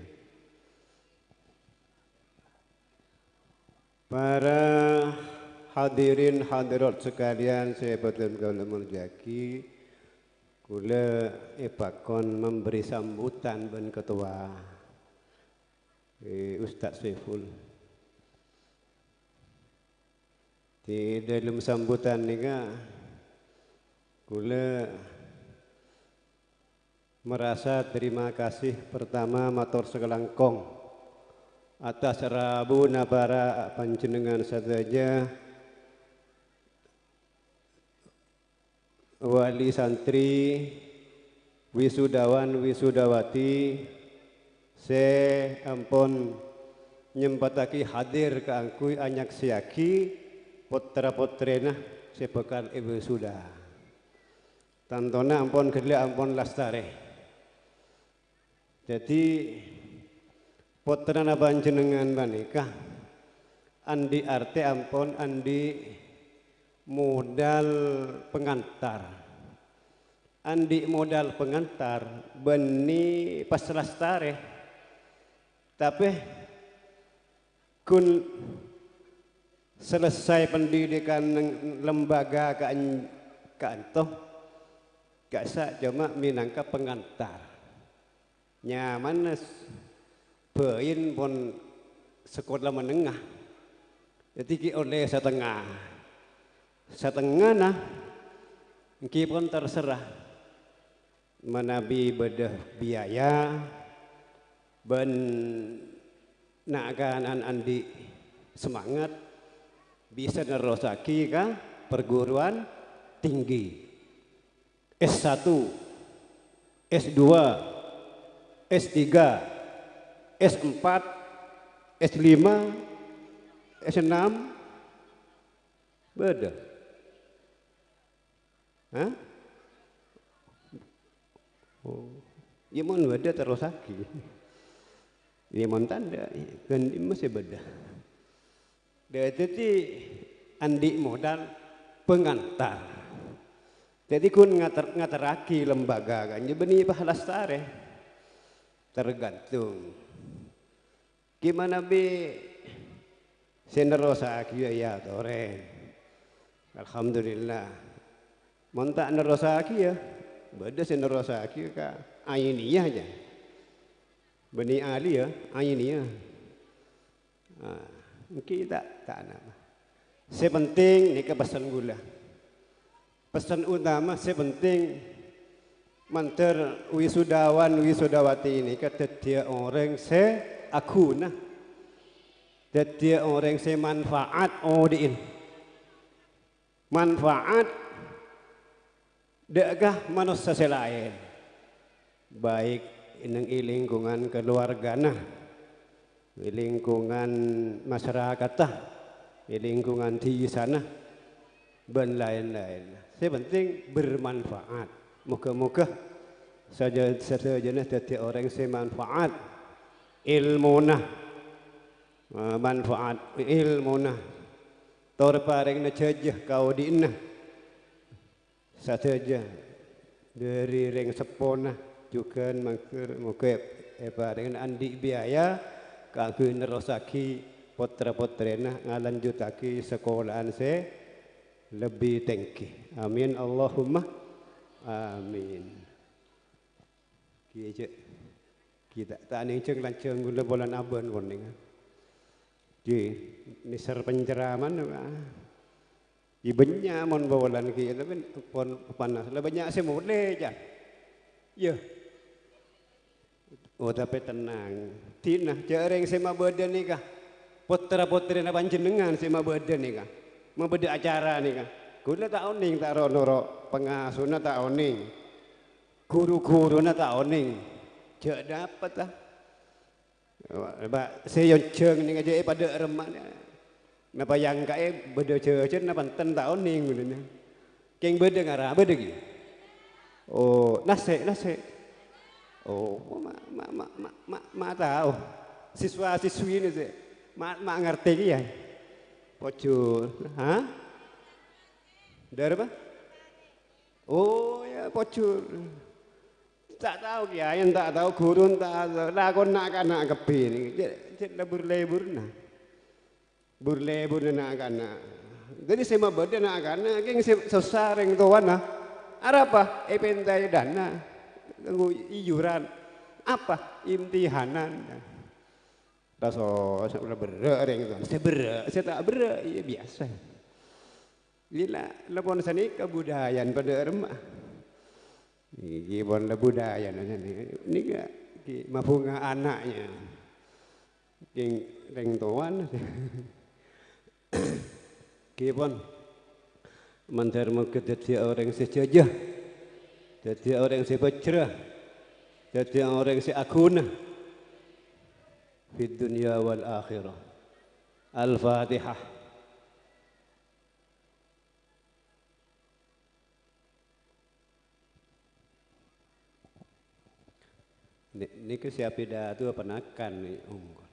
Para hadirin hadirat sekalian sè bhâdhân kaulâ molja'aghi, kaulâ èpakon memberi sambutan bân ketua, eh, Ustadz Saiful. Di dalam sambutan nèka, Kaulâ marasa terima kasih pertama mator sakalangkong atas rabuna para panjhennengngan sadhâjâ, wali santri, wisudawan, wisudawati, sè ampon nyempattaghi hadir kaangghuy anyaksèyaghi pottra-pottrèna sè bhâkal èwisuda. Tantona ampon ghellâ' ampon lastarè. Dhâddhi, pottrana panjhennengngan panèka andi' artè ampon andi' modal pangantar. Andi' modal pangantar bânnè pas lastarè. Tapè ghun selesai pendidikan neng lembaga ka'en-, ka'ento, ka'issa' coma mènangka pangantar. Nyamana s-, bhâi pon sakola menengah. Dhâddhi ghi' ollè satengnga. Satengngana èngghi pon terserah. Manabi bâdâ biaya, bân na'-kana'an andi' semangat bisa nerrossaghi ka perguruan tinggi. S satu, S dua, S tiga, S empat, S lima, S enam, bâdâ. Hah? Oh. Iyâ, mon bâdâ, terrossaghi. Iyâ, mon tadâ', kan mesti bâdâ. Dâ-, dhâddhi, andi' modal pangantar. Dhâddhi, ghun ngater-, ngaterraghi lembaga, kan, iyâ, bânnè pas lastarè. Tergantung. Gimana bi' sè nerrossaghi, ya, torè. Alhamdulillah. Mon ta' nerrossaghi, ya, bâdâ sè nerrossaghi ka Ainiyah, ya. Bânnè Ali, ya, Ainiyah. Ah, èngghi ta', ta' napa. Sè penting nèka pessen kaulâ. Pessen utama sè penting, mandhâr wisudawan wisudawati nèka dhâddhiyâ orèng sè aghuna, dhâddhiyâ orèng sè manfaat odi'in. Manfaat dâ' ka manossa sè laèn, baik neng è lingkungan kaluwargana, è lingkungan masyarakatta, è lingkungan dhisana, bân laèn-laèn. Sè penting bermanfaat. Moghâ-moghâ sadhâ-, sadhâjâna dhâddhi orèng sè manfaat èlmona, eh, manfaat èlmona, tor parèngna jhâjâ ka odi'na. Sadhâjâ, dhâri rèng seppona jhughân mangghâr, moghâ èparèngana andi' biaya kaangghuy nerrossaghi pottra-pottrèna ngalanjhuttaghi sakola'an sè lebbi tèngghi. Amin, Allahumma amin. Ghi' jhâ', ghi' ta', ta' nèng jhâng-lanjhâng ghulâ polana abân konèng. Ghi' nèser penceramana, Pak. Ghi' bânnya' mon bâbâlân ghi', tapè pon panas. La bânnya' sè molè, jhâ'. Iyâ. Oh, tapè tennang. Dinah, jhâ' rèng sè mabâdâ nèka. Pottra-pottrèna panjhennengngan sè mabâdâ nèka. Mabâdâ acara nèka. Ghulâ ta' onèng, ta' ro-, noro' pangasona ta' onèng. Ru-ghuruna ta' onèng. Jhâ' dâpetta. Bâ-, sè èonjhâng nèng ajâ èpadâ' remma. Napa yangka'è bâdâ jhâjhân napa enten ta' onèng ghulâna. Kèng bâdâ ngara, bâdâ ghi? Oh, nasè', nasè'. Oh, ma', ma', ma' tao. Siswa-siswina sè ma', ma' ngartè kèya. Pojhur, ha? Dârâ apa? Oh, ya, pojhur. Ta' tao kèyaè, ta' tao ghuru, ta' tao lakon na'-kana' kabbhi nèka. Jhâ', jhâ' lebur-leburna. Bur-leburna na'-kana'. Dhâddhi sè mabâdâ na'-kana', kèng sè sossa rèng towana. Arapa? Èpèntaè dâna. Ngangghuy iyuran. Apa? Imtihanan. Raso, sè berrâ' rèng towana. Sè berrâ', sè ta' berrâ', iyâ biyasa. Lila, la pon sanèka budayana padâ remma. Nèka pon la budayana sanèka. Nèka, ki mabhunga ana'na. Kèng rèng towana. Ki pon. Mandhâr moghâ dhâddhiyâ orèng sè jhâjâ. Dhâddhiyâ orèng sè bhâjrâ. Dhâddhiyâ orèng sè aghuna. Fid dunya wal akhirah. Al-Fatihah. Nè-, nèka sè apidato apa nakan nè-, ongghu?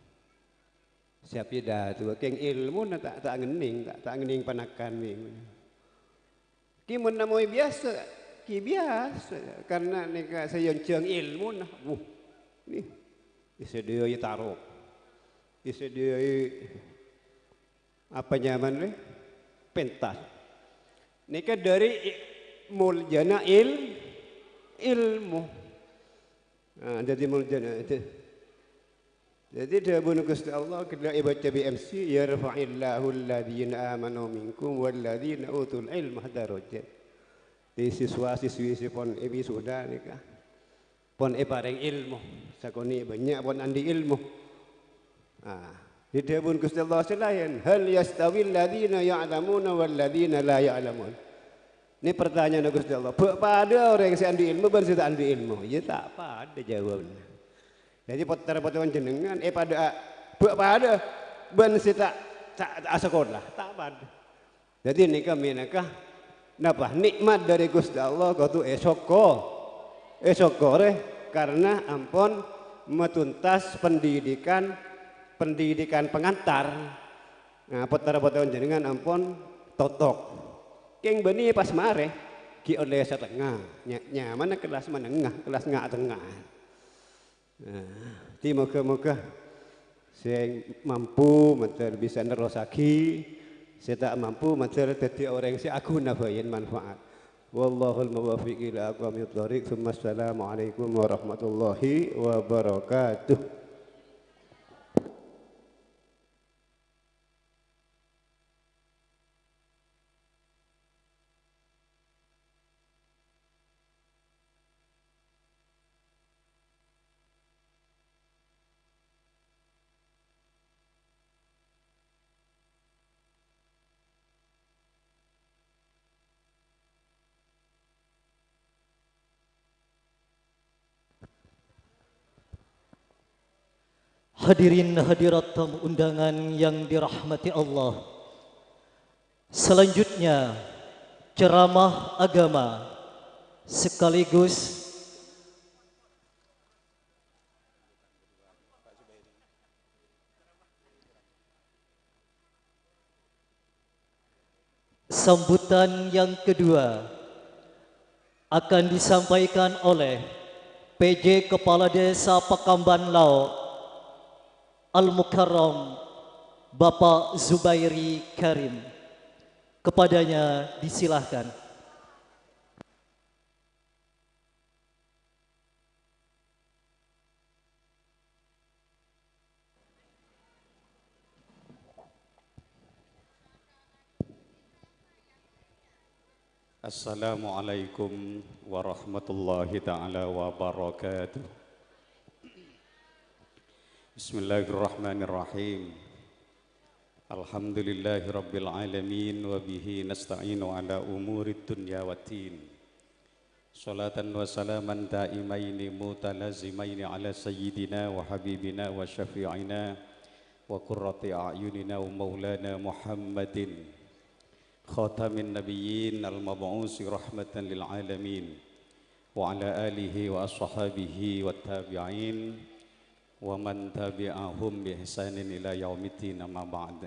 Sè apidato kèng èlmona ta', ta' ngennèng, ta', ta' ngennèng panakan nè-, Ki mon namoy biyasa, ki biyasa. Karna nèka sè èonjhâng èlmona. Wuh, nè, èsadhiyâi tarok. Èsadhiyâi Apa nyamana rè? Pentas. Nèka dhâri i-, moljâna il-, ilmu. Nah, dhâddhi moljâna. Dhâddhi dhâbuna Ghustè Allah, ghellâ' èbâca bi' M C, "Yarfa'illahu alladhina amanu minkum walladhina utul ilma darajat." Dhâddhi siswa-siswi sè pon èwisuda nèka. Pon èparèng èlmo, sakonè' bânnya' pon andi' èlmo. Ah, dhâddhi dhâbuna Ghustè Allah sè laèn, "Hal yastawil ladzina ya'lamuna wal ladzina la ya'lamun?" Nè partanya'anna Ghustè Allah, "Bâ' padâ orèng sè andi' èlmo bân sè ta' andi' èlmo?" Iyâ, ta' padâ jâwâbbhâ. Dhâddhi pottra-pottrèna panjhennengngan, è padâ a-, bâ' padâ bân sè ta', ta', ta' asakola? Ta' padâ. Dhâddhi nèka mènangka napa? Nè'mat dhâri Ghustè Allah kodhu èsoko-, èsokorè karna ampon matuntas pendidikan, pendidikan pengantar. Nah, pottra-pottrèna panjhennengngan ampon totok. Kèng bânnè pas marè, ghi' ollè satengnga. Nya-, nyamana kellas menengah, kellas nga'-tengnga. Nah, dhâddhi moghâ-moghâ sè mampu mandhâr bisa nerrossaghi, sè ta' mampu mandhâr dhâddhi orèng sè aghuna bhâi manfaat. Wallahul muwaffiq ila aqwamit thoriq. Tsumma assalamualaikum warahmatullahi wabarakatuh. Hadirin hadirat tamu undangan yang dirahmati Allah. Selanjutnya, ceramah agama sekaligus sambutan yang kedua akan disampaikan oleh P J Kepala Desa Pekamban Lao, Al-Mukarram Bapak Zubairi Karim. Kepadanya disilahkan. Assalamualaikum warahmatullahi taala wabarakatuh. Bismillahirrahmanirrahim. Alhamdulillahirabbil alamin, wa bihi nasta'inu ala umurid dunya waddin. Sholatan wa salaman daimaini mutalazimaini ala sayyidina wa habibina wa syafi'ina wa qurrati a'yunina wa maulana Muhammadin, khatamin nabiyyin al-mab'usi rahmatan lil alamin, wa ala alihi wa ashabihi wa tabi'in, wa man tabi'ahum bi ihsanin ila yaumiddin, amma ba'd.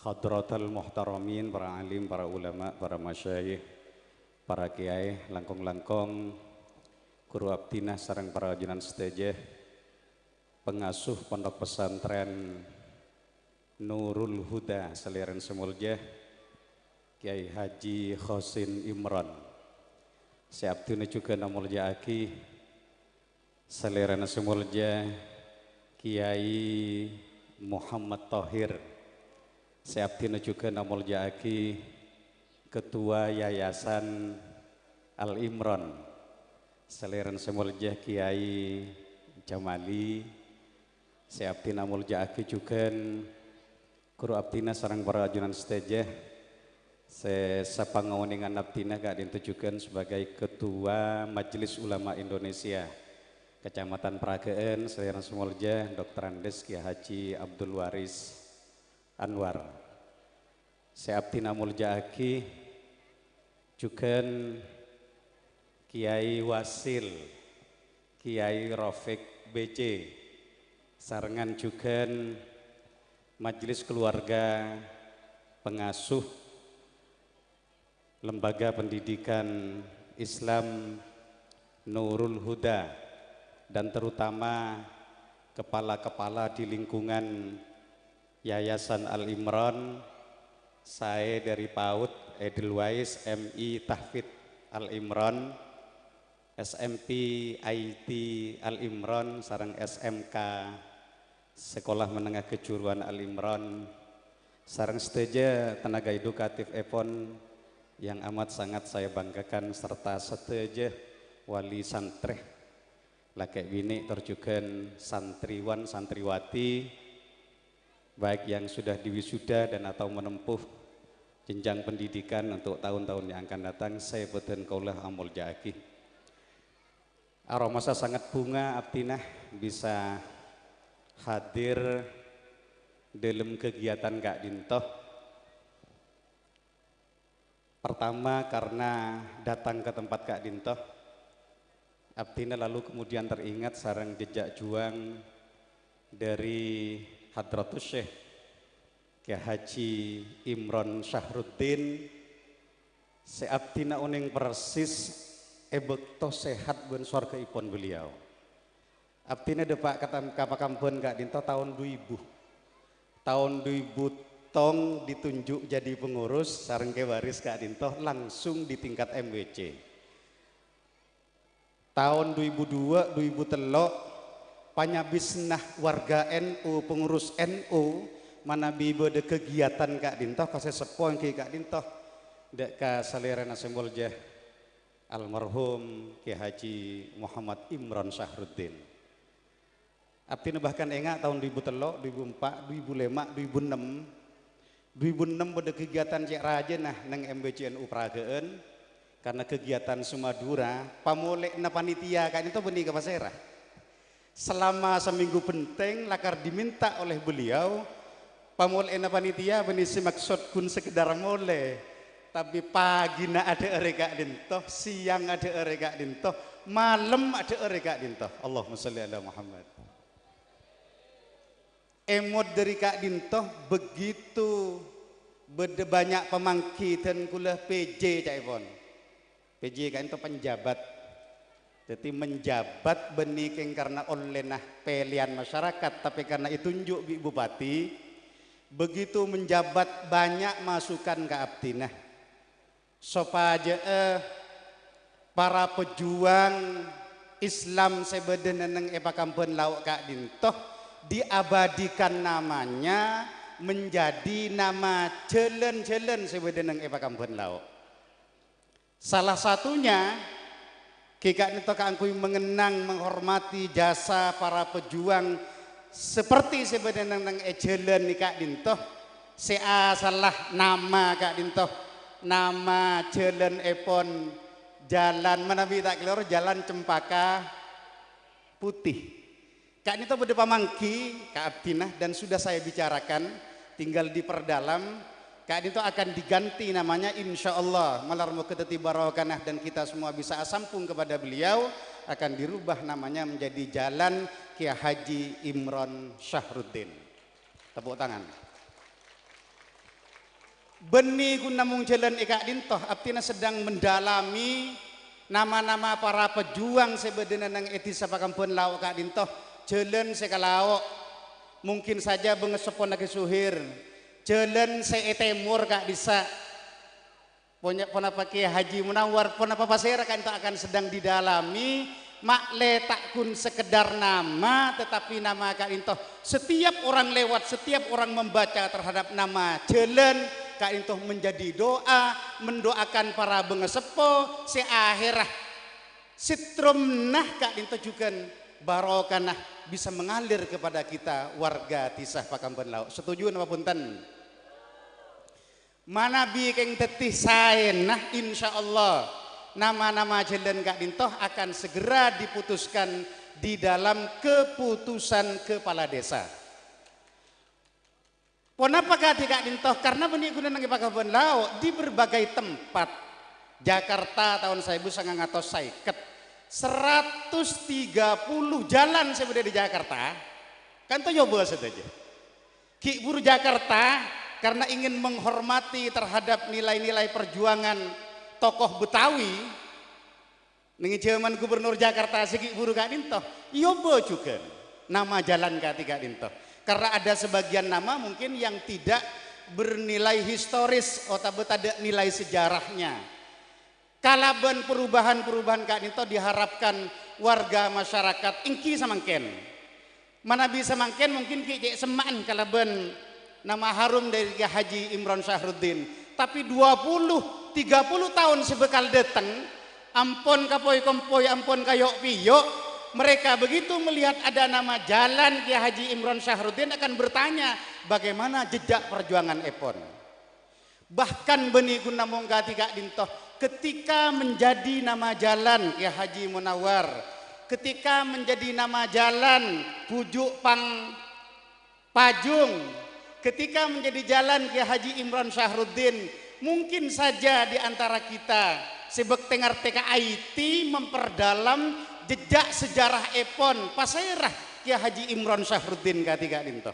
Hadratal muhtaramin, para alim, para ulama, para masyayikh, para kèyaè, langkong-langkong ghuru abdhina sareng para ajunan sadhâjâ, pengasuh Pondok Pesantren Nurul Huda, salèrana sè molja, Kiai Haji Khosin Imron. Sè abdhina jhughân amolja'aghi, salèrana sè molja, Kiai Muhammad Thohir. Sè abdhina jhughân amolja'aghi, Ketua Yayasan Al Imron, salèrana sè molja Kiai Jamali, sè abdhina molja'aghi jhughân ghuru abdhina sareng para ajunan sadhâjâ, sè sapangonèngan abdhina ka'dhinto jhughân sebagai Ketua Majelis Ulama Indonesia Kecamatan Pragaan, salèrana sè molja Doktor Andes Kiai Haji Abdul Waris Anwar. Sè abdhina molja'aghi jhughân Kiai Wasil, Kiai Rafiq B C, sarengngan jhughân majelis keluarga pengasuh Lembaga Pendidikan Islam Nurul Huda, dan terutama kepala-kepala di lingkungan Yayasan Al Imron, saè dhâri PAUD, Edelweiss, M I Tahfidz Al Imron, S M P I T Al Imron, sareng S M K Sekolah Menengah Kejuruan Al Imron, sareng sadhâjâ tenaga edukatif èpon yang amat sangat saya banggakan, serta sadhâjâ wali santrè, lakè' binè' tor jhughân santriwan santriwati, baik yang sudah diwisuda dan atau menempuh jenjang pendidikan untuk tahun-tahun yang akan datang, sè bhâdhân kaulâ amolja'aghi. Aromasa sanget bhunga abdhina bisa hadir dâlem kegiatan ka'dhinto. Pertama, karena datang ke tempat ka'dhinto, abdhina lalu kemudian teringat sareng jejak juang dhâri Hadratus Syekh Kiai Haji Imron Syahruddin, sè abdhina onèng persis è bâkto sehat bân sowarghâèpon beliau. Abdhina dâpa' ka tam-, ka Pakambhân ka'dhinto taon du èbu. Taon du èbu tong ditunjuk jadi pengurus sareng Kè Waris ka'dhinto langsung di tingkat M W C. Taon du èbu duwâ', du èbu tello', panyabisna warga N U, pengurus N U, manabi bâdâ kegiatan ka'dhinto, ka sè seppo èngghi ka'dhinto, dâ' ka salèrana sè molja, almarhum Kiai Haji Muhammad Imron Syahruddin. Abdhina bahkan enga' taon du èbu tello', du èbu empa', du èbu lèma', du èbu ennem. Du èbu ennem bâdâ kegiatan cè' rajâna neng M W C N U Pragaan, karena kegiatan Sumadura, pamolè'na panitia ka'dhinto bânnè ka pasèra. Selama seminggu bhenteng lakar diminta oleh beliau, pamolè'na panitia bânnè sè maksod ghun sekedar molè, tapè pagina adhâ'ârè ka'dhinto, sèyang adhâ'ârè ka'dhinto, malem adhâ'ârè ka'dhinto. Allahumma shalli ala Muhammad. Èmot dhâri ka'dhinto, begitu bâdâ bânnya' pamangghi dân kulâ P J ca'èpon. P J ka'dhinto penjabat. Dhâddhi menjabat bânnè kèng karena ollèna pèlèyan masyarakat, tapè karena ètunjuk bi' bupati, begitu menjabat bânnya' masukan ka abdhina. Sopajâ'â para pejuang Islam sè bâdâna neng è Pakambhân Lao' ka'dhinto diabadikan namanya menjadi nama jhâlân-jhâlân sè bâdâ neng è Pakambhân Lao'. Salah satunya, ghi' ka'dhinto kaangghuy mengenang, menghormati jasa para pejuang seperti sè bâdâ neng, neng è jhâlân nèka ka'dhinto, sè asalla nama ka'dhinto, nama jhâlân èpon Jalan, manabi ta' kalèro, Jalan Cempaka Putih. Ka'dhinto bâdâ pamangghi ka abdhina dan sudah saya bicarakan, tinggal diperdalam. Ka'dhinto akan diganti namanya, insyaallah. Malar moghâ dhâddhi barokana dan kita semua bisa asambhung kepada beliau, akan dirubah namanya menjadi Jalan Kiai Haji Imron Syahruddin. Tepuk tangan. Bânnè ghun namong jhâlân è ka'dhinto, abdhina sedang mendalami nama-nama para pejuang sè bâdâna neng è Dhisa Pakambhân Lao' ka'dhinto. Jhâlân sè ka lao', mungkin saja bângaseppona Kè Suhir. Jhâlân sè è tèmor ka'dhissa'. Ponya-, ponapa Kè Haji Munawar, ponapa pasèra ka'dhinto akan sedang didalami. Ma'lè ta' ghun sekedar nama, tetapi nama ka'dhinto. Setiap orang lewat, setiap orang membaca terhadap nama jhâlân, ka'dhinto menjadi doa, mendoakan para bângaseppo sè ahèrra. Settrumna ka'dhinto jhughân barokahna bisa mengalir kepada kita warga dhisa Pakambân Lao'. Setuju napa bhunten? Manabi kèng dhâddhi saèna, insyaallah nama-nama jhâlân ka'dhinto akan segera diputuskan di dalam keputusan kepala desa. Ponapa kadhi ka'dhinto? Karna bânnè ghuna neng è Pakambân Lao', di berbagai tempat. Jakarta taon saèbu sangang atos sèket, seratus tiga puluh jalan sè bâdâ di Jakarta, ka'dhinto èobâ sadhâjâ. Ghi' bhuru Jakarta, karena ingin menghormati terhadap nilai-nilai perjuangan tokoh Betawi, neng è jhâman gubernur Jakarta sè ghi' bhuru ka'dhinto, èobâ jhughân nama jalan kadhi ka'dhinto. Karena ada sebagian nama mungkin yang tidak bernilai historis otabâ tadâ' nilai sejarahnya. Kalabân perubahan-perubahan ka'dhinto diharapkan warga masyarakat èngghi samangkèn. Manabi samangkèn mungkin ghi' cè' semma'an kalabân nama harum dâri Kè Haji Imron Syahruddin. Tapè dua puluh, tiga puluh taon sè bhâkal dâteng, ampon kapoy-kompoy, ampon kayo'-piyo', mereka begitu melihat ada nama jalan Kè Haji Imron Syahruddin akan bertanya, bagaimana jejak perjuangan èpon? Bahkan bânnè ghuna mongghâ kadhi ka'dhinto, ketika menjadi nama jalan Kè Haji Munawar, ketika menjadi nama jalan Bhuju' Pang Pajung, ketika menjadi jalan Kè Haji Imron Syahruddin, mungkin saja di antara kita sè bâktè ngartè ka I T memperdalam jejak sejarah èpon, pasèra Kè Haji Imron Syahruddin kadhi ka'dhinto.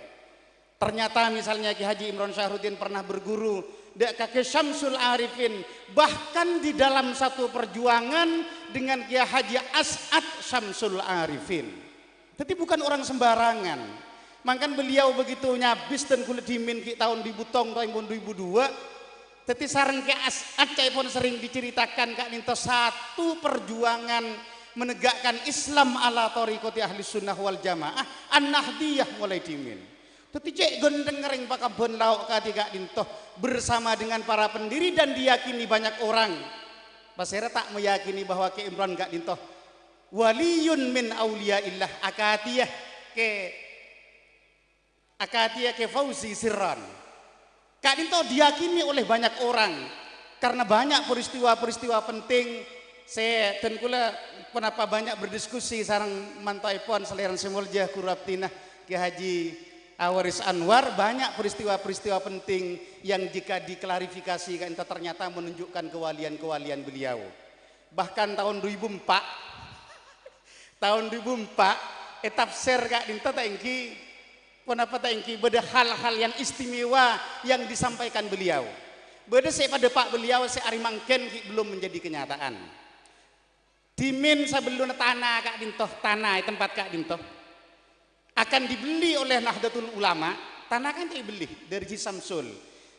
Ternyata misalnya Kè Haji Imron Syahruddin pernah berguru dâ' ka Kè Syamsul Arifin, bahkan di dalam satu perjuangan dengan Kè Haji As'ad Syamsul Arifin. Jadi bukan orang sembarangan. Mangkana beliau begitu nyabis dan kulâ dhimèn ghi' taon dhu èbu tong, taon dhu èbu dua. Jadi sareng Kè As'ad ca'èpon sering diceritakan ka'dhinto satu perjuangan menegakkan Islam ala thariqati ahli sunnah wal jamaah, an-nahdiyah molaè dhimèn. Dhâddhi cè' ghânteng rèng Pakambân Lao' kadhi ka'dhinto bersama dengan para pendiri dan diyakini banyak orang. Pasèra ta' meyakini bahwa Kè Imron ka'dhinto waliyun min auliyaillah, akadhiyâ Kè, akadhiyâ Kè Fauzi sirron. Ka'dhinto diyakini oleh banyak orang karena banyak peristiwa-peristiwa penting sè, dan kulâ ponapa banyak berdiskusi sareng mantoèpon salèrana sè molja Ghuru abdhina Kè Haji Awaris Anwar, banyak peristiwa-peristiwa penting yang jika diklarifikasi ka'dhinto ternyata menunjukkan kewalian-kewalian beliau. Bahkan taon dhu èbu empa', taon dhu èbu empa', ètafsir ka'dhinto ta' èngghi, ponapa ta' èngghi bâdâ hal-hal yang istimewa yang disampaikan beliau. Bâdâ sè èpadâpa' beliau sè arè mangkèn ghi' belum menjadi kenyataan. Dhimèn sabellunna tana ka'dhinto, tana è tempat ka'dhinto akan dibelli oleh Nahdlatul Ulama, tana kan èbelli dâri Haji Samsul.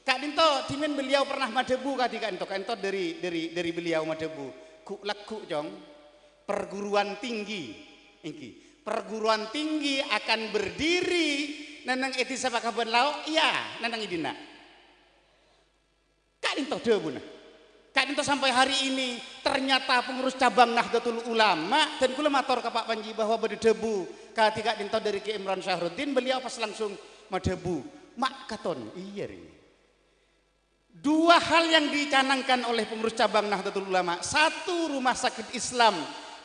Ka'dhinto dhimèn beliau pernah madhâbu kadhi ka'dhinto, ka'dhinto dâri, dâri, dâri beliau madhâbu, "Ghu'-lagghu', Cong, perguruan tinggi, èngghi, perguruan tinggi akan berdiri nèng è dhisa Pakambân Lao', iyâ, nèng è dinna'." Ka'dhinto dhâbuna. Ka'dhinto sampai hari ini, ternyata pengurus cabang Nahdlatul Ulama, dan kulâ mator ka Pak Panji bahwa bâdâ dhâbu kadhi ka'dhinto dâri Kè Imron Syahruddin, beliau pas langsung madhâbu, "Ma' katon, iyâ, rè." Dua hal yang dicanangkan oleh pengurus cabang Nahdlatul Ulama. Satu, Rumah Sakit Islam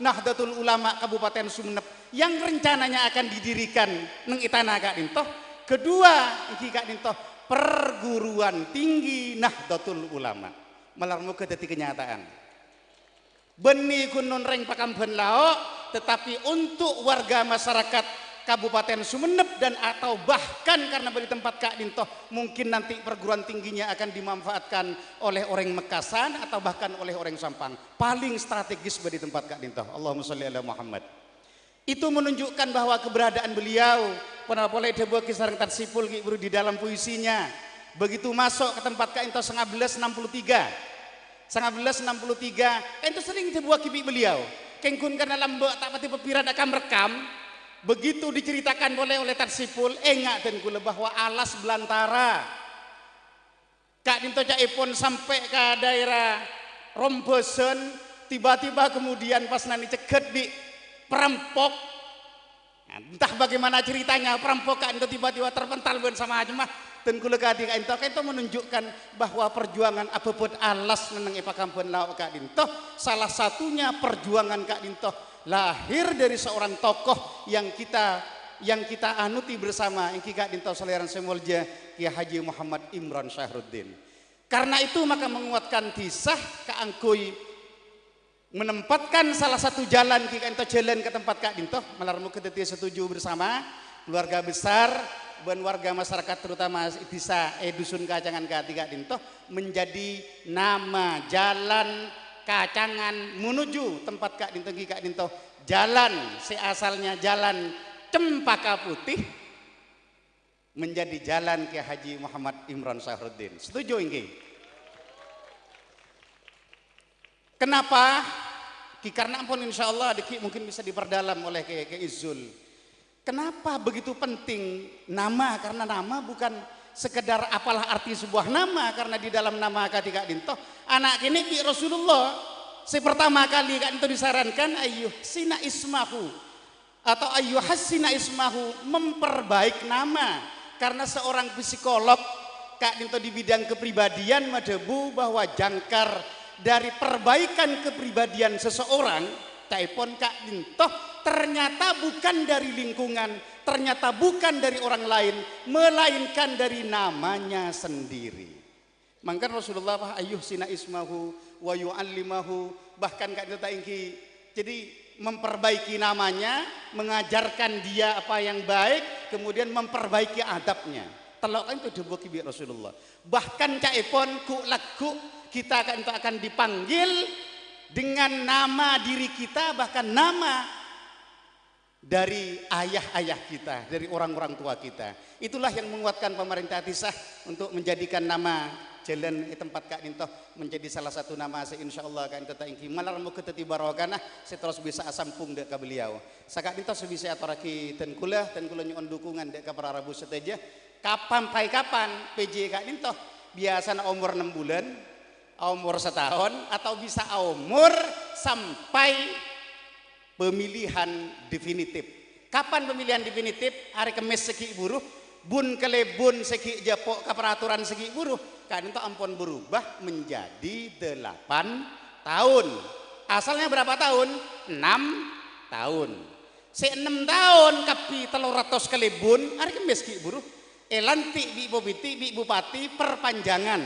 Nahdlatul Ulama Kabupaten Sumenep yang rencananya akan didirikan neng è tana ka'dhinto. Kedua, èngghi ka'dhinto perguruan tinggi Nahdlatul Ulama. Malar moghâ dhâddhi kenyataan. Bânnè ghun non rèng Pakambân Lao', tetapi untuk warga masyarakat Kabupaten Sumenep dan atau bahkan karena bâdâ tempat ka'dhinto, mungkin nanti perguruan tingginya akan dimanfaatkan oleh orèng Mekasan atau bahkan oleh orèng Sampang. Paling strategis bâdâ tempat ka'dhinto. Allahumma sholli ala Muhammad. Itu menunjukkan bahwa keberadaan beliau, ponapa polè èdhâbuwâghi sareng Tad Sipul ghi' buru di dalam puisinya, begitu masuk ke tempat ka'dhinto sanga bellâs enam puluh tiga. Sanga bellâs enam puluh tiga, ka'dhinto sering èdhâbuwâghi bi' beliau. Kèng ghun karna lambâ' ta' patè pèpèran akam-rekam, begitu diceritakan polè oleh Tad Sipul, enga' dân kulâ bahwa alas belantara. Ka'dhinto ca'èpon sampè' ka daerah Rombozan, tiba-tiba kemudian pas nanè cèghât bi' perampok. Nah, entah bagaimana ceritanya, perampok ka'dhinto tiba-tiba terpental bân samacemma. Dan kaulâ kadhi ka'dhinto, ka'dhinto menunjukkan bahwa perjuangan abhâbhât alas neng è pakambhân lao' ka'dhinto, salah satunya perjuangan ka'dhinto lahir dari seorang tokoh yang kita, yang kita anuti bersama, èngghi ka'dhinto salèrana sè molja Kiai Haji Muhammad Imron Syahruddin. Karena itu maka menguatkan dhisa kaangghuy menempatkan salah satu jalan ghi' ka'dhinto jalan ka tempat ka'dhinto, malar moghâ dhâddhi setuju bersama keluarga besar bân warga masyarakat terutama dhisa è Dusun Kacangan kadhi ka'dhinto menjadi nama jalan Kacangan menuju tempat ka'dhinto ghi' ka'dhinto jalan sè asalnya jalan Cempaka Putih menjadi jalan Kiai Haji Muhammad Imron Syahruddin. Setuju èngghi? Kenapa? Ki-, karena ampon insyaallah dhâggi' mungkin bisa diperdalam oleh Kiai, Kiai Izul. Kenapa begitu penting nama? Karena nama bukan sekedar apalah arti sebuah nama, karena di dalam nama kadhi ka'dhinto, ana' kènè' bi' Rasulullah sè pertama kali ka'dhinto disarankan, "Ayyuhsina ismahu." Atau ayyuhassina ismahu, memperbaik nama. Karena seorang psikolog ka'dhinto di bidang kepribadian madhâbu bahwa jangkar dari perbaikan kepribadian seseorang, ca'èpon ka'dhinto, ternyata bukan dari lingkungan, ternyata bukan dari orang lain, melainkan dari namanya sendiri. Mangkana Rasulullah, "Ayyuhsina ismahu wa yu'allimahu," bahkan ka'dhinto ta' èngghi. Jadi, memperbaiki namanya, mengajarkan dia apa yang baik, kemudian memperbaiki adabnya. Tello' ka'dhinto èdhâbuwâghi bi' Rasulullah. Bahkan ca'èpon ghu'-lagghu' kita ka'dhinto akan dipanggil dengan nama diri kita, bahkan nama dari ayah-ayah kita, dari orang-orang tua kita. Itulah yang menguatkan pemerintah dhisa untuk menjadikan nama jalan è tempat ka'dhinto menjadi salah satu nama sè insyaallah ka'dhinto ta' èngghi malar moghâ dhâddhi barokana sè terros bisa asambhung dâ' ka beliau. Saka'dhinto sè bisa atorraghi dân kaulâ, dân kaulâ nyo'on dukungan dâ' ka para rabu sadhâjâ. Kapan, pay kapan, P J ka'dhinto biasana omor ennem bulân, omor sataon, atau bisa aomor sampai pemilihan definitif. Kapan pemilihan definitif? Arè Kemmès sè ghi' buru, bun kalèbun sè ghi' jhâpo' ka peraturan sè ghi' buru, ka'dhinto ampon berubah menjadi delapan tahun. Asalnya berapa tahun? Enam tahun. Sè ennem taon kabbhi tello ratos kalèbun, arè Kemmès ghi' buru. Èlantik bi' Bupati, bi' Bupati perpanjangan.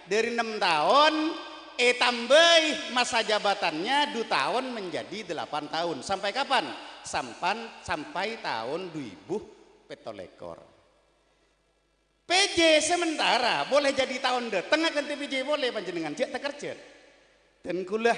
Dari ennem taon, ètambâi masa jabatannya du taon menjadi delapan taon. Sampai kapan? Sampan-, sampai taon du èbu pètto lèkor. P J sementara, boleh jadi taon dâteng aghântè P J polè panjhennengngan, jhâ' takerjhât. Dân kaulâ,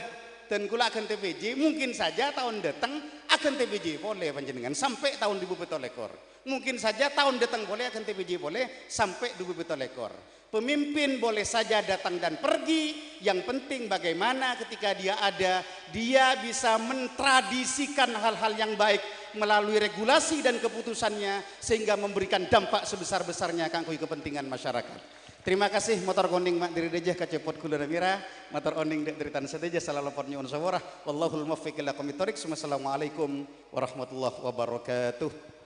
dân kaulâ aghântè P J, mungkin saja taon dâteng aghântè P J polè panjhennengngan, sampè' taon du èbu pètto lèkor. Mungkin saja taon dâteng polè aghântè P J polè, sampè' du èbu pètto lèkor. Pemimpin boleh saja datang dan pergi, yang penting bagaimana ketika dia ada, dia bisa mentradisikan hal-hal yang baik melalui regulasi dan keputusannya, sehingga memberikan dampak sebesar-besarnya kaangghuy kepentingan masyarakat. Terima kasih, motor konèng ma' dhâri dhâjâ ka cèpot ghulâna mèra, mator onèng dâ' tarètan sadhâjâ, sala lopot nyo'on sapora. Wallahul muwaffiq ila aqwamit thoriq. Wassalamualaikum warahmatullahi wabarakatuh.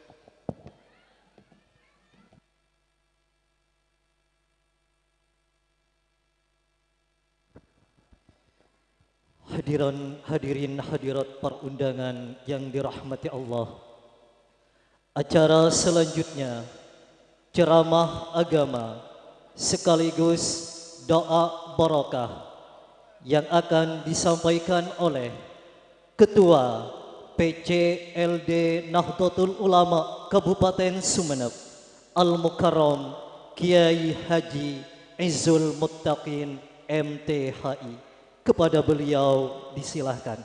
Hadiran hadirin hadirat perundangan yang dirahmati Allah. Acara selanjutnya, ceramah agama sekaligus doa barokah yang akan disampaikan oleh Ketua P C L D Nahdlatul Ulama Kabupaten Sumenep, Al-Mukarram Kiai Haji Izzul Muttaqin, M T H I. Kepada beliau disilahkan.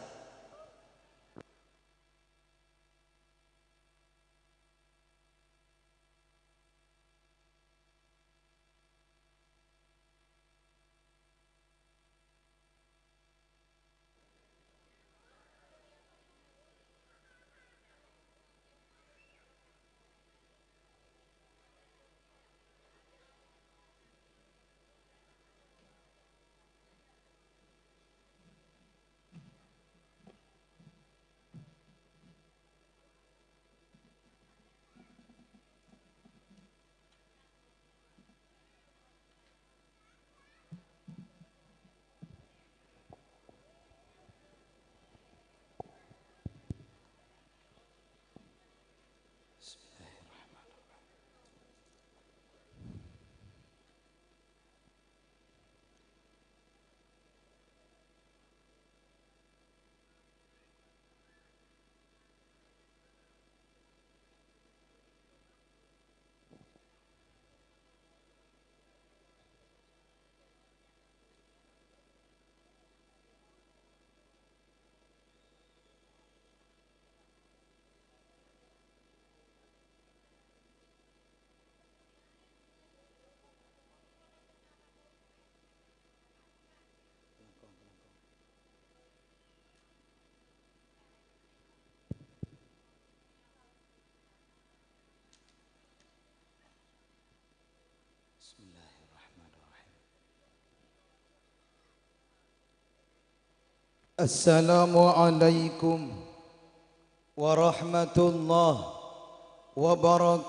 Assalamualaikum warahmatullahi wabarakatuh.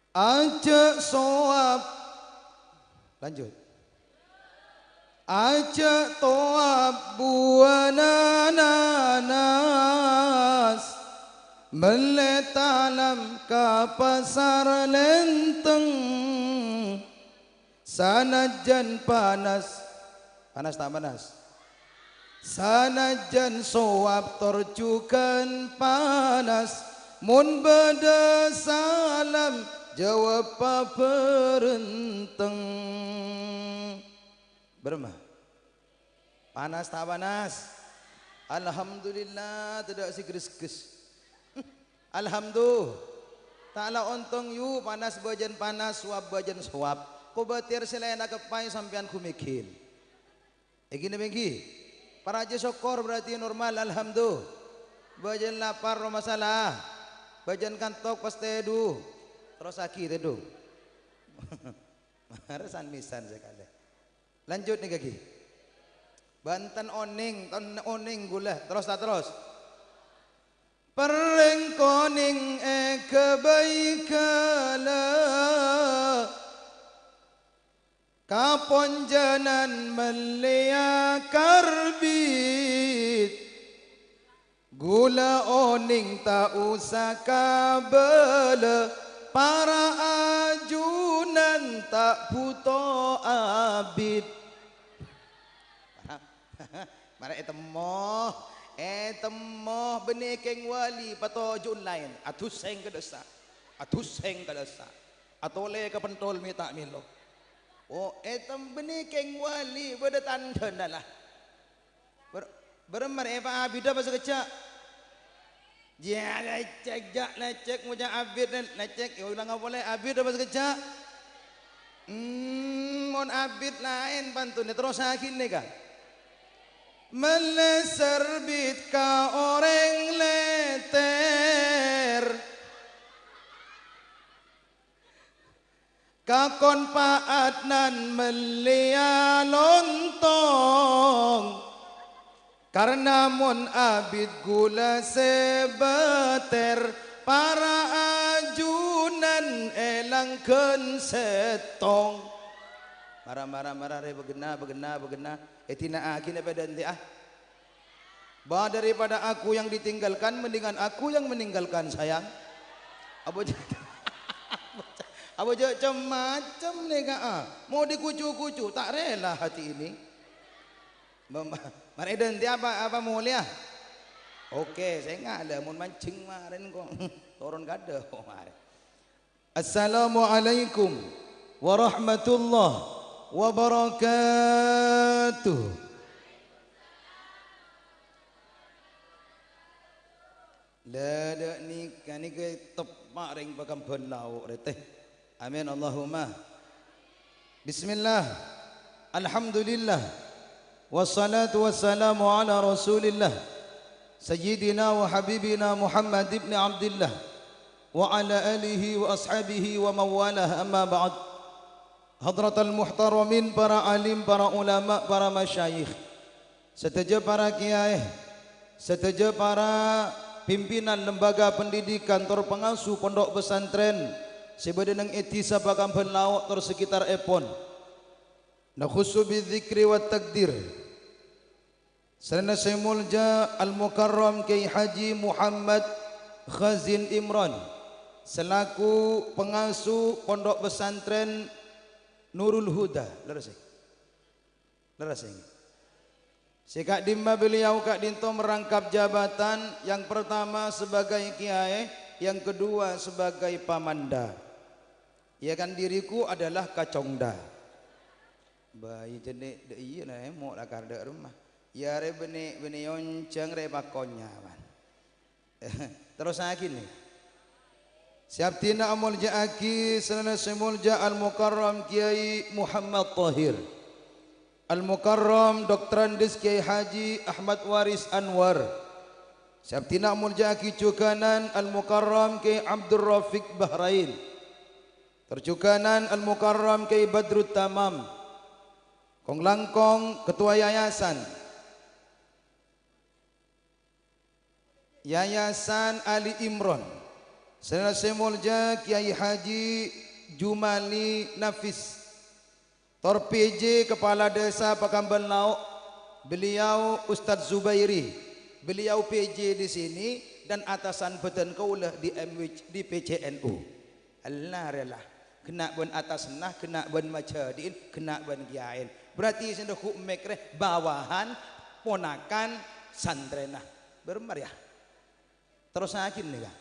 Ajâ' sowab. Lanjut. Ajâ' towab buwâna nanas, mellè talam ka Pasar Lenteng. Sanajjân panas, panas ta' panas? Sanajjân sowab tor jhughân panas, mon bâdâ salam jâwâb pabhârenteng. Bârâmma? Panas ta' panas? Alhamdulillah, tadâ' sè gres-gres. Alhamdulillah. Ta' la ontong, yu, panas bâjâna panas, sowab bâjâna sowab. Kobâtèr sè laènna keppa'è sampèyan ghumèghil. Èngghi napa èngghi? Para jâ sokkor berarti normal, alhamdulillah. Bâjâna lapar, no masalah. Bâjâna kantok pas tèdung. Terrossaghi tèdung. Mara san-mèsan sakalè. Lanjut nèka ghi. Bâ'na ta' onèng, ta' onèng ghulâ. Terros ta' terros? Perrèng konèng èghâbây ghâlâ. Kaponjhânan mellèya karbit. Ghulâ onèng ta' osa kabâlâ, para ajunan ta' bhuto abit. Mara ètemmo, ètemmo bânnè kèng wali patoju'na laèn, adhussèng ka dissa', adhussèng ka dissa', atolè ka pentol mè' ta' mèlo. Oh, ètem bânnè kèng wali bâdâ tandhâna la. Bar-, bârâmma rè, Pa' Abidda pas kèjjhâ'? Jâ, lècèk, jâ, lècèk, ngoca' abit, lècèk, ya, ulang apa polè, abit apa sakejjhâ'? Hmm, mon abit laèn pantunna, terrossaghi nèka. Mellè serbit ka orèng lètèr. Kakon Pa' Adnan mellèya lontong, karna mon abit ghulâ sè bâtèr, para ajunan èlanggân sèttong. Mara, mara, mara, rè, bâghenna, bâghenna, bâghenna. Èdina'aghi napa dântè', ah? Bah, daripada aku yang ditinggalkan, mendingan aku yang meninggalkan, sayang. Apa jâ-, apa jâ-, cem-macem nèka, ah. Mau dikucu-kucu, tak rela hati ini. Mem-, marè dântè' apa, apa molèya? Oke, sènga' la, mon manjheng marèn kok. Toron kadâ' kok marèn. Assalamualaikum warahmatullahi wabarakatuh. La, dâ' nèka, nèka teppa' rèng Pakambân Lao', rè, tè. Amin, Allahumma. Bismillah. Alhamdulillah. Wassalatu wassalamu ala Rasulillah. Sayyidina wa habibina Muhammad ibn Abdillah. Wa ala alihi wa ashabihi wa mawalah, amma ba'd. Hadratal muhtaramin, para alim, para ulama, para masyayikh. Sadhâjâ para kèyaè, sadhâjâ para pimpinan lembaga pendidikan tor pangasuh pondhuk pesantren sè bâdâ neng è Dhisa Pakambân Lao' tor sekitarèpon. Nakhussu bidzikri wat takdir. Sarèna sè molja Al-Mukarram Kyai Haji Muhammad Khazin Imron selaku pangasuh pondhuk pesantren Nurul Huda. Lerres, è? Lerres, è? Sè ka'dimma beliau ka'dinto merangkap jabatan, yang pertama sebagai kiai, yang kedua sebagai pamanda. Ya kan, diriku adalah kacongda. Bâi jânnè dâ' iyâ na èmo' lakar dâ' remma. Iyâ rè bânnè, bânnè onjhâng rè pakonnya, man. Terrossaghi nè. Sè abdhina amolja'aghi sarèna sè molja Al-Mukarram Kyai Muhammad Tahir. Al-Mukarram Doktorandus Kyai Haji Ahmad Waris Anwar. Sè abdhina amolja'aghi jhughânan Al-Mukarram Kyai Abdul Rafiq Bahrain. Tor jhughânan Al-Mukarram Kyai Badrut Tamam, kong-langkong Ketua Yayasan, Yayasan Ali Imron, sè molja Kyai Haji Jumali Nafis, tor P J Kepala Desa Pakamban Lao', beliau Ustadz Zubairi, beliau P J di sini dan atasan bhâdhân kaulâ di M W C, di P C N U. Allah rèya la. Ghenna' bân atasanna, ghenna' bân majhâdi'in, ghenna' bân kèyaèn. Berarti sè nèko mèkrè bawahan ponakan santrèna. Bârâmma rèya? Terrossaghi nèka.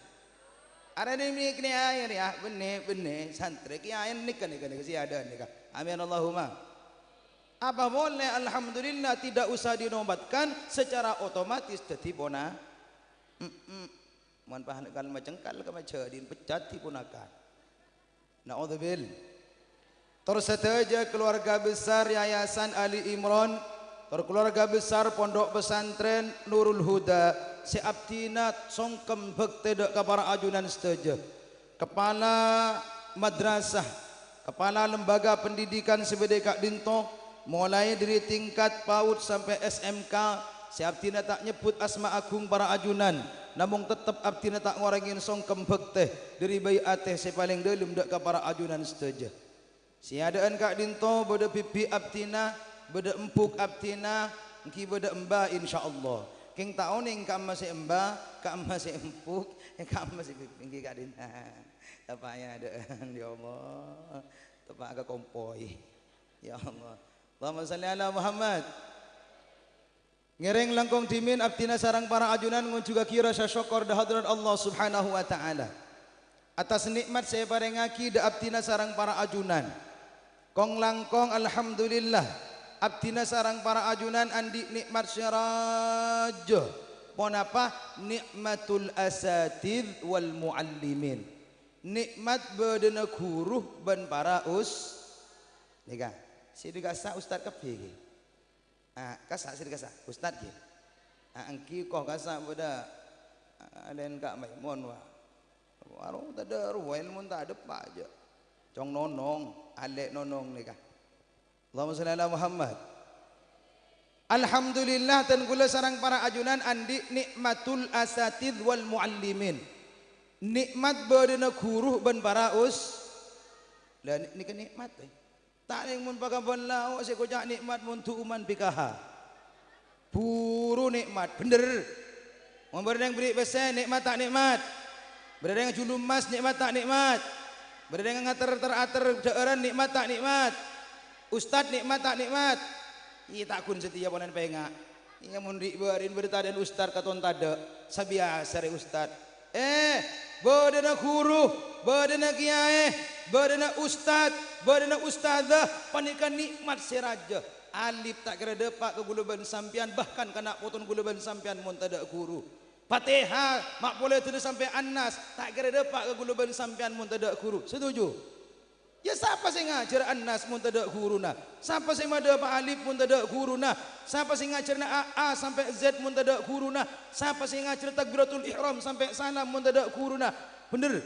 Arèya nèka kèyaèn rèya, bânnè, bânnè, santrè kèyaèn nèka, nèka, nèka, sè adâ' nèka. Amin Allahumma. Apa boleh, alhamdulillah, tidak usah dinobatkan, secara otomatis dhâddhi pona-, mm-mm. Mon pas kal macengkal ka majhâdi'in, pecat di ponakan. Naudzubil. Tor sadhâjâ keluarga besar Yayasan Ali Imron, tor keluarga besar Pondok Pesantren Nurul Huda, sè abdhina songkem bhâktè dâ' ka para ajunan sadhâjâ. Kepala madrasah, kepala lembaga pendidikan sè bâdâ è ka'dinto, molaè dhâri tingkat PAUD sampè' S M K, sè abdhina ta' nyebbhut asma aghung para ajunan, namong tettep abdhina ta' ngorangè songkem bhâktè dhâri bhâi atè sè palèng dâlem dâ' ka para ajunan sadhâjâ. Sè adâ'ân ka'dinto bâdâ bibi' abdhina, bâdâ embu' abdhina, èngghi bâdâ emba, insyaallah. Kèng ta' onèng ka'emma sè emba, ka'emma sè embu', ka'emma sè bibi', èngghi ka'dinto. Teppa'a adâ'ân, ya Allah. Teppa'a ka kompoy. Ya Allah. Allahumma shalli ala Muhammad. Ngèrèng langkong dhimèn abdhina sareng para ajunan ngonjhuwâghi rasa sokkor dâ' hadrat Allah Subhanahu wa Ta'ala, attas nè'mat sè èparèngaghi dâ' abdhina sareng para ajunan. Kong-langkong, alhamdulillah, abdhina sareng para ajunan andi' nè'mat sè rajâ. Ponapa? Ni'matul asatidz wal mu'allimin. Nè'mat bâdâna ghuru bân para us-, nèka, sè dikasa ustad kabbhi ghi. Ah, kasa', sè dikasa', ustad ghi. Ah, èngghi ko kasa' bâdâ, ah, alè'en ka' Maimun, wa. Waro tadâ' rowa èlmon tadâ' pa' jâ'. Cong nonong, alè' nonong nèka. Allahumma shalli ala Muhammad. Alhamdulillah, dân kaulâ sareng para ajunan andi' ni'matul asatidz wal mu'allimin. Nè'mat bâdâna ghuru bân para us-, la, nè-, nèka nè'mat, eh. Ta' nèng mon pakamban lao' sè koca' nè'mat mon du'uman P K H. Buru nè'mat, bhender. Mon bâdâ nèng bèrri' pèssè, nè'mat ta' nè'mat? Bâdâ nèng julu emmas, nè'mat ta' nè'mat? Bâdâ nèng ngater ter-ater dhâ'ârân, nè'mat ta' nè'mat? Ustad nè'mat ta' nè'mat? Iyâ, ta' ghun satèya polana pènga'. Iyâ, mon ri'-bâri'in bâdâ tadâ'ân ustad katon tadâ', sabiyasa rè ustad. Eh, bâdâna ghuru, bâdâna kèyaè, bâdâna ustad, bâdâna ustadzah, panèka nè'mat sè rajâ. Alif ta' kèra dâpa' ka kaulâ bân sampèyan, bahkan ka na' poton kaulâ bân sampèyan mon tadâ' ghuru. Fatihah, ma' polè dhuli sampè' An-Nas, ta' kèra dâpa' ka kaulâ bân sampèyan mon tadâ' ghuru. Setuju? Iyâ, sapa sè ngajhâr An-Nas mon tadâ' ghuruna? Sapa sè madhâpa Alif mon tadâ' ghuruna? Sapa sè ngajhâr na-, A, A sampè' Z mon tadâ' ghuruna? Sapa sè ngajhâr Takbiratul Ihram sampè' Salam mon tadâ' ghuruna? Bhender?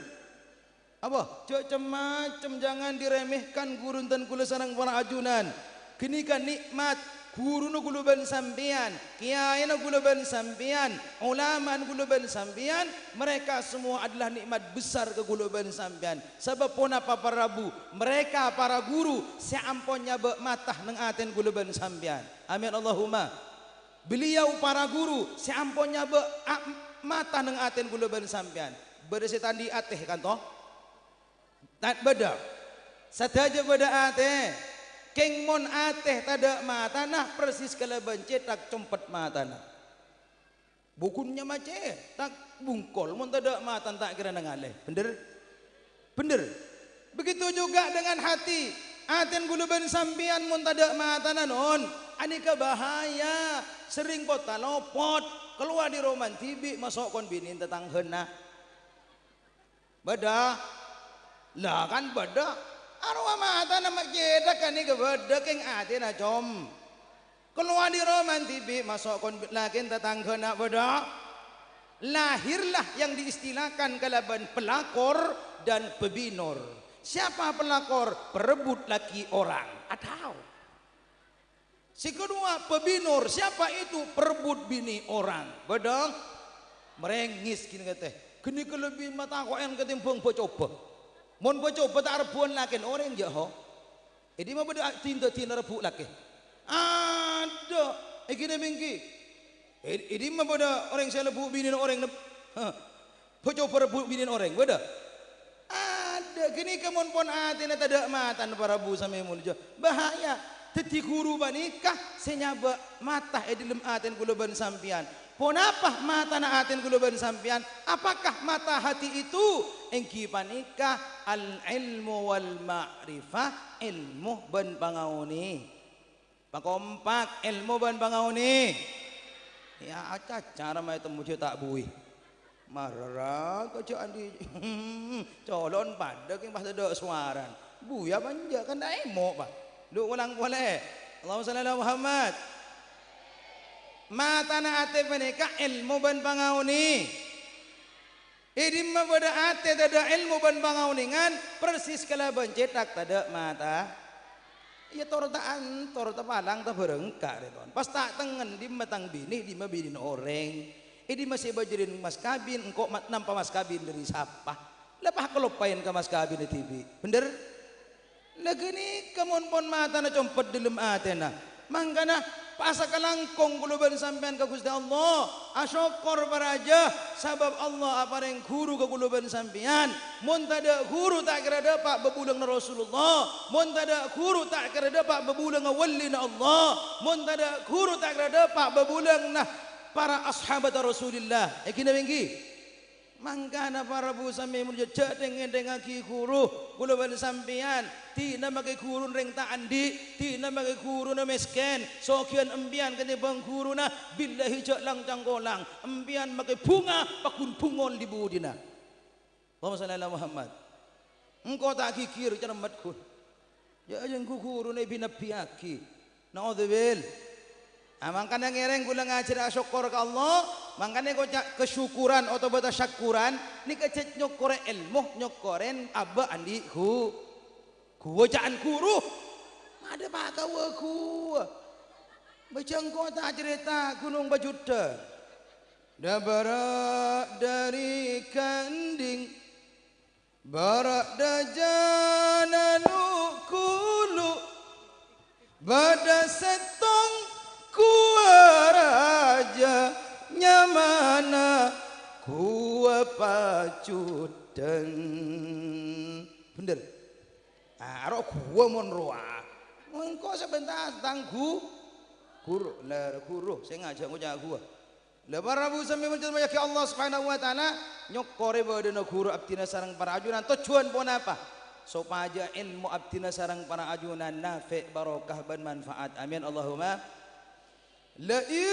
Apa? Jhâ' cem-macem, jangan diremehkan ghuru dân kaulâ sareng para ajunan. Ghânèka nè'mat, ghuruna kaulâ bân sampèyan, kèyaèna kaulâ bân sampèyan, ulama'na kaulâ bân sampèyan, mereka semua adalah nikmat besar ka kaulâ bân sampèyan. Sabâb ponapa, para rabu? Mereka para guru sè ampon nyabâ' mata neng atèna kaulâ bân sampèyan. Amin Allahumma. Beliau para guru sè ampon nyabâ' a-, mata neng atèna kaulâ bân sampèyan. Bâdâ sè ta' andi' atè, kan, to? Ta-, bâdâ. Sadhâjâ bâdâ atè. Kèng mon atè tadâ' matana, persis kalabân cèthak compet matana. Bukunnya mah cèthak bungkol, mon tadâ' matana ta' kèra nangalè. Bhender? Bhender. Begitu juga dengan hati. Atèna kaulâ bân sampèyan mon tadâ' matana, non, anèka bahaya. Sering potta lopot, kalowar dâri romana dhibi', maso' kon binèna tatangghâna. Bâdâ? La, kan bâdâ. Arowa matana ma' cèthak ghânèka bâdâ, kèng atèna com. Kalowar dâri romana dhibi', maso' kon lakèna tatangghâna, bâdâ. Lahirlah yang diistilahkan kalabân pelakor dan pebinor. Siapa pelakor perebut laki orang? Atau sè kaduwâ, pabinor, siapa itu perebut bini orang? Bâdâ. Marèngès ghini katè. Ghânèka lebbi matako'en katèmbhâng bâ-cobâ. Mon bâ-cobâ ta' arebbhuwân lakèn orèng, jâ', ho. È dimma bâdâ a-, din-dâdin arebbhu' lakè? Adâ'. È ghini mènggi. È, è dimma bâdâ orèng sè arebbhu' binèna orèng nep-, ha. Bâ-cobâ arebbhu' binèna orèng, bâdâ? Adâ'. Ghânèka mon pon atèna tadâ' matana, para rabu samè molja. Bahaya. Dhâddhi ghuru panèka sè nyabâ' mata è dhâlem atèna kaulâ bân sampèyan. Ponapa matana atèna kaulâ bân sampèyan? Apakah mata hati itu? Èngghi panèka al-ilmu wal ma'rifah, èlmo bân pangaonè. Pakompak, èlmo bân pangaonè. Ya, acacara maètemmo jâ' ta' buwi. Marara ka jâ' andi'. Colon padâ kèng pas tadâ' sowarana. Buwi apa enjâ'? Kan ta' èmo', Pa'. Lu, ulang polè. Allahumma shalli ala Muhammad. Matana atè panèka èlmo bân pangaonè. È dimma bâdâ atè tadâ' èlmo bân pangaonèngan, persis kalabân cèthak tadâ' mata. Iyâ, tor ta' antor, tapalang, tabarengka, rè, ton. Pas ta' tengngen, dimma tang binè, dimma binèna orèng. È dimma sè bâjârin mas kabin, engko' ma-, nampa mas kabin dâri sapa? La pas kaloppaèn ka mas kabinna dhibi'. Bhendher? La ghânèka mon pon matana compet dhâlem atèna. Mangkana, pasakalangkong kaulâ bân sampèyan ka Ghustè Allah. Asokkor parajâ, sabâb Allah aparèng ghuru ka kaulâ bân sampèyan. Mon tadâ' ghuru, ta' kèra dâpa' bâbulângnga Rasulullah. Mon tadâ' ghuru, ta' kèra dâpa' bâbulângnga wallina Allah. Mon tadâ' ghuru, ta' kèra dâpa' bâbulângnga para ashabata Rasulillah. È ghina mènggi. Mangkana, para rabu samè molja, jhâ' dheng-ngèdhengngaghi ghuru. Kaulâ bân sampèyan, dinah makè ghuru orèng ta' andi', dinah makè ghuruna mèskèn, sogiyân empèyan katèmbhâng ghuruna, billahi jhâ' lang-cangkolang, empèyan makè bhunga paggun bhungol è budina. Allahumma shalli ala Muhammad. Engko' ta' ghighir, cermet, ghun. Jhâ' jhânggu ghuruna èbi-nabbiyaghi. Naudzubil. Ah, mangkana ngèrèng kaulâ ngajhâr asokkor ka Allah, mangkana ngoca' kasyukuran otabâ tasyakkuran, nèka jhâ' nyokkorè èlmo, nyokkorè abâ' andi' ghu-, ghuwa ca'na ghuru. Madâ pa' ka ghuwa. Bâjâ engko' ta' carèta Gunung Bajudhân. Dâbârâ' dâri kandhing. Bârâ' dâjâna lu'-kulu', bâdâ sèttong ghuwa rajâ, nyamana Ghuwa Pajudhân. Bhender. Ah, aro ghuwa mon rowa. Engko' sabânta tang ghu-, ghuru, la ghuru, sè ngajhâk ngoca' ghuwa. La, para rabu samè moljâ'aghi Allah Subhanahu wa Ta'ala, nyokkorè bâdâna ghuru abdhina sareng para ajunan. Tojjhuwân ponapa? Sopajâ èlmo abdhina sareng para ajunan nafi', barokah, bân manfaat. Amin, Allahumma. La in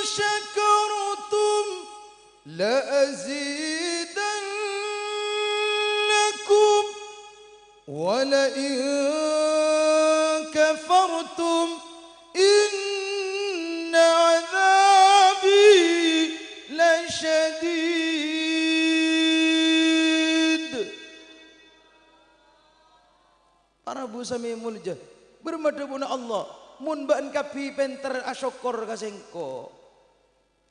syakartum la azidannakum. Wa la in kafartum inna adzabi lasyadid. Para rabu samè molja, bârâmma dhâbuna Allah, "Mon bâ'ân kabbhi pènter asokkor ka Sèngko'."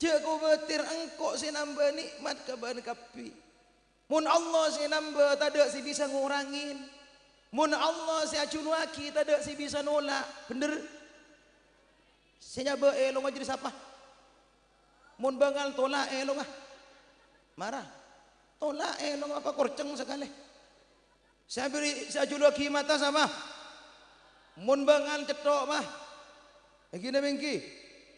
Jhâ' kobâtèr, Engko' sè nambâ nè'mat ka bâ'ân kabbhi. Mon Allah sè nambâ, tadâ' sè bisa ngorangè. Mon Allah sè ajhuluwâghi, tadâ' sè bisa nola'. Bhender? Sè nyabâ' èlongnga jârèya sapa? Mon bângal tola' èlongnga. Mara. Tola' èlongnga apa korcèng sakalè. Sè abhiri-, sè ajhuluwâghi mata sapa? Mon bângal cètto', Pa'. Èngghi napa èngghi?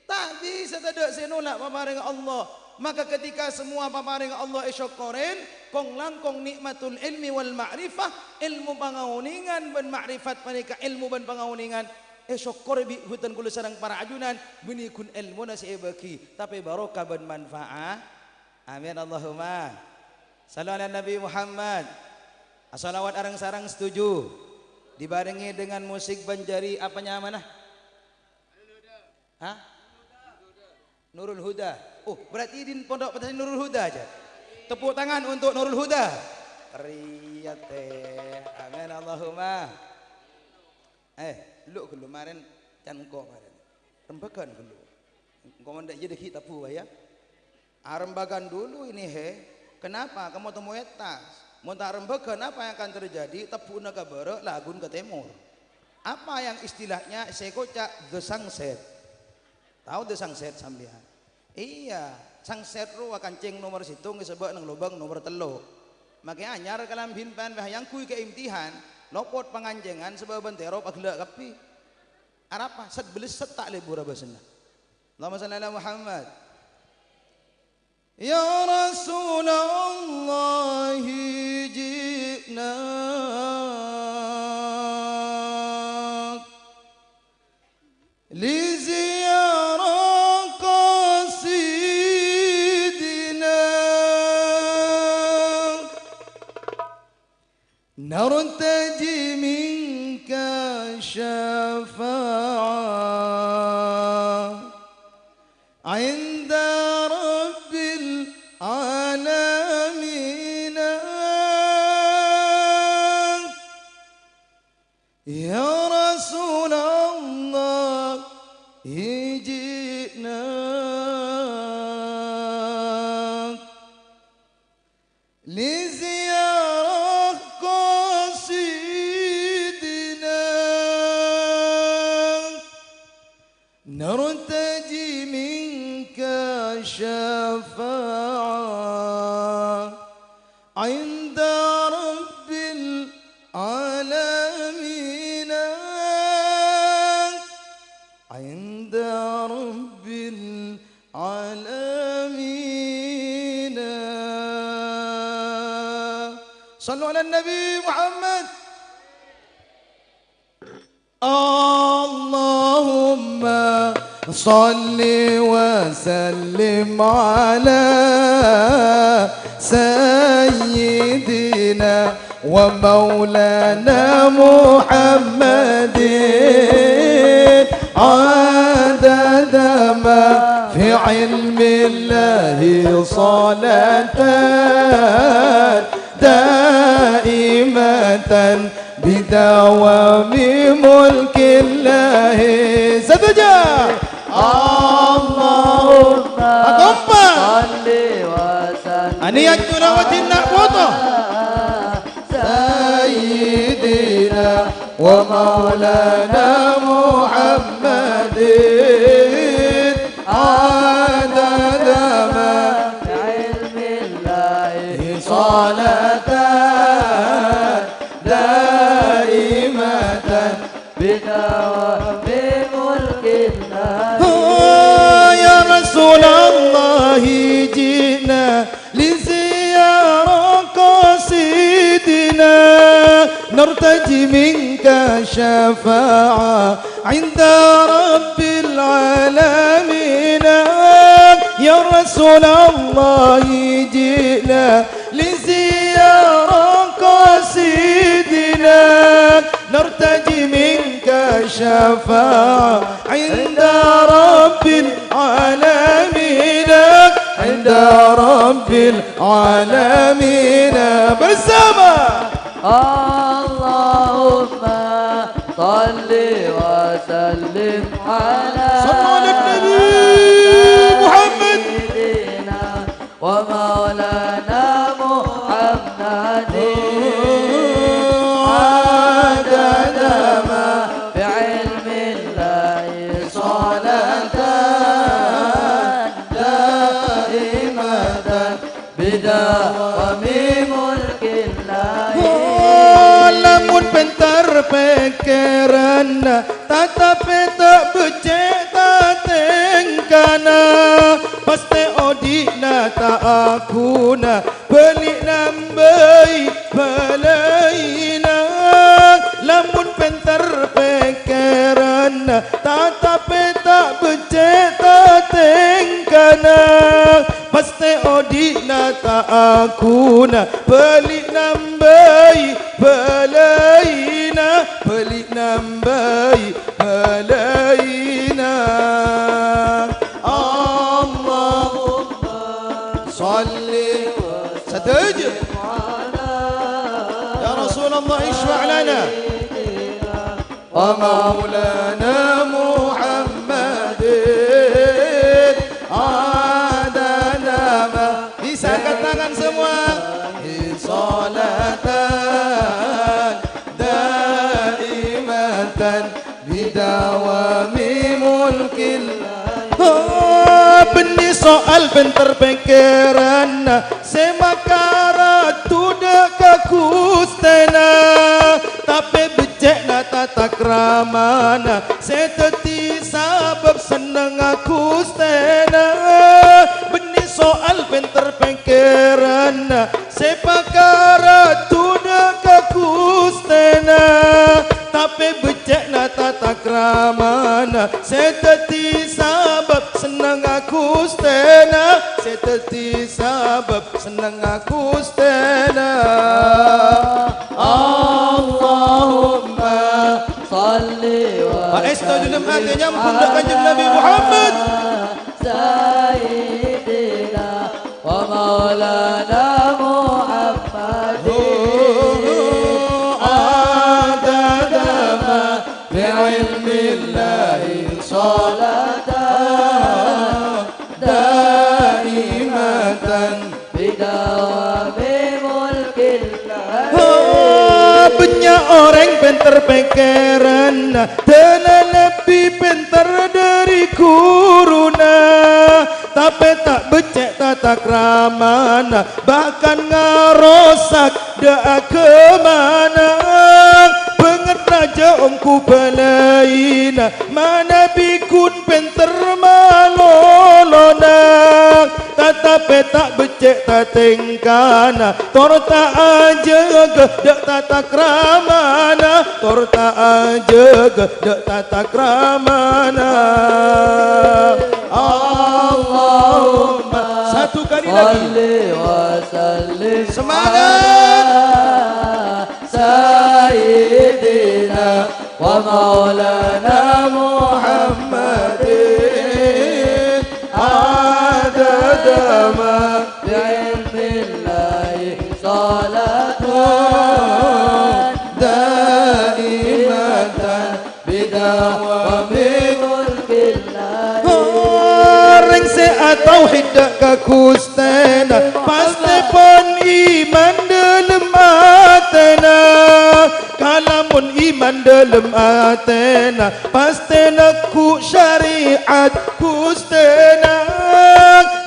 Ta' bisa tadâ' sè nola' paparèngnga Allah. Maka ketika semua paparèngnga Allah èsokkorè, kong-langkong nikmatul ilmi wal ma'rifah, èlmo pangaonèngan bân ma'rifat panèka èlmo bân pangaonèngan, èsokkorè bi' bhunten kaulâ sareng para ajunan, bânnè ghun èlmona sè èbâghi, tapè barokah bân manfaat. Amin, Allahumma. Shallu ala Nabi Muhammad. Ashalawat areng-sareng, setuju? Dibarengè dengan musik bân jârèya, apa nyamana? Hah? Nurul Huda. Oh, berarti di Pondok Pesantren Nurul Huda aja. Tepuk tangan untuk Nurul Huda. Riyate. Amin, Allahumma. Eh, lu ghâllu marèn can engko' marèn. Rembhâghân ghâllu. Engko' mon dâ' iyâ dâggi' tabu, ya. Arembhâghân dulu ini, he. Kenapa kamu temui tas? Mon ta' rembhâghân, apa yang akan terjadi? Tebbu'na ka bârâ', laghuna ka tèmor. Apa yang istilahnya sè èkoca' the sunset? Tao the sunset sampèyan? Iyâ, sunset rowa kancèng nomer sèttong èsabâ' neng lobâng nomer tello'. Makè anyar kalambhina pèn bâ' èyangghuy ka imtihan, lopot pangancèngan sabâbân tèro pagellâ' kabbhi. Arapa? Sat-, bellessat ta' lebur abâsana. Allahumma shalli ala Muhammad. Ya Rasulullah, ji'na li ziyarah qasidina. نرتجي منك شفاعة عند رب العالمين. يا رسول الله، جئناك لزيارة قاصدنا، نرتجي منك شفاعة عند رب العالمين. عند رب العالمين. صلوا على النبي محمد. اللهم صل وسلم على سيدنا ومولانا محمد عدد ما في علم الله صلاة دائمة بدوام ملك الله. Sadhâjâ. Allahumma. Akompa. Shalli wa sallim. Anèyat nyoro wajibna foto. Sayyidina wa maulana Muhammadin adada ma fi ilmillahi salatan daimatan bidawami mulkillahi. Oh, ya Rasulullah, ji'na لزيارة قاصدنا نرتجي منك شفاعة عند رب العالمين. يا رسول الله، جئنا لزيارة قاصدنا نرتجي منك شفاعة عند رب العالمين، عند رب العالمين. Bersama. اللهم صل وسلم على صلوا على النبي محمد. سيدنا ومولانا محمد عدد ما في علم الله صلاة دائمة بدوام ملك الله. Oh, lamon pènter pèkkèranna, tatapè ta' beccè' tatèngkana, pastè odi'na ta' aghuna, bâli' nambâi bâlâina. Lamon pènter pèkkèranna, tatapè ta' beccè' tatèngkana, pastè odi'na ta' aghuna, bâli' nambâi bâlâina, bâli' nambâi bâlâina. Allahumma shalli sadhâjâ. ومولانا محمد عدد ما. Bisa angkat tangan semua. صلاة دائمة بدوام ملك الله. Oh, bânnè soal pènter pèkkèranna sè makarat todhâ' ka Ghustèna, tapè beccè'na tata kramana sè dhâddhi sabâb sennengnga Ghustèna. Bânnè soal pènter pèkkèranna sè pakarat todhâ' ka Ghustèna, tapè beccè'na tata kramana sè dhâddhi sabâb sennengnga Ghustèna, sè dhâddhi sabâb sennengnga Ghustèna. اللهم صل وسلم Maèsto jhughân atè nyambhut dâ' Kanjeng Nabi Muhammad. سيدنا ومولانا محمد عدد ما بعلم الله صلاة دائمة بدوام ملك الله. Oh, bânnya' orèng pènter pèkkèranna, dhâna lebbi pènter dâri ghuruna, tapè ta' beccè' tata kramana, bahkan ngarosak dâ' aghâmana. Bângèt rajâ ongghu bâlâina, manabi ghun pènter malolona, tatapè ta' beccè' tatèngkana, tor ta' ajâgâ dâ' tata kramana, tor ta' ajâgâ dâ' tata kramana. Allahumma Satu kali lagi. Salli wa sallim Semangat. Ala Sayyidina wa Maulana Muhammadin adada ma bi'ilmillahi salatan daimatan bidawami mulkillah. Orèng sè atauhid dâ' ka Ghustèna, pastèpon iman dâlem atèna. Kalamon iman dâlem atèna, pastè neggu' syariat Ghustèna.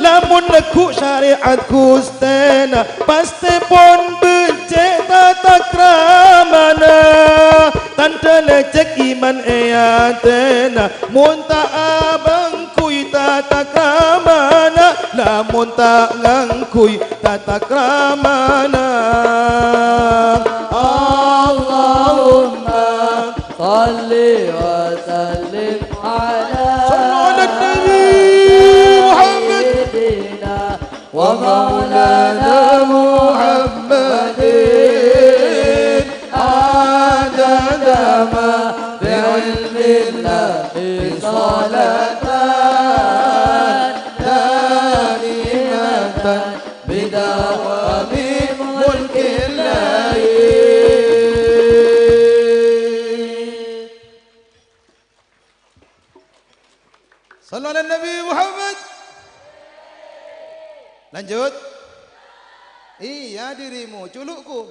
Lamon neggu' syariat Ghustèna, pastèpon beccè' tata kramana. Tandhâ lècèk iman è atèna, mon ta' abângkuy tata kramana, lamon ta' ngangghuy tata kramana. Allahumma salli wa sallim ala Sallu ala Nabi Muhammad. Sayyidina wa Maulana Muhammadin adada ma bi'ilmillahi salatan daimatan bidawami mulkillahi. Sallu ala Nabi Muhammad. Lanjut. Iyâ, dirimu, culu'ku.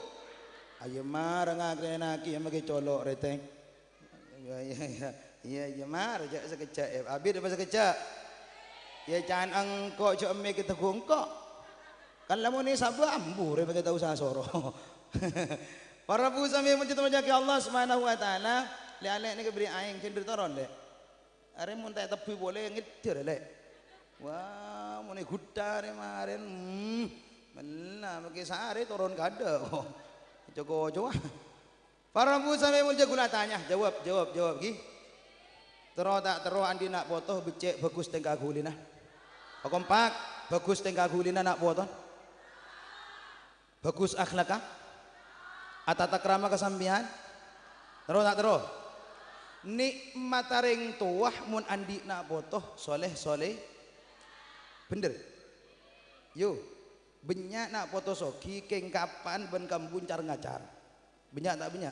Ayo mara ngakrènaghi, ya, maghi colo' rètèng. Iyâ, iyâ, iyâ. Iyâ, iyâ, mara, jhâ' sakejjhâ', ya. Abit apa sakejjhâ'? Ya, can engko', jhâ' emmè ghi' tegghu' engko'. Kan lamon è sabâ ambu rè pagghâ tao sasoro. Para rabu sami mojhi-mojjhiyaghi Allah Subhanahu wa Ta'ala, lè'-alè' nèka bherri' aèng, ghendher toron, Lè'. Arè mon ta' ètebbhi polè, ngèddhâr, Lè'. Wah, mon è ghudhâ arè marèn, hmm, mella, maghi sarè toron kaadâ', kok. Ko-cokowa. Para rabu sami mojhi ghulâ tanya, jawab, jawab, jawab, ghi. Terro ta' terro andi' na' poto beccè' bhâghus tèngka ghulina? Pakompak, bhâghus tèngka ghulina na' poto? Bhâghus akhlakka? Atata krama ka sampèyan? Terro ta' terro? Nè'matta rèng towa mon andi' na' poto soleh-soleh. Bhender? Yo, bânnya' na' poto soghi kèng kapan bân kambun car-ngacar. Bânnya' ta' bânnya'?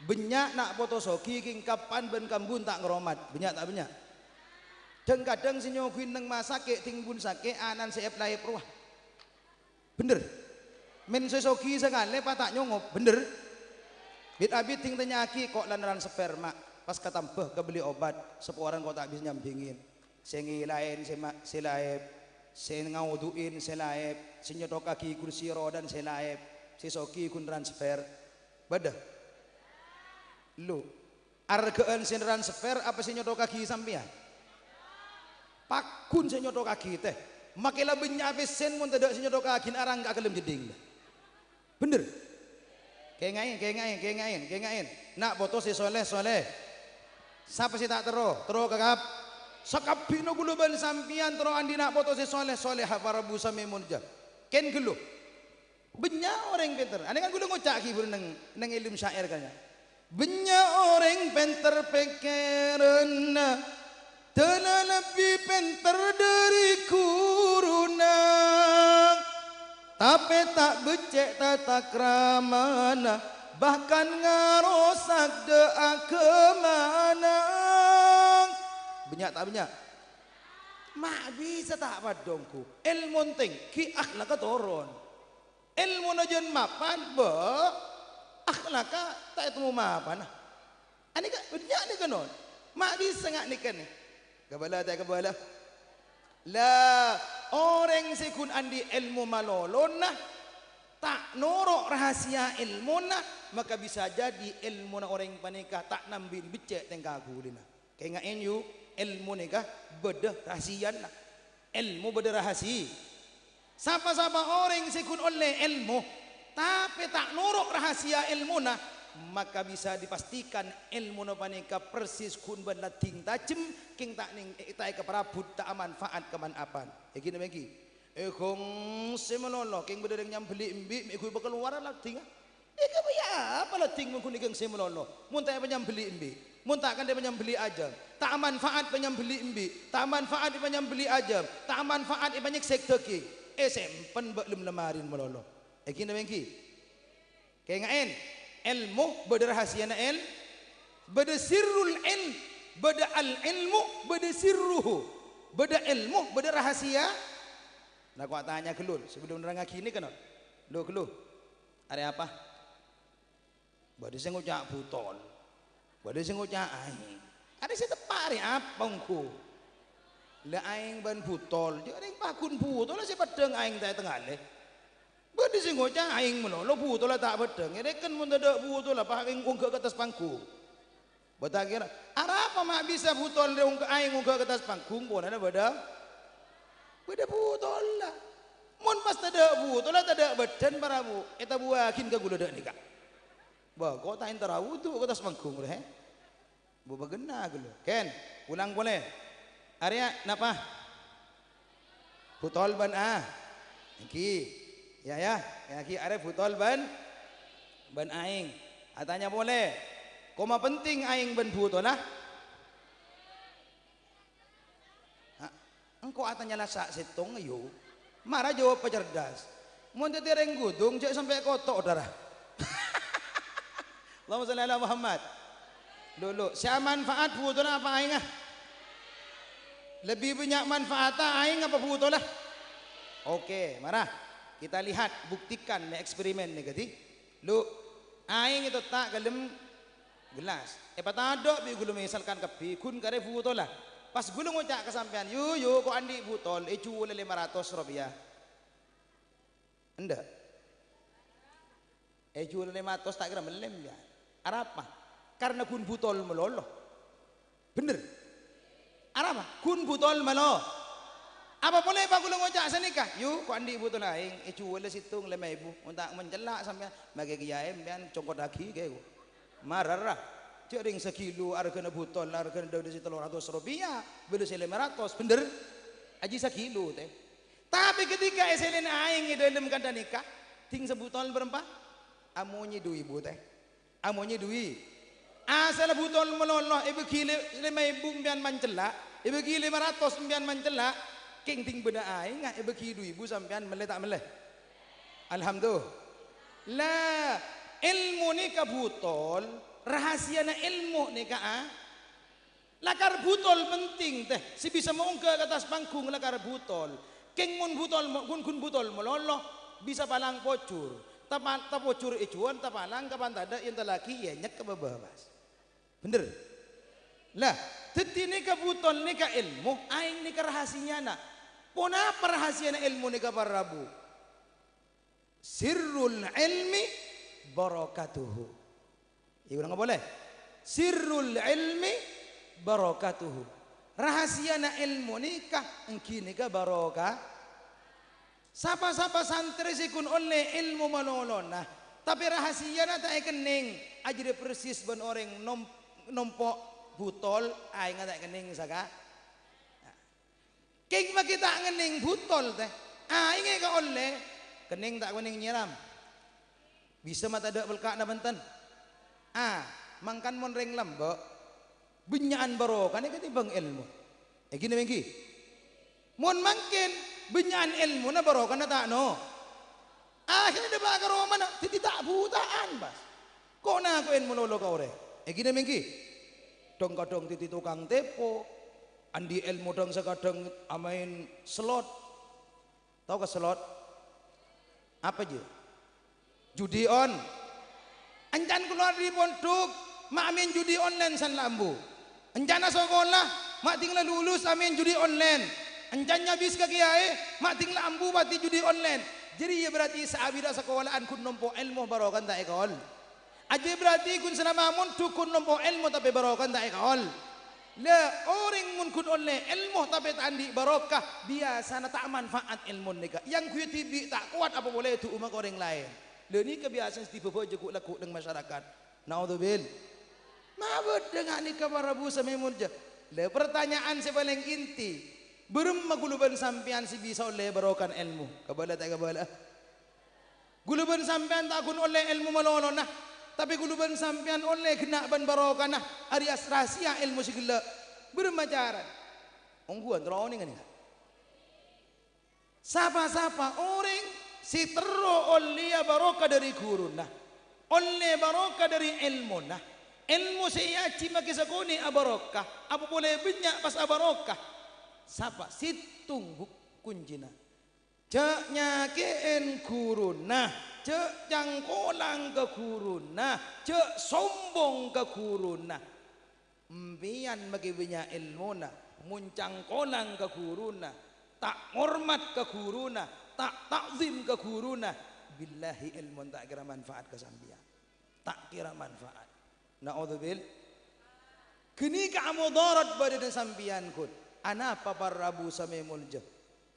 Bânnya' na' poto soghi kèng kapan bân kambun ta' ngaromat. Bânnya' ta' bânnya'? Dhâng-kadhâng sè nyoghi'i neng masakè' dhing bun sakè' ana'na sè èp-laèp rowa. Bhender? Mèn sè soghi sakalè pas ta' nyongop. Bhender? Bit-abit dhing tanya'aghi ko' lan transfer, Ma'. Pas katamba kabelli obat, saporana ko' ta' bisa nyambhingin. Sè ngèlaèn sè ma-, sè laèp, sè ngaodu'in sè laèp, sè nyothokaghi kursi rodana sè laèp, sè soghi ghun transfer. Bâdâ? Lu. Arghâ'ân sè transfer apa sè nyothokaghi sampèyan? Pagghun sè nyothokaghi, tè. Makè la bânnya' pèssèna mon tadâ' sè nyothokaghi arangka' ka ghellem jeddhing. Bhender? Kènga'è, kènga'è, kènga'è, kènga'è. Na' poto sè soleh, soleh. Sapa sè ta' terro? Terro ka kap-, sakabbhina ghulâ bân sampèyan terro andi' na' poto sè soleh, solehah, para rabu samè molja. Kèng ghâllu. Bânnya' orèng pènter. Anèka ghulâ ngoca' ghi' buru neng, neng èlem syair kanya. Bânnya' orèng pènter pèkkèranna, dâlâ lebbi pènter dâri ghuruna. Tapè ta' beccè' tata kramana, bahkan ngarosak dâ' aghâmana. Bânnya' ta' bânnya'? Ma' bisa ta' padâ ongghu. Èlmo tèngghi, akhlakka toron. Èlmona jân mapan, bâ, akhlakka ta' ètemmo mapana. Anèka, bânnya' nèka non. Ma' bisa nga' nèka nè. Kabâlâ ta' kabâlâ? La, orèng sè ghun andi' èlmo malolona, ta' noro' rahasia èlmona, maka bisa jadi èlmona orèng panèka ta' nambi' beccè' tèngka ghulina. Kènga'è, yu, èlmo nèka bâdâ rahasiana. Èlmo bâdâ rahasi-, sapa-sapa orèng sè ghun ollè èlmo, tapè ta' noro' rahasia èlmona, maka bisa dipastikan èlmona panèka persis ghun bân laddhing tajhem, kèng ta' nèng-, ta' èkaparabut, ta' amanfaat kaman-apan. È ghi napa ènggi? È ghung sè malolo, kèng bâdâ rèng nyambelli embi', mè' ghu èpakalowara laddhingnga. Èghâbây apa laddhing mon ghun è ghung sè malolo? Mon ta' èpanyambelli embi', mon ta' kantha èpanyambelli ajâm, ta' manfaat panyambelli embi', ta' manfaat èpanyambelli ajâm, ta' manfaat èpanyèksèk dâging, èsempen bâ' lem-, lemari malolo. È ghi napa ènggi? Kènga'è, èlmo bâdâ rahasiana èl-, bâdâ sirrul èl-, bâdâ al-èlmu, bâdâ sirruhu. Bâdâ èlmo, bâdâ rahasia. Nah, ko' atanya ghâllu, sebelum nerrangngaghi nèka, non. Lu, ghâllu. Arè apa? Bâdâ sè ngoca' butol. Bâdâ sè ngoca' aèng. Arè sè teppa' arè apa ongghu? La aèng bân butol. Jâ' rèng paghun butolla sè peddhâng aèng ta' ètengalè. Bâdâ sè ngoca' aèng malolo butolla ta' peddhâng. Èrèken mon tadâ' butolla, pa aèng ongghâ' ka attas panggung. Bâ ta' kèra, arapa ma' bisa butol rè ongghâ-, aèng ongghâ' ka attas panggung, polana bâdâ, bâdâ butolla. Mon pas tadâ' butolla, tadâ' bâddhân, para bu, ètabuwâghin ka ghulâ dâ' nèka. Bâ, ko' ta' entara wudu ka attas panggung, rè, he? Bu, bâghenna ghâllu. Kèn, ulang polè. Arèya napa? Butol bân a-, ènggi. Ya, ya, ènggi arè butol bân, bân aèng. Atanya polè. Koma penting aèng bân butolla? Ha? Engko' atanya la sa' sèttong, yu. Mara jawab pacerdas. Mon dhâddhi rèng ghudung, jâ' sampè' koto', Dara. Allahumma shalli ala Muhammad. Lu, lu, sè amanfaat butolla apa aèngnga? Lebbi bânnya' manfaatta aèng apa butolla? Oke, mara. Kita lihat, buktikan nè eksperimen nè, kadhi. Lu, aèng ètotta' ka dâlem gelas. Èpatadâ' bi' ghulâ misalkan kabbhi, ghun karè butolla. Pas ghulâ ngoca' ka sampèyan, "Yu, yu, ko' andi' butol, èjhuwâlâ lèma ratos ropèya." Endâ'. Èjhuwâlâ lèma ratos ta' kèra mellè, ya. Arapa? Karna ghun butol malolo. Bhender? Arapa? Ghun butol malo. Apa polè pa ghulâ ngoca' sanèka? Yu, ko' andi' butol aèng, èjhuwâlâ sèttong lèma èbu. Mon ta' mencella' sampèyan, makè kèya sampèyan congkoddhâghi kèya, ko'. Marara. Jâ' rèng sakilo arghâna butol, arghâna dâdâ sè tello ratos ropèya, bâdâ sè lèma ratos, bhender? Ajiyâ sakilo, tè. Tapè ketika èsèlèna aèng è dâlem kantha nèka, dhing sabutol bârâmpa? Amonyè du èbu, tè. Amonyè du è-, asalla butol malolo èbâghi lè-, lèma èbu sampèyan mancella', èbâghi lèma ratos sampèyan mancella', kèng dhing bâdâ aèngnga èbâghi du èbu sampèyan mellè ta' mellè? Alhamdulillah. Èlmo nèka butol, Rahasiyana èlmo nèka, a, lakar bhutol penting, tè, sè bisa maongghâ ka attas panggung lakar bhutol. Kèng mon bhutol mo-, ghun-ghun bhutol malolo, bisa palang pojhur. Tapa-, tapojhur è jhuwân, tapalang ka pantadhâ, èntallaghi, ènyèk ka bâbâ, Mas. Bhender? Lah, dhâddhi nèka bhutol nèka èlmo, aèng nèka rahasiyana. Ponapa rahasiyana èlmo nèka, para rabu? Sirrul ilmi barakatuhu. Èolangè polè. Sirrul ilmi barakatuhu. Rahasiyana èlmo nèka, èngghi nèka barokah. Sapa-sapa santrè sè ghun ollè èlmo malolona, tapè rahasiyana ta' èkennèng, ajâriyâ persis bân orèng nom-, nompo' bhutol, aèngnga ta' èkennèng saka-, Kèng makè ta' ngennèng bhutol, tè. Aèngè ka ollè, kennèng ta' kennèng nyèram. Bisa ma' tadhâ' pelka'na bhunten. A, mangkana mon rèng lambâ', bânnya'an barokana ketimbang èlmo. Èngghi napa èngghi? Mon mangkèn, bânnya'an èlmona barokana ta' no-, Akhèrra dâpa' ka romana, dhâddhi ta' bhuta'an, Bas. Ko'-nako'èn malolo ka orèng. Èngghi napa èngghi? Dhâng-kadhâng dhâddhi tokang tepo. Andi' èlmo dhâng-sakadhâng amaèn slot. Tao ka slot? Apa jiyâ? Judi on-, Encan kalowar dâri pondhuk, ma' maèn judi online san la ambu. Encana sakola, ma' ding la lulus amaèn judi online. Encan nyabis ka kèyaè, ma' ding la ambu pati judi online. Jârèya berarti saabiddhâ sakola'an ghun nompo' èlmo barokana ta' èkaol. Ajâ berarti ghun salama mondhuk ghun nompo' èlmo tapè barokana ta' èkaol. La, orèng mon ghun ollè èlmo tapè ta' andi' barokah, biyasana ta' manfaat èlmo nèka. Yang ghuyâ dhibi' ta' kowat apa polè du'uma ka orèng laèn. La, nèka biyasana sè dibâbâ jâghu-lagghu neng masyarakat. Naudzubil. Ma' bâdâ nga' nèka para rabu sè mè' molja. La, pertanyaan sè palèng inti, bârâmma ghulâ bân sampèyan sè bisa ollè barokana èlmo? Kabâlâ ta' kabâlâ? Ghulâ bân sampèyan ta' ghun ollè èlmo malolona, tapè ghulâ bân sampèyan ollè ghenna' bân barokana, arèya rahasiya èlmo sè ghellâ'. Bârâmma carana? Ongghuwân, terro onènga nèka. Sapa-sapa orèng sè terro ollèya barokah dâri ghuruna, ollè barokah dâri èlmona, èlmo sè èajhi makè sakonè' abarokah, apa polè bânnya' pas abarokah. Sapa? Sèttong bu-, koncèna. Jhâ' nyakè'èn ghuruna, jhâ' cangkolang ka ghuruna, jhâ' sombong ka ghuruna. Empèyan makè bânnya' èlmona, mon cangkolang ka ghuruna, ta' ngormat ka ghuruna, ta' ta'zim ka ghuruna, billahi èlmona ta' kèra manfaat ka sampèyan. Ta' kèra manfaat. Naudzubil. Ghânèka amodharat bâdâna sampèyan, ghun. Anapa para rabu sè mè' molja?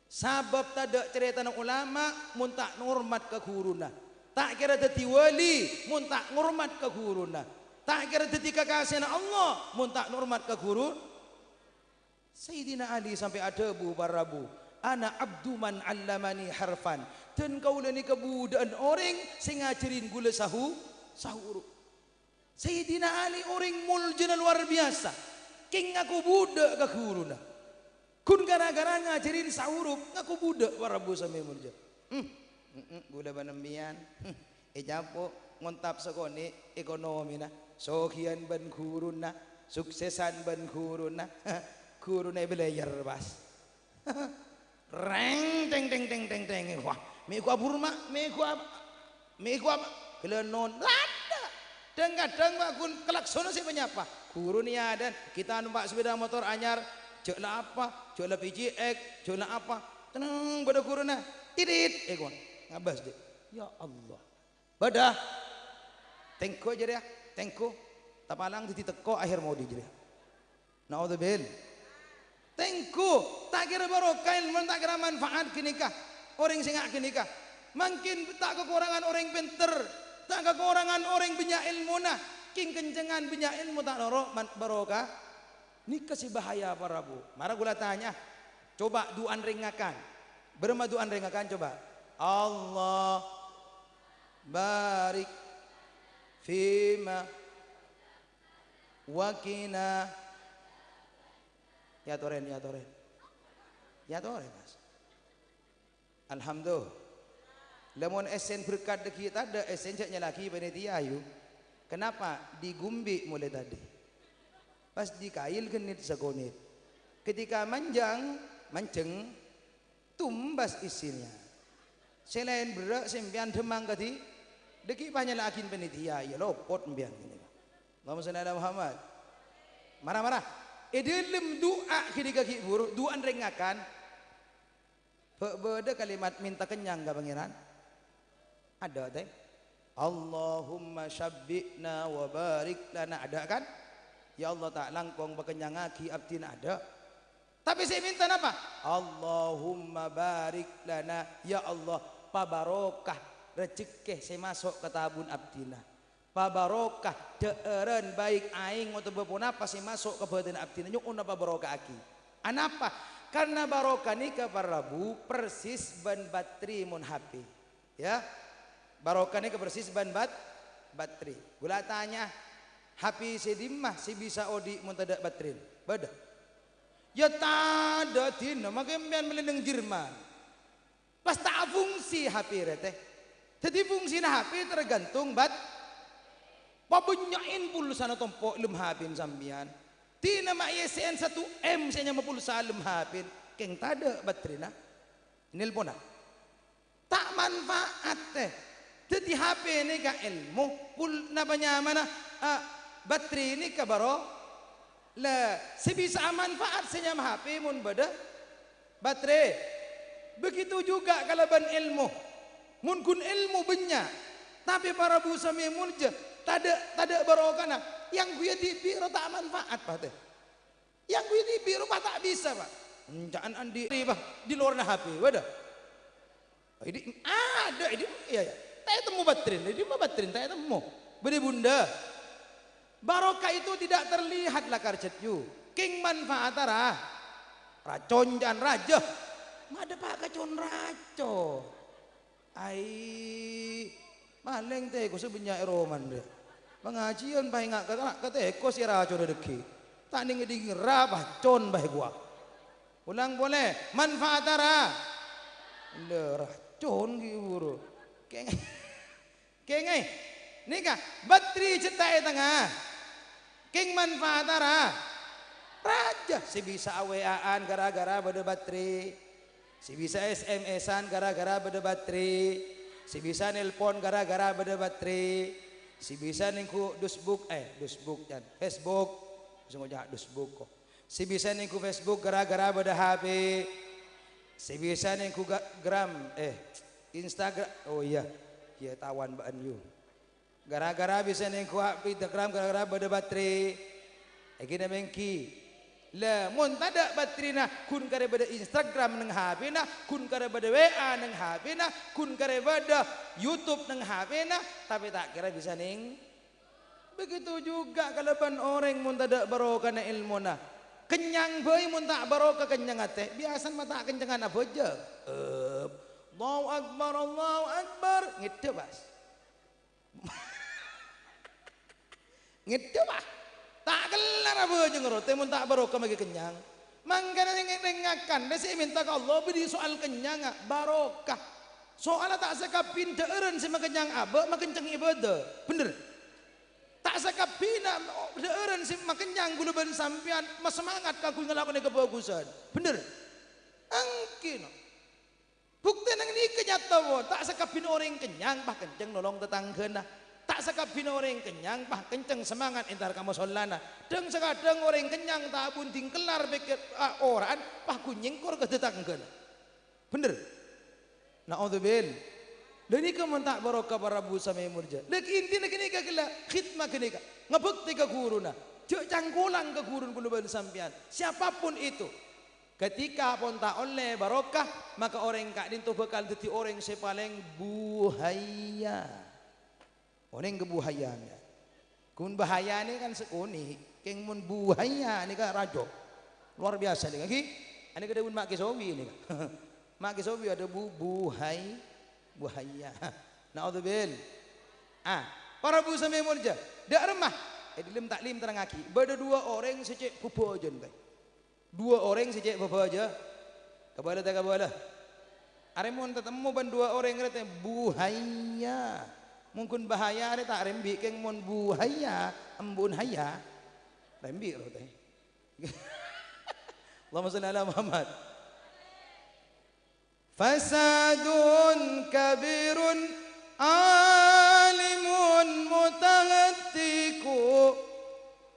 Sabâb tadâ' carètana ulama mon ta' ngormat ka ghuruna. Ta' kèra dhâddhi wali mon ta' ngormat ka ghuruna. Ta' kèra dhâddhi kakasèyanna Allah mon ta' ngormat ka ghuru. Sayyidina Ali sampè' adhâbu, para rabu, "Ana abdu man allamani harfan." Dân kaulâ nèka budhâ'ân orèng sè ngajhârin ghulâ sahu-, sahurup. Sayyidina Ali orèng moljâna lowar biyasa. Kèng ngako budhâ' ka ghuruna. Ghun ghârâ-ghârâ ngajhârin sahurup, ngako budhâ', para rabu sè mè' molja. Hmm. Mm-mm, ghulâ bân empèyan. Hmm. Ècapo' ngontap sakonè' ekonomina, soghiyân bân ghuruna, suksèsan bân ghuruna, ghuruna èbâlâjâr, pas. Rèng, tèng, tèng, tèng, tèng, tèng. Wah, mè' ghu abhurma, mè' ghu apa? Mè' ghu apa? Ghellâ' non. Ladda'. Dhâng-kadhâng, Pak, ghun klaksona sè panyapa. Ghuru nèyadân, kita numpak sepeda motor anyar, jhâ' la apa, jhâ' la B C X, jhâ' la apa. Tenang, bâdâ ghuruna. Titit, eh, kon. Ngabâs, Dek. Ya Allah. Bâdâ. Tèngghu jârèya, tèngghu. Tapalang dhâddhi tèko akhèr maulid jârèya. Naudzubil. Tèngghu, ta' kèra barokah èlmona, ta' kèra manfaat ghânèka. Orèng sè nga' ghânèka. Mangkèn ta' kakorangan orèng pènter, ta' kakorangan orèng bânnya' èlmona. Kèng kencengan bânnya' èlmo ta' noro' man-, barokah. Nèka sè bahaya, para rabu. Mara ghulâ tanya, coba du'an rèng ngakan. Bârâmma du'an rèng ngakan, coba? Allah barik fima wa qina. Ya torèn, ya torèn. Ya torèn, Mas. Alhamdulillah. Lamon èssèna berkat dhâggi' tadâ', èssèna jhâ' nyalaaghi panitia, yu. Kenapa? Digumbi' molaè tadâ'. Pas dikaèl ghennit sakonèt. Ketika manjang, manjeng, tumbas isinnya. Sè laèn berrâ' sampèyan dhemmang kadhi, dâgghi' panyalla'aghin panitia, iyâ lopot sampèyan ghânèka. Allahumma shalli ala Muhammad. Mara-mara. È dâlem du'a ghânèka ghi' bhuru, du'ana rèng ngakan. Bâ' bâdâ kalimat mènta kennyang ka Pangèran? Adâ', tè? "Allahumma syabbi'na wa barik lana." Adâ', kan? "Ya Allah, ta' langkong pakennyangaghi abdhina." Adâ'. Tapè sè mènta napa? "Allahumma barik lana." "Ya Allah, pabarokah rejhekkè sè maso' ka tabun abdhina." Pabarokah dhâ'ârân, baik aèng otabâ ponapa sè maso' ka bhâdhânna abdhina, nyo'ona pabaroka'aghi. Anapa? Karna barokah nèka, para rabu, persis bân batri mon H P. Ya. Barokah nèka persis bân bat-, batri. Ghulâ tanya, H P sè dimma sè bisa odi' mon tadâ' batrina? Bâdâ? Ya tadâ' dina, makè sampèyan mellè neng Jerman. Pas ta' afungsi H P rè, tè. Dâddhi fungsina H P tergantung bat-, pabânnya'è pulsana tompo' è dâlem H P-na sampèyan. Dina ma' iyâ sèn satu M sè nyama pulsa è dâlem H P-na, kèng tadâ' batrina. Nelpona. Ta' manfaat, tè. Dâddhi H P nèka èlmo, pul-, napa nyamana, a, batri nèka bâro-, La, sè bisa'a manfaat sè nyama H P mon bâdâ batrè. Begitu juga kalabân èlmo. Mon ghun èlmo bânnya', tapè para rabu samè molja, tadâ', tadâ' barokana, èyangghuy dhibi' ro ta' manfaat, Pak, tè. Èyangghuy dhibi' ro, Pak, ta' bisa, Pak. Enca'an andi', Pak, di luarna H P, bâdâ. Odi', adâ', odi', iyâ, iyâ. Ta' ètemmo batrina, odi' ma' batrina, ta' ètemmo. Bâdâ bunda. Barokah itu tidak terlihat lakar jhât yu. Kèng manfaata ra-, racon can rajâ. Madâpa' ka con racon. Ai, malèng tèkossa bânnya' è romana, rè. Pangajiyân paènga' ka, ka tèkossa raconna dâggi'. Ta' nèng-ngèdingngèra, pacon bhâi kowa. Ulang polè, manfaata ra-, la, racon ghi' buru. Kèng-, kèngèng, nèka, batrè jhâ' ta' è tengnga. Kèng manfaata ra-, rajâ. Sè bisa A W A-an ghârâ-ghârâ bâdâ batrè. Sè bisa S M S-an ghârâ-ghârâ bâdâ batrè. Sè bisa nelpon ghârâ-ghârâ bâdâ batrè. Sè bisa nèngghu dusbuk, eh, dusbuk, can. Facebook. Bisa ngoca' dusbuk, ko. Sè bisa nèngghu Facebook ghârâ-ghârâ bâdâ H P. Sè bisa nèngghu ga-, gram, eh, Instagra-, oh iyâ. Iyâ, tawan bâ'ân, yu. Ghârâ-ghârâ bisa nèngghu Instagram, ghârâ-ghârâ bâdâ batrè. Èngghi nèng èngghi. La, mon tadâ' batrèna, ghun karè bâdâ Instagram nèng H P-na, ghun karè bâdâ W A nèng H P-na, ghun karè bâdâ YouTube nèng H P-na, tapè ta' kèra bisa nèng. Begitu juga kalabân orèng mon tadâ' barokana èlmona. Kennyang bhâi mon ta' barokah kennyang atè, biyasana ma' ta' kencengngan abhâjâng. Ep. Allahu Akbar, Allahu Akbar. Ngèdhâ, pas. Ngèdhâ, Pak. Ta' kellar abhâjâng ro, tè mon ta' barokah maghi kennyang. Mangkana rèng-, rèng ngakan, rè sè mènta ka Allah bâdhi soal kennyangnga, barokah. Soalla ta' sakabbhina dhâ'ârân sè makennyang abâ' makencengnga ibâdâ. Bhender? Ta' sakabbhina dhâ'ârân sè makennyang ghulâ bân sampèyan masemangat kaangghuy ngalakonè kabhâghusân. Bhender? Èngghi, no. Buktèna ghânèka nyata, won. Ta' sakabbhina orèng kennyang, pas kenceng nolong tatangghâna. Ta' sakabbhina orèng kennyang, pas kenceng semangat entar ka mosollana. Dhâng-sakadhâng orèng kennyang ta' bhunting kellar pèkkèr, a, ora'an, pas ghun nyèngkor ka tatangghâna. Bhender? Na'udzubillah. Lha nèka mon ta' barokah para rabu samè molja. Lha intina ghânèka ghellâ', khidmah ghânèka. Ngabhâktè ka ghuruna. Jhâ' cangkolang ka ghuruna ghulâ bân sampèyan. Siapapun itu. Ketika pon ta' ollè barokah, maka orèng ka'dinto bhâkal dhâddhi orèng sè palèng buhaya. Onèng ka buhaya, ya. Ghun bahaya nèka kan sakonè', kèng mon buhaya nèka rajâ. Luar biasa nèka, ghi. Anèka dhâbuna Ma' Kesowi nèka. Ma' Kesowi adhâbu buhay-, buhaya. Na'udzubillah. Ah, para rabu samè molja. Dâ' remma, è dhâlem ta'lim terrangngaghi, bâdâ duwâ' orèng sè cè' bhâbhâjâna, bhâi. Duwâ' orèng sè cè' bhâbhâjâ. Kabâlâ ta' kabâlâ? Arè mon tatemmo bân duwâ' orèng rèya, buhaya. Mon ghun bahaya arè ta' rembi', kèng mon buhaya, embun haya, rembi' ro tè. Allahumma shalli ala Muhammad. Fasadun kabirun alimun mutahattiku,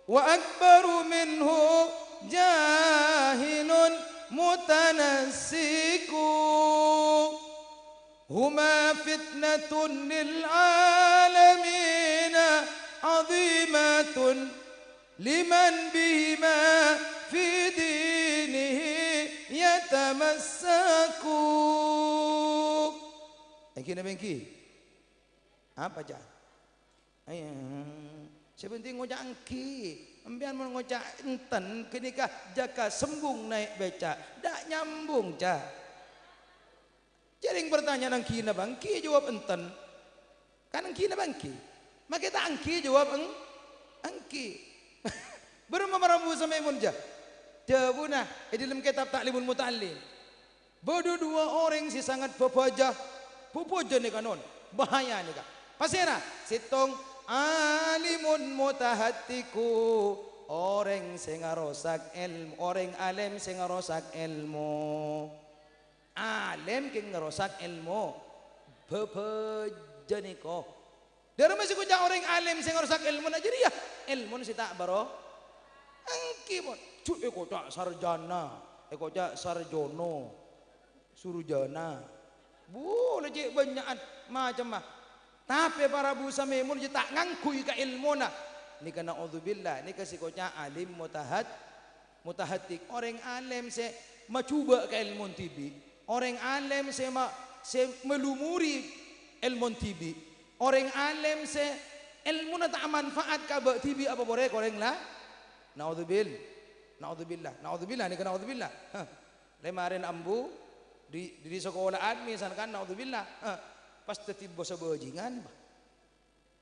wa akbaru minhu jahilun mutanassiku. Huma fitnatun lil alamina azimatun liman bihima fi dinihi yatamassaku. Èngghi napa èngghi? Apa, Cak? Ayo. Sè penting ngoca' èngghi. Empèyan mon ngoca' enten, ghânèka jhâ' ka sembung naè' bèca. Dâ' nyambung, Cak. Jhâreng pertanyaan èngghi napa èngghi, jawab enten. Kan èngghi napa èngghi? Makè ta' èngghi, jawab èng-, èngghi. Bârâmma para Abu Samaimun jâ? Dhâbuna è dâlem kètab Ta'limul Muta'allim. Bâdâ duwâ' orèng sè sangat bhâbhâjâ. Bhâbhâjâ nèka non, bahaya nèka. Pasèra? Sèttong, alimun mutahattiku, orèng sè ngarosak èlmo, orèng alèm sè ngarosak èlmo. Alèm kèng ngarosak èlmo. Bhâbhâjâ nèko. Dârâmma sè èkoca' orèng alèm sè ngarosak èlmona jârèya? Èlmona sè ta' bâro-, èngghi, pon. Ju èkoca' sarjana, èkoca' sarjono, surjana. Bu, la cè' bânnya'an macemma. Tapè para Abu Samaimun jâ ta' ngangghuy ka èlmona. Nèka na'udzubillah, nèka sè èkoca' alim mutahat-, mutahattik. Orèng alèm sè majhubâ' ka èlmon dhibi'. Orèng alèm sè ma-, sè malumuri èlmon dhibi'. Orèng alèm sè èlmona ta' manfaat ka bâ' dhibi' apa porè ka orèng la-, na'udzubil-, na'udzubillah, na'udzubillah, nèka na'udzubillah. Hah. Lè-marèna ambu, di, di sakola'an misalkan, na'udzubillah. Hah. Pas dhâddhi bos bhâjingan, bâh.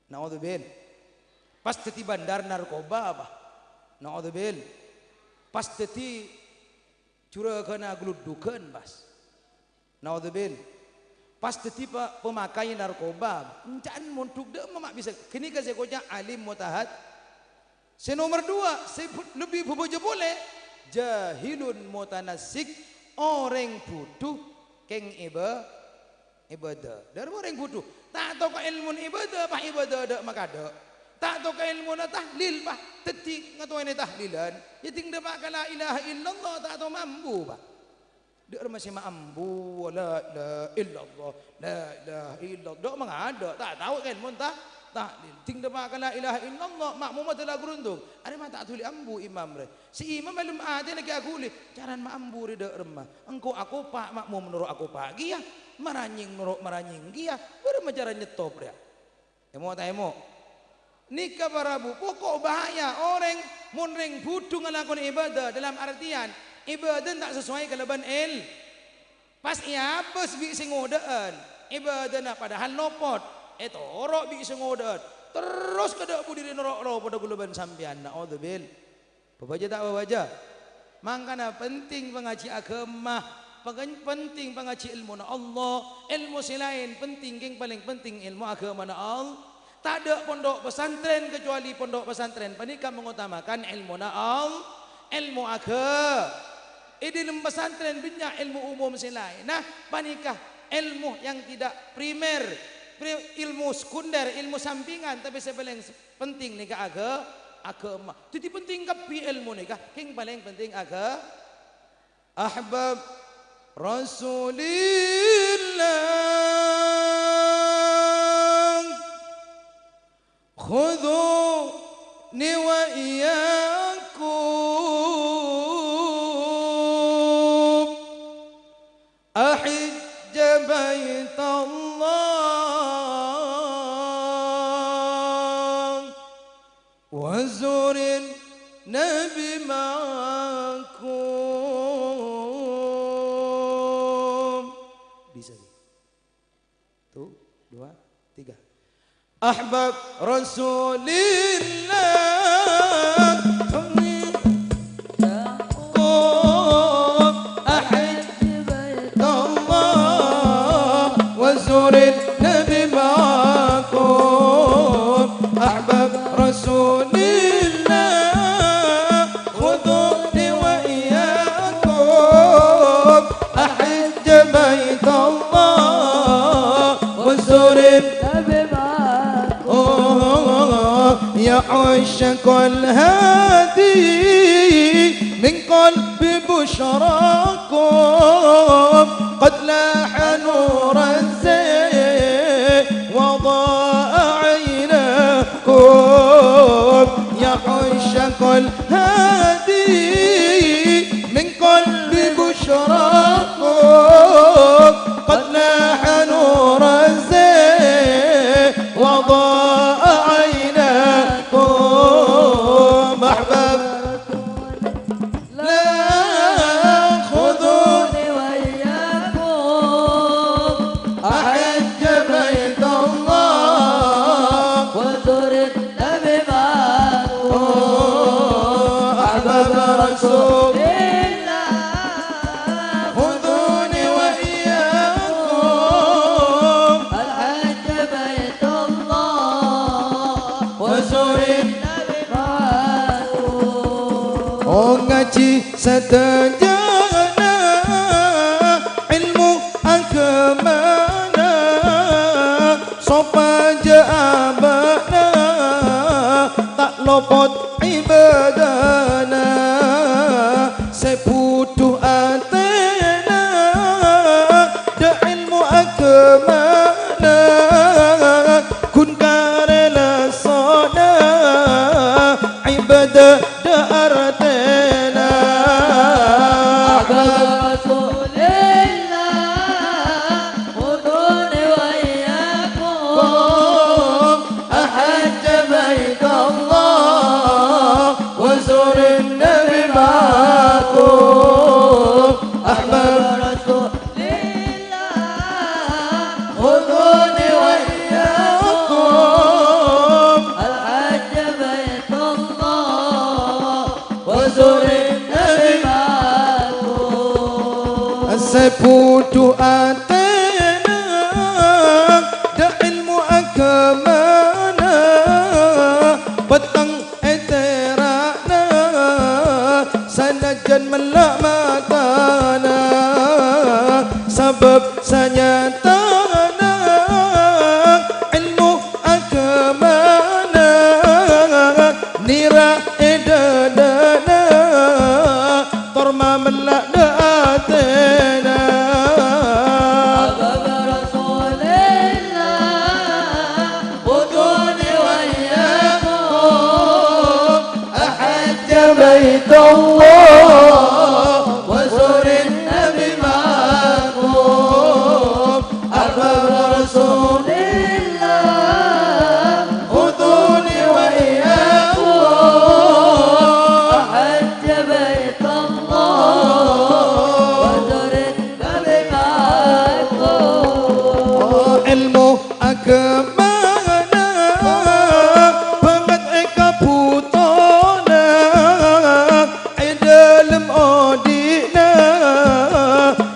Na'udzubil. Pas dhâddhi bandar narkoba, bâh. Na'udzubil. Pas dhâddhi juragana gluddugan, pas. Na'udzubil. Pas dhâddhi pa-, pemakai narkoba. Enca'an mondhuk dâ' emma ma' bisa. Ghânèka sè èkoca' alim mutahat-. Sè nomer duwâ', sè bu-, lebbi bhâbhâjâ polè, jahilun mutanassik, orèng budhu kèng èbâ-, èbâdâ. Dârâmma orèng budhu? Ta' tao ka èlmona èbâdâ, pas èbâdâ dâ' makadâ'. Ta' tao ka èlmona tahlil, pas dhâddhi ngatoènè tahlilan. Yâ dhing dâpa' ka la ilaha illallah, ta' tao mambu, pas. Dâ' remma sè maambu, la ilaha illallah, la ilaha illallah. Dâ' mangadâ', ta' tao ka èlmona ta-, tahlil. Dhing dâpa' ka la ilaha illallah, ma'mumma dâla guruntung. Arè ma' ta' dhuli ambu imam rè. Sè imam è dâlem atèna ghi' aghuli, carana maambu rè dâ' remma. Engko' akopa' ma'mum noro' akopa' kèya, maranyèng noro' maranyèng kèya. Bârâmma cara nyettop rèya? Èmo' ta' èmo'? Nèka para bu, poko' bahaya orèng mon rèng budhu ngalakonè ibadah, dalam artian ibadahna ta' sesuai kalabân èl-, pas èabâs bi' sè ngodâ'ân ibadahna, padahal nopot, ètoro' bi' sè ngodâ'ân, terros kadâ' budina noro' rowa padâ ghulâ bân sampèyan. Na'udzubil-, Bhâbhâjâ ta' bhâbhâjâ? Mangkana penting pangajhi aghâma, peng-, penting pangajhi èlmona Allah, èlmo sè laèn penting, kèng palèng penting èlmo aghâmana Allah. Tadâ' pondhuk pesantren kecuali pondhuk pesantren panèka mengutamakan èlmona Allah, èlmo aghâ-. È dâlem pesantren bânnya' èlmo umum sè laèn. Nah, panèka èlmo yang tidak primer, pri-, èlmo sekunder, èlmo sampingan, tapè sè palèng penting nèka aghâ-, aghâma. Dhâddhi penting kabbhi èlmo nèka, kèng palèng penting aghâ-, ahbab Rasulillah, khudhuni wa iyyakum. Ahijja baitallah wa zurin nabi ma'akum. Bisa, nih. Satu, dua, tiga. Ahbab Rasulillah. Ahbab Rasulillah. الله وزر النبي معكم. يا عشاق الهادي من قلبي بشراكم، قد لاح نور الزين وضاء عيناكم. يا عشاق الهادي من قلبي بشراكم، قد لاح نور الزين وضاء عيناكم. أحباب، لا خذوني وإياكم أحج بيت الله وزر النبي معكم. أحباب رسول الله، خذوني وإياكم الحج بيت الله وزر النبي معكم. Oh, ngajhi sadhâjâna ilmu aghâmana, sopajâ abâ'na ta' lopot ibâdâna. Sè bhudhu atèna dâ' ilmu aghâmana, ghun karè lessona ibâdâ dâ' artèna. Ahbab Rasulillah, khudhuni wa iyyakum ahajja baitallah wa zurin nabi ma'akum. Ahbab Rasulillah, khudhuni wa iyyakum al-hajja baitallah wa zurin nabi ma'akum. Sè bhudhu atèna dâ' ilmu aghâmana, petteng è tèra'na, sanajjân mella' matana, sabâb sanyatana ilmu aghâmana nèra è dâdâna, tor mamella' dâ' atèna. Ahbab Rasulillah, khudhuni wa iyyakum ahajja baitallah wa zurin nabi ma'akum. Ahbab Rasulillah, khudhuni wa iyyakum ahajja baitallah wa zurin nabi ma'akum. Ilmu aghâmana bângèt èkabhutona è dâlem odi'na,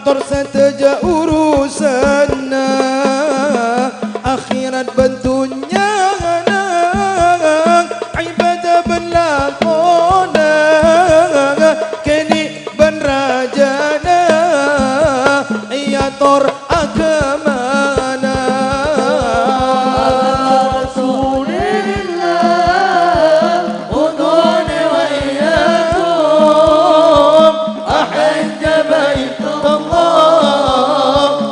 tor sadhâjâ urusanna akhèrat bân dhunnyana, ibâdâ bân lakona kènè' bân rajâna, èyator aghâmana. Rasulillah, khudhuni wa iyyakum ahajja baitallah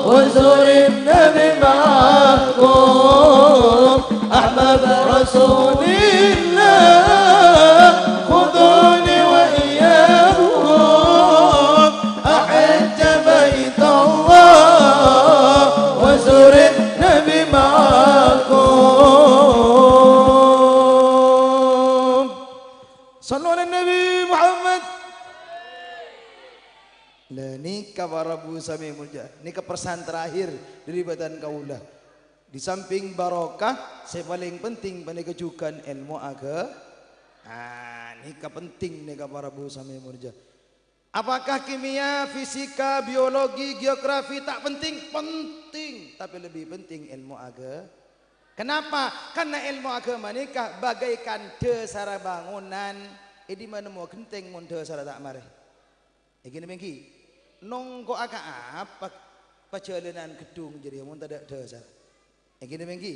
wa zurin nabi ma'akum. Ahbab Rasulillah, khudhuni wa iyyakum ahajja baitallah wa zurin nabi ma'akum. Shallu ala Nabi Muhammad. Lah, nèka para rabu sami molja. Nèka pesan terakhir dâri bhâdhân kaulâ. Di samping barokah, sè palèng penting panèka jhughân èlmo agha-, ah, nèka penting nèka para rabu sami molja. Apakah kimia, fisika, biologi, geografi ta' penting? Penting, tapè lebbi penting èlmo agha-, kenapa? Karena èlmo aghâma nèka bagaikan dhâsarra bângonan. È dimma nemmo ghenteng mon dhâsarra ta' marè? È ghini mènggi, nongko'a ka apa? Pajhâlânan ghedhung jârèya mon tadâ' dhâsar. Èngghi napa èngghi?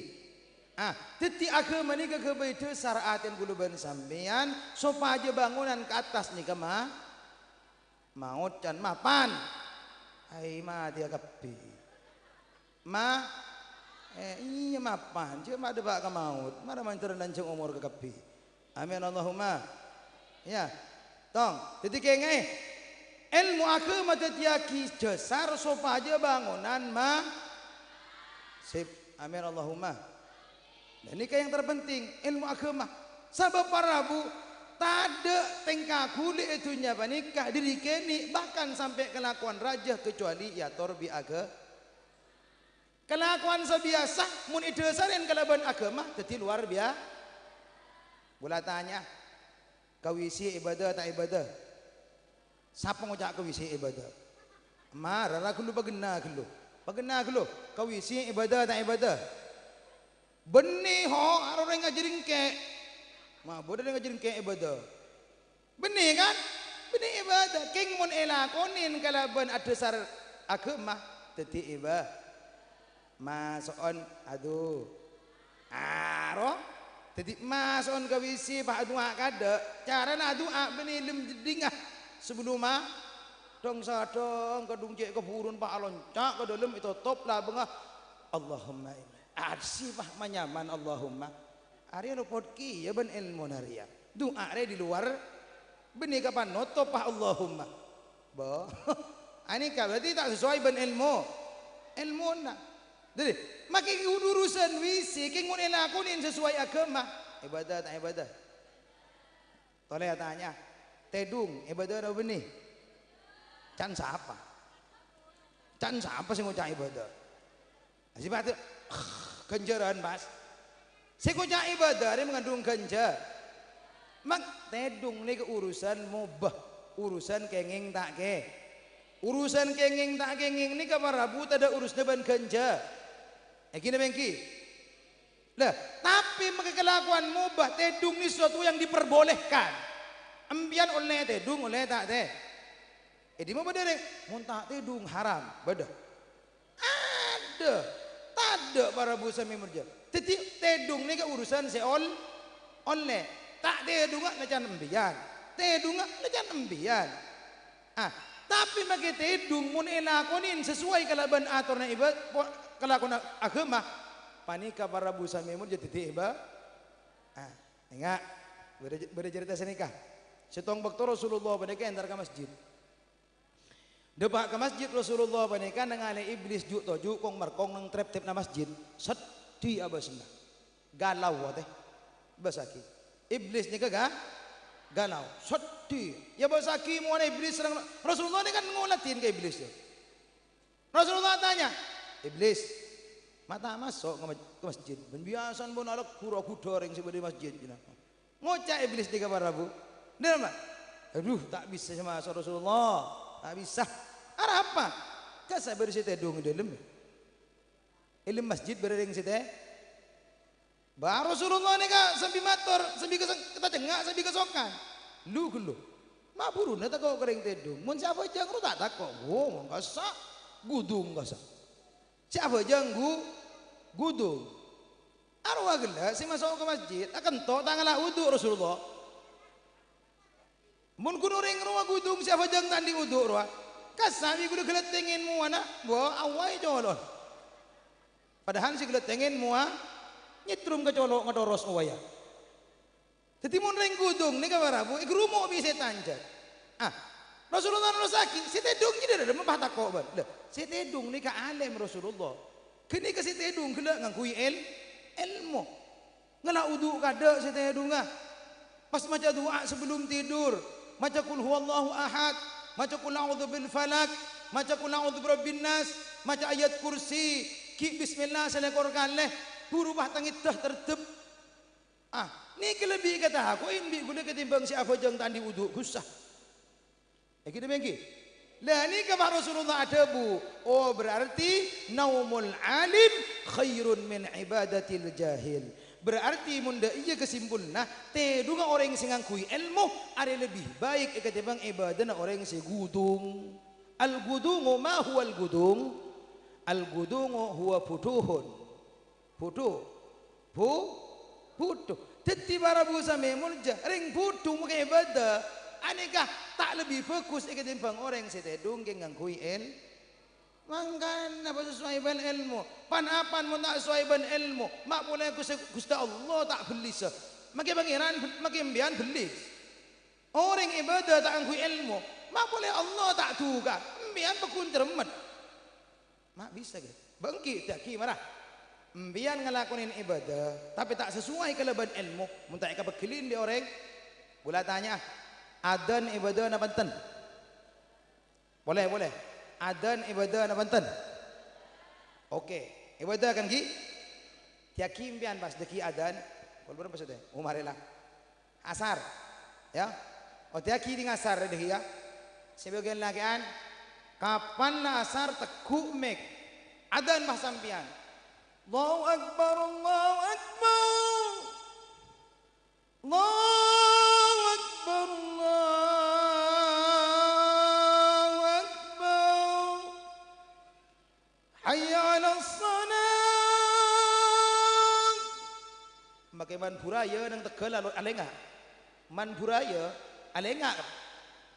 Ah, dhâddhi aghâma nèka ghâbây dhâsar atèn kaulâ bân sampèyan sopajâ bângonan ka attas nèka ma-, maot can mapan. Hai, matèya kabbhi. Ma-, eh, iyâ, mapan. Jhâ' ma' dâpa' ka maot. Mara manjhâr lanjhâng omor ka kabbhi. Amin, Allahumma. Ya. Tong, dhâddhi kèngèng. Èlmo aghâma dhâddhiyâghi dhâsar sopajâ bângonan ma-, sip. Amin, Allahumma. Nah, nèka yang terpenting, èlmo aghâma. Sabâb para rabu, tadâ' tèngka ghuli è dhunnya panèka, dhiri kènè', bahkan sampè' kalakowan rajâ, kecuali èator bi' aghâ-, Kalakowan sè biyasa, mon èdhâsarè kalabân aghâma, dhâddhi lowar biya-, Bulâ tanya, ka W C ibadah ta' ibadah? Sapa ngoca' ka W C ibadah? Mara, ra ghâllu paghenna ghâllu. Paghenna ghâllu, ka W C ibadah ta' ibadah? Bânnè, ho, aro rèng ajârèngkè'. Ma, bâdâ rèng ajârèngkè' ibadah. Bânnè, kan? Bânnè ibadah. Kèng mon èlakonè kalabân adhâsar aghâma, dhâddhi iba-, maso'on adu-, aro. Dhâddhi maso'on ka W C, pas adu'a kadâ'. Carana adu'a bânnè lem jeddhingnga. Sabellumma dhâng-sadhâng, kadhung cè' kabhuruwân, pas alonca' ka dâlem, ètotop labângnga. Allahumma inni. Arsi, pas manyaman Allahumma. Arèya lopot kèya bân èlmona rèya. Du'a rè di luar, bânnè kapan notop, pas Allahumma. Bo. Anèka berarti ta' sesuai bân èlmo. Èlmona. Dhâddhi, makè urusan W C, kèng mon èlakonè sesuai aghâma. Ibadah ta' ibadah? Tolè atanya, tèdung, ibadah napa bânnè? Can sapa? Can sapa sè ngoca' ibadah? Sè patè, ghânjhârân, pas. Sè ngoca' ibadah rè mangandung ghânjhâ-, mang-, tèdung nèka urusan mobâ, urusan kèngèng ta' kè-, urusan kèngèng ta' kèngèng nèka para rabu tadâ' urusna bân ghânjhâ-, èngghi napa èngghi? Lah, tapè makè kalakowan mobâ, tèdung nèka sesuatu yang diperbolehkan. Empèyan ollè tèdung, ollè ta' tè-, È dimma bâdâ rèng, "Mon ta' tèdung haram," bâdâ? Adâ', tadâ' para rabu samè molja. Dhâddhi, tèdung nèka urusan sè ol-, ollè. Ta' tèdungnga la can empèyan. Tèdungnga la can empèyan. Ah, tapè makè tèdung mon èlakonè sesuai kalabân atoranna iba-, po-, kalakowanna aghâma, panèka para rabu samè molja dhâddhi iba-, ah, enga', bâdâ, bâdâ carèta sanèka. Sèttong bâkto Rasulullah panèka entar ka masjid. Dâpa' ka masjid, Rasulullah panèka nangalè Iblis ju'-toju' kong-markong neng trep-tepna masjid. Seddhi abâsna. Galau atè. Bâsaghi. Iblis nèka ga-, galau. Seddhi. Yâ bâsaghi mowana Iblis sareng Rasulullah nèka ngoladhin ka Iblis, yâ. Rasulullah tanya, "Iblis, ma' ta' maso' ka ma-, ka masjid? Bân biyasana bân alègghâ ra-ghudhâ orèng sè bâdâ è masjid." Ngoca' Iblis nèka para rabu. Napa? "Aduh, ta' bisa sè maso' Rasulullah. Ta' bisa." "Arapa?" "Kassa' bâdâ sè tèdung è dâlem. È dâlem masjid bâdâ orèng sè tè-," Bâ Rasulullah nèka sambi mator, sambi kase-, tacengnga', sambi kasokan. "Lu ghâllu. Ma' bhuruna tako' ka orèng tèdung. Mon sè abhâjâng rowa ta' tako'." "Wo, mon kassa', ghudung kassa'. Sè abhâjâng ghu-, ghudung." Arowa ghellâ' sè maso' ka masjid, akento ta' ngala' wudu' Rasulullah. Mon ghun orèng rowa ghudung sè abhâjâng ta' andi' wudu' rowa, kassa' bi' ghulâ ghâlâtèngèn mowana, bâ' awwâi colo'na. Padahal sè ghâlâtèngèn mowa nyètrom ka colo' ngatoros owaya. Dhâddhi mon rèng ghudung nèka para rabu èghârumo' bi' sètan jhâ'. Ah, Rasulullah nerrossaghi, "Sè tèdung jârèya dâ' remma pas tako' bân." Lah, sè tèdung nèka alèm Rasulullah. Ghânèka sè tèdung ghellâ' ngangghuy èl-, èlmo. Ngala' wudu' kadâ' sè tèdungnga. Pas maca du'a sabellum tidur, maca Qul Huwallahu Ahad, maca Qul A'udzu Bil Falaq, maca Qul A'udzu Birabbin Nas, maca ayat kursi, ghi' bismillah salèkor kalè, buru pas tangèdhâ terdhep. Ah, nèka lebbi èkatako'è bi' ghulâ ketimbang sè abhâjâng ta' andi' wudu' ghussa. Èngghi napa èngghi? Lah, nèka ma' Rasulullah adhâbu, "Oh, berarti naumul alim khairun min ibadatil jahil." Berarti mon dâ' iyâ kesimpulna, tèdungnga orèng sè ngangghuy èlmo arèya lebbi baik èkatèmbhâng ibadana orèng sè ghudung. Al-ghudungu ma huwal ghudung? Al-ghudungu huwa budhuhun. Budhu. Bu-, budhu. Dhâddhi para rabu samè molja, rèng budhu mangkè ibâdâ. Anèka ta' lebbi bhâghus èkatimbhâng orèng sè tèdung kèng ngangghuy èl-, Mangkana pas sasuai bân èlmo. Pan-apan mon ta' sasuai bân èlmo, ma' polè Ghustè, Ghustè Allah ta' bellisa. Makè Pangèran, makè empèyan bellis. Orèng ibâdâ ta' ngangghuy èlmo, ma' polè Allah ta' duka. Empèyan pagghun cermet. Ma' bisa, ghi? Bângki, dhâggi' mara. Empèyan ngalakonè ibâdâ, tapè ta' sasuai kalabân èlmo, mon ta' èkapegghilin bi' orèng. Ghulâ tanya'a, adzan ibâdâ napa enten? Polè, polè. Adzan ibâdâ napa enten? Oke. Ibâdâ kan, ghi? Dhâggi' empèyan pas dhâggi' adzan. Pol bârâmpa sè tè? Oh, marè la. Asar. Ya. Oh, dhâggi' dhing asar dhâggi', ya. Sè bâgiyân lakè'an, kapan la asar tegghu' mik. Adzan pas sampèyan. Allahu Akbar, Allahu Akbar. Allahu Akbar, Allahu Akbar. Hayya 'alas shalah. Makè man buraya neng Tegal alo-, alènga. Man buraya alènga.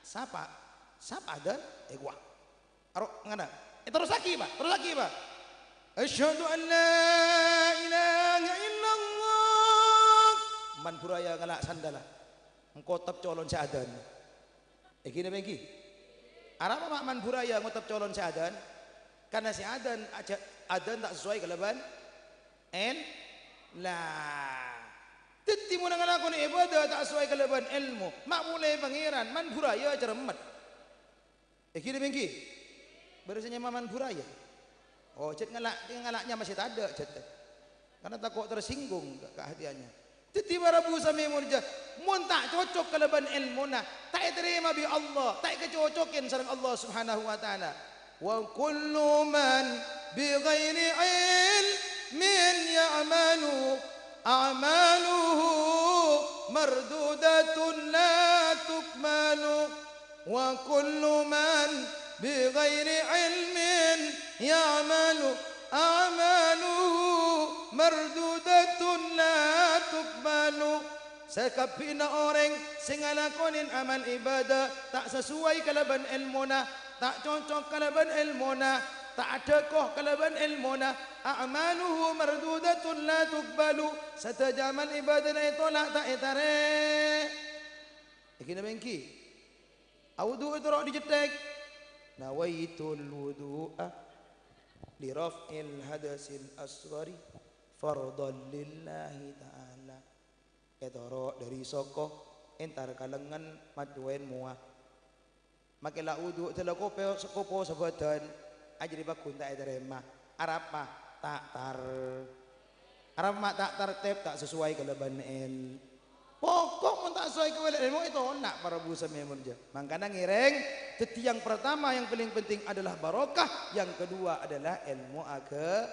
Sapa? Sapa adzan? Eh, gua. Aro ngana. Eh, terrosaghi, Pak. Terrosaghi, Pak. Asyhadu an la ilaha illallah. Man buraya ngala' sandalla. Ngotop colon sè adzan. Èngghi napa èngghi? Arapa ma' man buraya ngotop colon sè adzan? Karna sè adzan aja-, adzan ta' sasuai kalabân èl-, la. Dhâddhi mon ngalakonè ibâdâ ta' sasuai kalabân èlmo, ma' polè Pangèran, man buraya cermet. Èngghi napa èngghi? Bârâs nyama man buraya. Oh, jhât ngala', ngala' nyama sè tadâ', jhât. Karna tako' tersinggung ka-, ka hatiannya. Dhâddhi, para rabu samè molja, mon ta' cocok kalabân èlmona, ta' ètarèma bi' Allah, ta' èkacocokè sareng Allah Subhanahu wa Ta'ala. Wa kullu man bi ghairi ilmin ya'malu, a'maluhu mardudatun la tuqbalu. Wa kullu man bi ghairi ilmin ya'malu, a'maluhu mardudatun la tuqbalu. Sakabbhiyânna orèng sè ngalakonè amal ibâdâ ta' sasuai kalabân èlmona, ta' cocok kalabân èlmona, ta' adhâko kalabân èlmona, a'maluhu mardudatun la tuqbalu, sadhâjâ amal ibâdâna ètolak, ta' ètarè-, èngghi napa èngghi? Awudu' ètoro' dicèthèk. Nawaitul wudu'a li raf'il hadasil asghari fardhan lillahi ta'ala. Ètoro' dhâri soko, entar ka lengngen, maddhuwèn mowa. Makè la wudu' dâlâ kopo, kopo sabâdân, ajâriyâ pagghun ta' ètarèma. Arapa? Ta' tar-, arapa ma' ta' tartèb, ta' sasuai kalabân èl-, pokok mon ta' sasuai kalabân èlmo ètolak, para rabu samè molja. Mangkana ngèrèng, dhâddhi yang pertama, yang paling penting adalah barokah, yang kedua adalah èlmo aga-,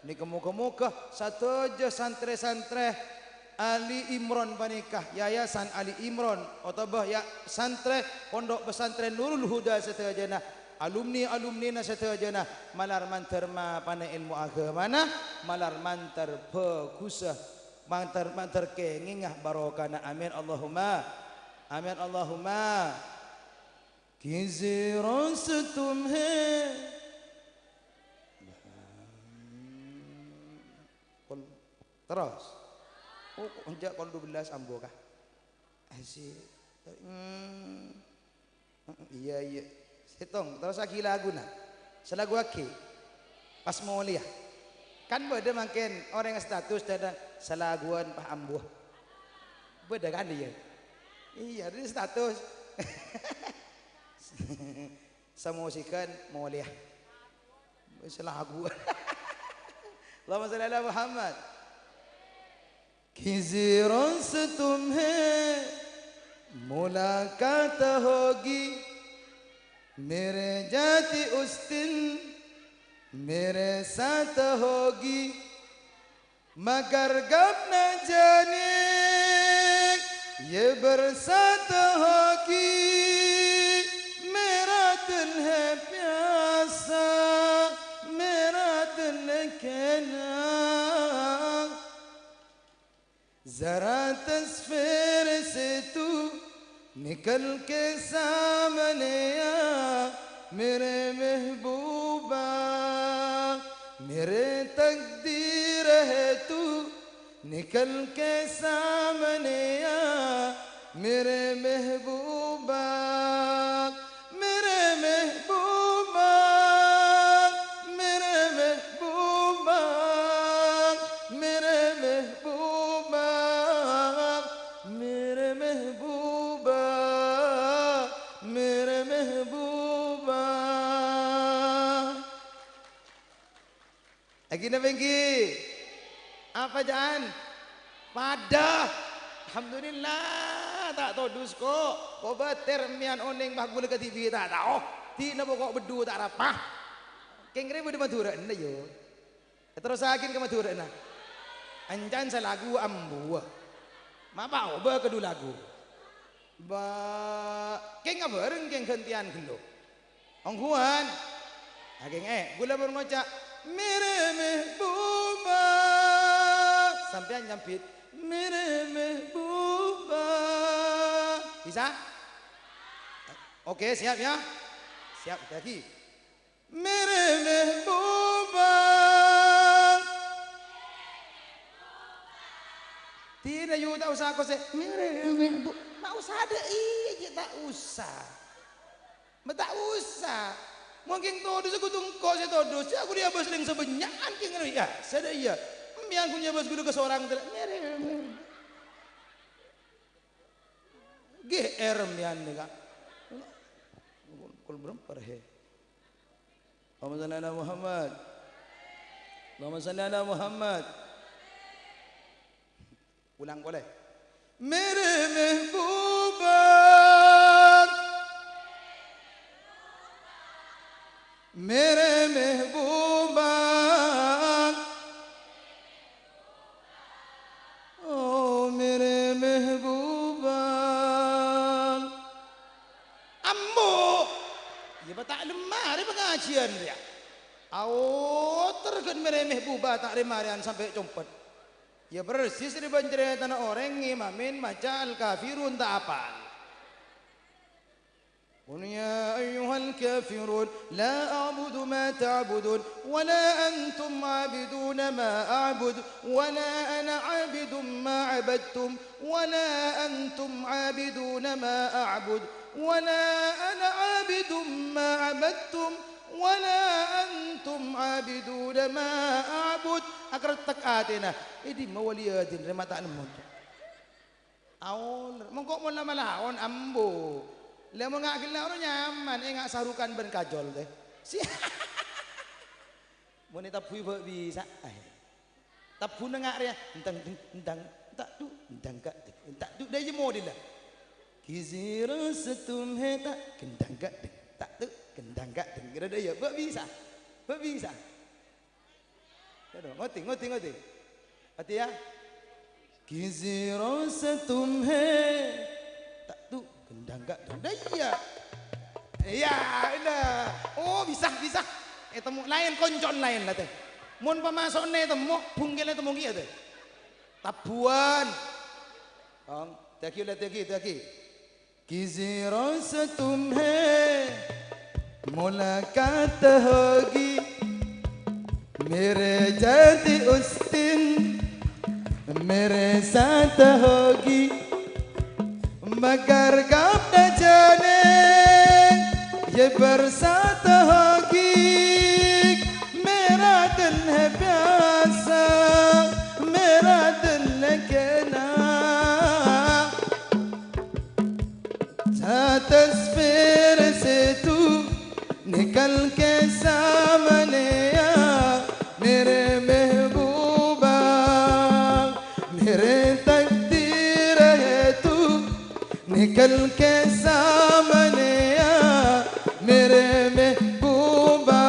Nèka moghâ-moghâ sadhâjâ santrè-santrè Ali Imron panèka, Yayasan Ali Imron, otabâ ya-, santrè Pondok Pesantren Nurul Huda sadhâjâna, alumni-alumnina sadhâjâna, malar mandhâr mapana èlmo aghâmana, malar mandhâr bhâghussa, mandhâr, mandhâr kèngèngnga barokana. Amin, Allahumma. Amin, Allahumma. Kisi rostum he. Kol-, terros. Oh, kok enjâ' kol dua belas ambu kah? Asik. Hmm. Iyâ, iyâ. Sèttong, terrossaghi laguna. Salagu aghi. Pas molèya. Kan bâdâ mangkèn orèng status dâdâ salaguwân pas ambu. Bâdâ kan, iyâ? Iyâ, ini status. Samosikan molèya. Salagu. Allahumma shalli ala Muhammad. Kisi rostum he, mulaqat hogi, mere jati ustin, mere sat hogi. Magar gapna jani, ye bersatu hoki, meraten he pyasa, mera Stratosfer sèttong nèka kè samanèya mèrè mehbuba, mèrè takdir sèttong nèka kè samanèya mèrè mehbuba, mèrè mehbuba, mèrè mehbuba, mèrè mehbuba, mèrè mehbuba, mèrè mehbuba. Èngghi napa èngghi? Apa, jhân? Padâ. Alhamdulillah, ta' todus, ko'. Kobâtèr mèyan onèng, bâ, ghulâ kadhibi' ta' tao. Dina poko' beddhu ta' rapa. Kèng rè bâdâ Madhurâna, yâ. Terrossaghi ka Madhurâna. Èncana salagu ambuwâ. Mapa obâ kadhu lagu? Bâ, kèng abhâreng kèng ghântèyan ghâllu. Ongghuwân. Agèng, eh, ghulâ mon ngoca', "Mèrè mehbuba." Sampèyan nyambit, "Mèrè mehbuba." Bisa? Oke, siap ya? Siap, lagi. Mèrè mehbuba. Dina yu ta' osa kosè. Mèrè mehbu-, ta' osa dâ' iyâ, jhâ' ta' osa. Ma' ta' osa. Mon kèng todus kodhu engko' sè todus. Jhâ' ghulâ abâs lèng sabânnya'an kèng rèya. Sadâ iyâ. Mèyan ghun abâs ghulâ kasorang tèla. Mèrè mehbu. G R mèyan nèka. Kol beremper, he. Allahumma shalli ala Muhammad. Allahumma shalli ala Muhammad. Ulang polè. Mèrè mehbuba. Mèrè mehbuba. Oh, mèrè mehbuba. Ambu. Iyâ, bâ' ta' lem marè pangajiân rèya. Aoter ghân mèrè mehbuba ta' rè-marèyan sampè' compet. Iyâ, persis rè bân carètana orèng ngimamè maca Al-Kafirun ta' apal. قل يا أيها الكافرون لا أعبد ما تعبدون ولا أنتم عابدون ما أعبد ولا أنا عابد ما عبدتم ولا أنتم عابدون ما أعبد ولا أنا عابد ما عبدتم ولا أنتم عابدون ما أعبد. Akarettek atèna. È dimma wali adin rè ma' ta' nemmo. Aoler. Mongko mon la malaon, ambu. La mon nga' ghellâ' ono nyaman, enga' sarukan bân kajol, tè. Si-, mon ètabbhuwi bâ' bisa. Ai. Tabbhuna nga' rèya, entang, deng, entang, ta' du, entang ka', deng, ta' du, dâ' iyâ modella. Kizira satum he ta', gendang ka', deng, ta' du, gendang ka', deng. Kira dâ' iyâ, bâ' bisa. Bâ' bisa. Aduh, ngodhi, ngodhi, ngodhi. Ngodhi, ya. Kizira satum he. Ta' du, gendang ka', deng. Dâ' iyâ. Iyâ, iyâ. Oh, bisa, bisa. Ètemmo laèn, konco'na laèn la, tè. Mon pamaso'na ètemmo, bungkèlla ètemmo kèya, tè. Tabbhuwân. Kong, tèghi la, tèghi, tèghi. Kizira satum he, mola kata hogi, mere jati ustin, mere sata hogi, magar gap da jane, ye bar sata hogi, mera den he pyasa, mera den le kena. Stratosfer sèttong nèka kè samanèya, mere mehbuba, mere takdir sèttong nèka kè samanèya, mere mehbuba,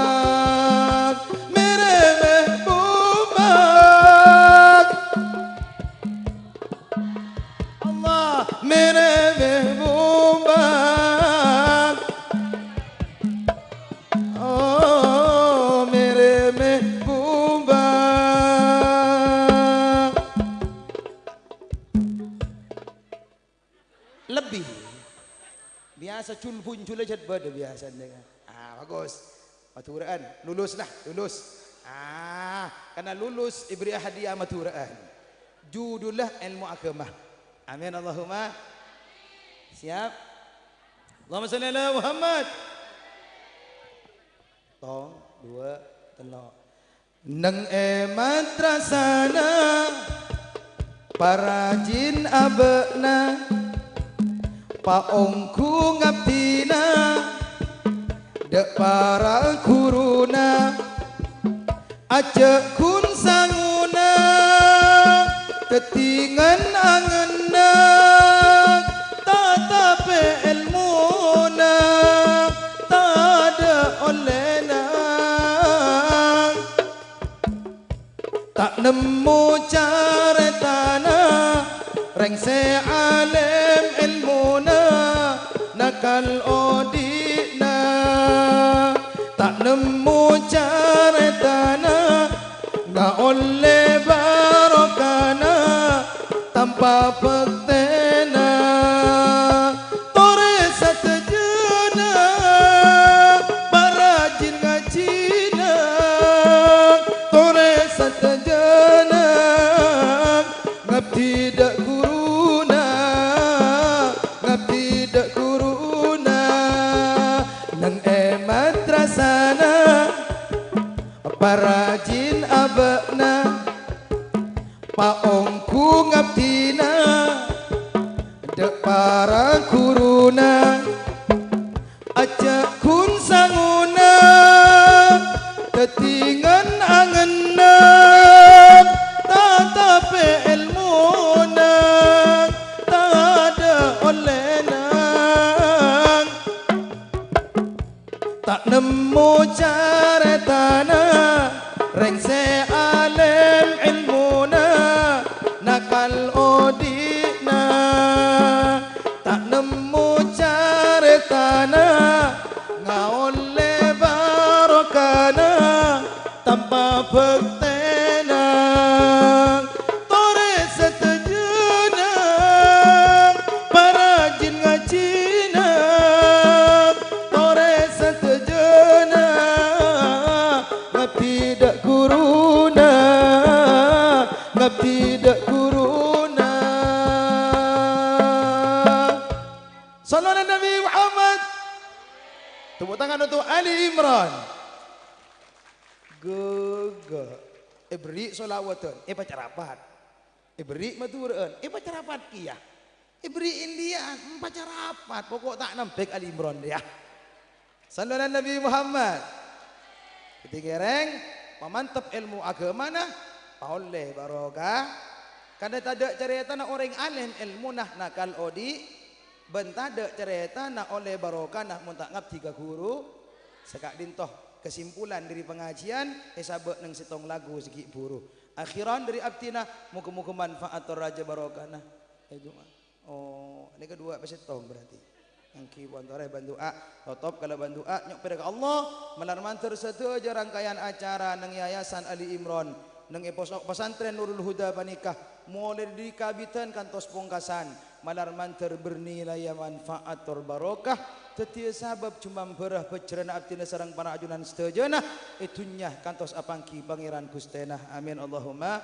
mere mehbuba. Allah, mere mehbuba. Oh, mere mehbuba. Jul-bunjul aja bâdâ biyasana. Ah, bagus. Madhurâ'ân, lulus lah, lulus. Ah, karena lulus èberri' hadiah Madhurâ'ân. Judulnya ilmu agama. Amin, Allahumma. Siap? Allahumma sholli ala Muhammad. Tong, dua, tello'. Neng è madrasana, parajin abâ'na, paonggu ngabdina, dâ' para ghuruna, ajâ' ghun-sanguna, dhâddhi ngen-angenna, ta' tapè èlmona, tadâ' ollèna. Ta' nemmo carètana rèng sè alèm èlmona nakal odi'na. Ta' nemmo carètana ngaollè barokana tanpa bhâktèna. Torè sadhâjâna parajin ngajhina, torè sadhâjâna ngabdi dâ' ghuruna, ngabdi dâ' ghuruna. Neng è madrasana, parajin abâ'na, paonggu ngabdina, dâ' para ghuruna, ajâ' ghun-sangona, dhâddhi ngen-angenna, ta' tapè èlmona, tadâ' ollèna. Ta' nemmo carètana rèng sè alèm èlmona nakal odi'na. Ta' nemmo carètana ngaollè barokana tanpa bhâktèna. Torè sadhâjâna parajin ngajhina, torè sadhâjâna ngabdi dâ' ghuruna, ngabdi dâ' ghuruna. Shallu ala Nabi Muhammad. Tepuk tangan untuk Ali Imran. Ghâghâ. Èberri' sholawatan, èpacarapat. Èberri' madhurâ'ân, èpacarapat kèya. Èberri' Indian, èpacarapat. Pokok ta' nembhâk Ali Imran rèya. Shallu ala Nabi Muhammad. Dhâddhi kèrèng, pamantep èlmo aghâmana, paollè barokah. Karna tadâ' carètana orèng alèm èlmona nakal odi', bân tadâ' carètana ollè barokana mon ta' ngabdi ka ghuru. Saka'dinto kesimpulan dhâri pangajiân èsabâ' neng sèttong lagu sè ghi' bhuru. Akhiran dhâri abdhina, moghâ-moghâ manfaat tor rajâ barokana. Ayo, Juma'. Oh, ini kedua apa sèttong berarti? Èngghi, pon torè bân du'a, totop kalabân du'a, nyo' pèra ka Allah, malar mandhâr sadhâjâ rangkaian acara neng Yayasan Ali Imron, neng è pos-, Pesantren Nurul Huda panèka, molaè dhâri kabidhân kantos pongkasan, malar mandhâr bernilai manfaat tor barokah, dhâddhiyâ sabâb jumambhârâ bhâjrâna abdhina sareng para ajunan sadhâjâna, è dhunnya kantos apangghi Pangèran Ghustèna. Amin, Allahumma.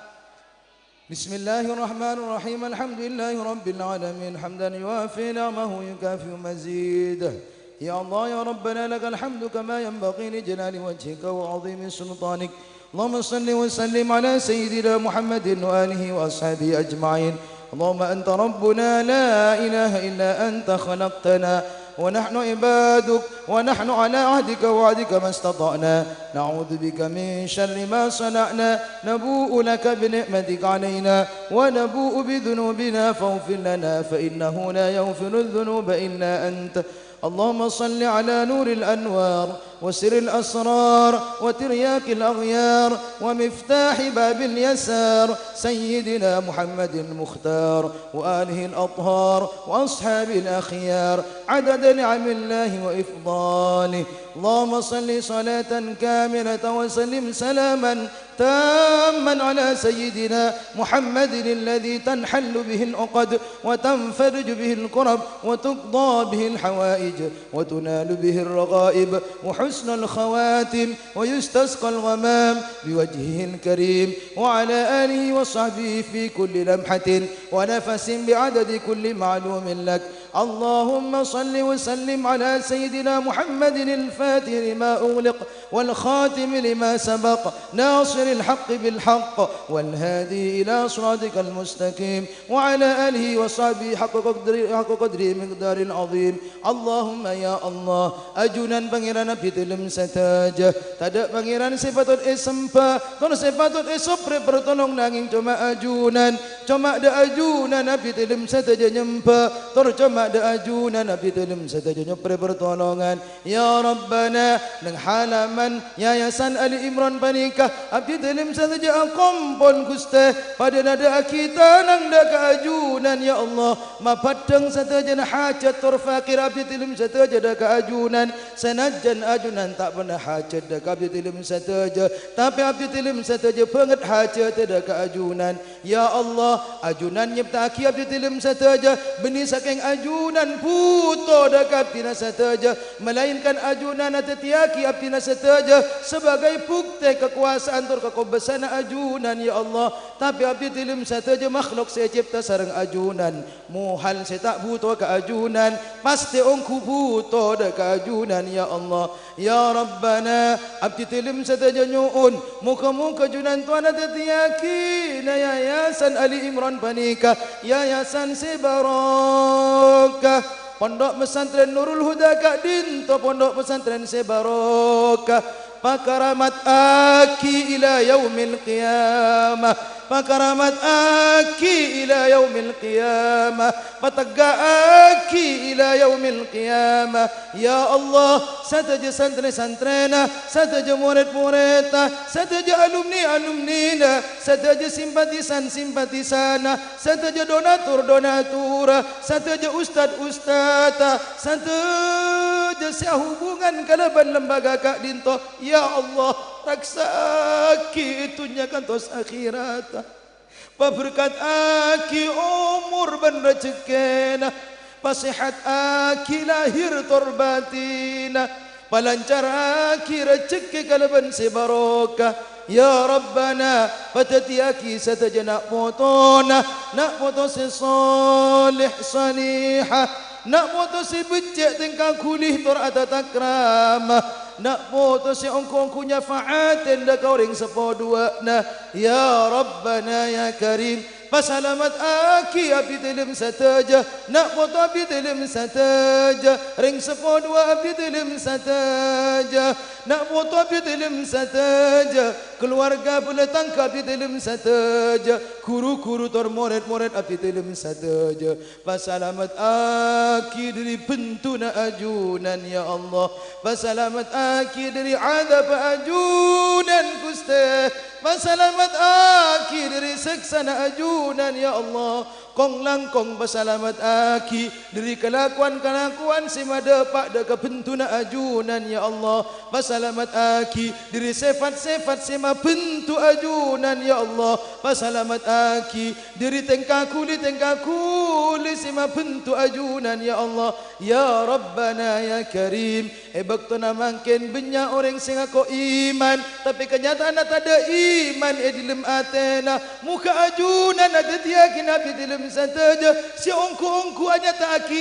بسم الله الرحمن الرحيم. الحمد لله رب العالمين. حمدا يوافي نعمه ويكافئ مزيده. يا الله يا ربنا، لك الحمد كما ينبغي لجلال وجهك وعظيم سلطانك. اللهم صل وسلم على سيدنا محمد وآله وأصحابه أجمعين. اللهم أنت ربنا لا إله إلا أنت خلقتنا ونحن عبادك ونحن على عهدك ووعدك ما استطعنا. نعوذ بك من شر ما صنعنا. نبوء لك بنعمتك علينا ونبوء بذنوبنا فاغفر لنا فإنه لا يغفر الذنوب إلا أنت. اللهم صل على نور الأنوار وسر الأسرار وترياق الأغيار ومفتاح باب اليسار سيدنا محمد المختار وآله الأطهار وأصحابه الأخيار عدد نعم الله وإفضاله. اللهم صل صلاة كاملة وسلم سلاما تاما على سيدنا محمد الذي تنحل به العقد وتنفرج به الكرب وتقضى به الحوائج وتنال به الرغائب وحسن الخواتم ويستسقى الغمام بوجهه الكريم وعلى آله وصحبه في كل لمحة ونفس بعدد كل معلوم لك. اللهم صل وسلم على سيدنا محمد الفاتح لما أغلق والخاتم لما سبق ناصر الحق بالحق والهادي إلى صراطك المستقيم وعلى آله وصحبه حق قدره، حق قدره مقدار عظيم. اللهم يا الله, ajunan Pangèran abdhina sadhâjâ, tadâ' pangèran sè patot èsemba, tor sè patot èsoprè partolong nangèng coma ajunan. Coma dâ' ajunan abdhina sadhâjâ nyemba, tor coma dâ' ajunan abdhina sadhâjâ nyoprè partolongan. Ya Rabbana, neng halaman Yayasan Ali Imran panèka, abdhina sadhâjâ akompol, Ghustè, padâ nadhâ'aghi tanang dâ' ka ajunan, ya Allah. Mabhâdhâng sadhâjâna hajhât tor fakir abdhina sadhâjâ dâ' ka ajunan. Sanajjhân ajunan ta' pernah hajhât dâ' ka abdhina sadhâjâ, tapè abdhina sadhâjâ bângèt hajhâddhâ dâ' ka ajunan. Ya Allah, ajunan nyèpta'aghi abdhina sadhâjâ bânnè sakèng ajunan bhuto dâ' ka abdhina sadhâjâ, malaènkan ajunan adhâddhiyâghi abdhina sadhâjâ sabâgâi buktè kakobâsaan tor kakobâsana ajunan, ya Allah. Tapè abdhina sadhâjâ makhlok sè ècèpta sareng ajunan. Mohal sè ta' bhuto ka ajunan, pastè ongghu bhuto dâ' ka ajunan, ya Allah. Ya Rabbana, abdhina sadhâjâ nyo'on, moghâ-moghâ junantowana dhâddhiyâghinah Yayasan Ali Imran panèka yayasan sè barokah. Pondhuk Pesantren Nurul Huda ka'dinto pondhuk pesantren sè barokah. Pakaramat aghi ila yaumil qiyamah. Pakaramat aghi ila yaumil qiyamah. Pategga'aghi ila yaumil qiyamah. Ya Allah, sadhâjâ santrè-santrèna, sadhâjâ morèd-morèdda, sadhâjâ alumni-alumnina, sadhâjâ simpatisan-simpatisanna, sadhâjâ donatur-donaturra, sadhâjâ ustad-ustadda, sadhâjâ sè ahubungan kalabân lembaga ka'dinto. Ya Allah, raksa'aghi è dhunnya kantos akhèratta. Paberkataghi omor bân rejekkèna, pasèhataghi lahir tor batinna, palancaraghi rejekkè kalabân sè barokah. Ya Rabbana, padhâddhiyâghi sadhâjâ na' potona, na' poto sè soleh salehah, na' poto sè beccè' tèngka ghuli tor atatakrama, na' poto sè ongghu-ongghu nyafa'atè dâ' ka orèng seppo duwâ'na. Ya Rabbana ya Karim, pasalamettaghi abdhina sadhâjâ, na' poto abdhina sadhâjâ, rèng seppo duwâ' abdhina sadhâjâ, na' poto abdhina sadhâjâ, kalowarga bâlâ tangghâ abdhina sadhâjâ, ghuru-ghuru tor morèd-morèd abdhina sadhâjâ. Pasalamettaghi dhâri benduna ajunan, ya Allah. Pasalamettaghi dhâri adhâbbhâ ajunan, Ghustè. Pasalamettaghi dhâri sèksana ajunan, ya Allah. Kong-langkong pasalamettaghi dhâri kalakowan-kalakowan sè madhâpa' dâ' ka benduna ajunan, ya Allah. Pasalamettaghi dhâri sèfat-sèfat sè mabendhu ajunan, ya Allah. Pasalamettaghi dhâri tèngka ghuli-tèngka ghuli sè mabendhu ajunan, ya Allah, ya Rabbana, ya Karim. È bâktona mangkèn bânnya' orèng sè ngako iman, tapè kanyata'anna tadâ' iman è dhâlem atèna. Moghâ ajunan adhâddhiyâghi nabbhi dhâlem sadhâjâ sè ongghu-ongghu anyata'aghi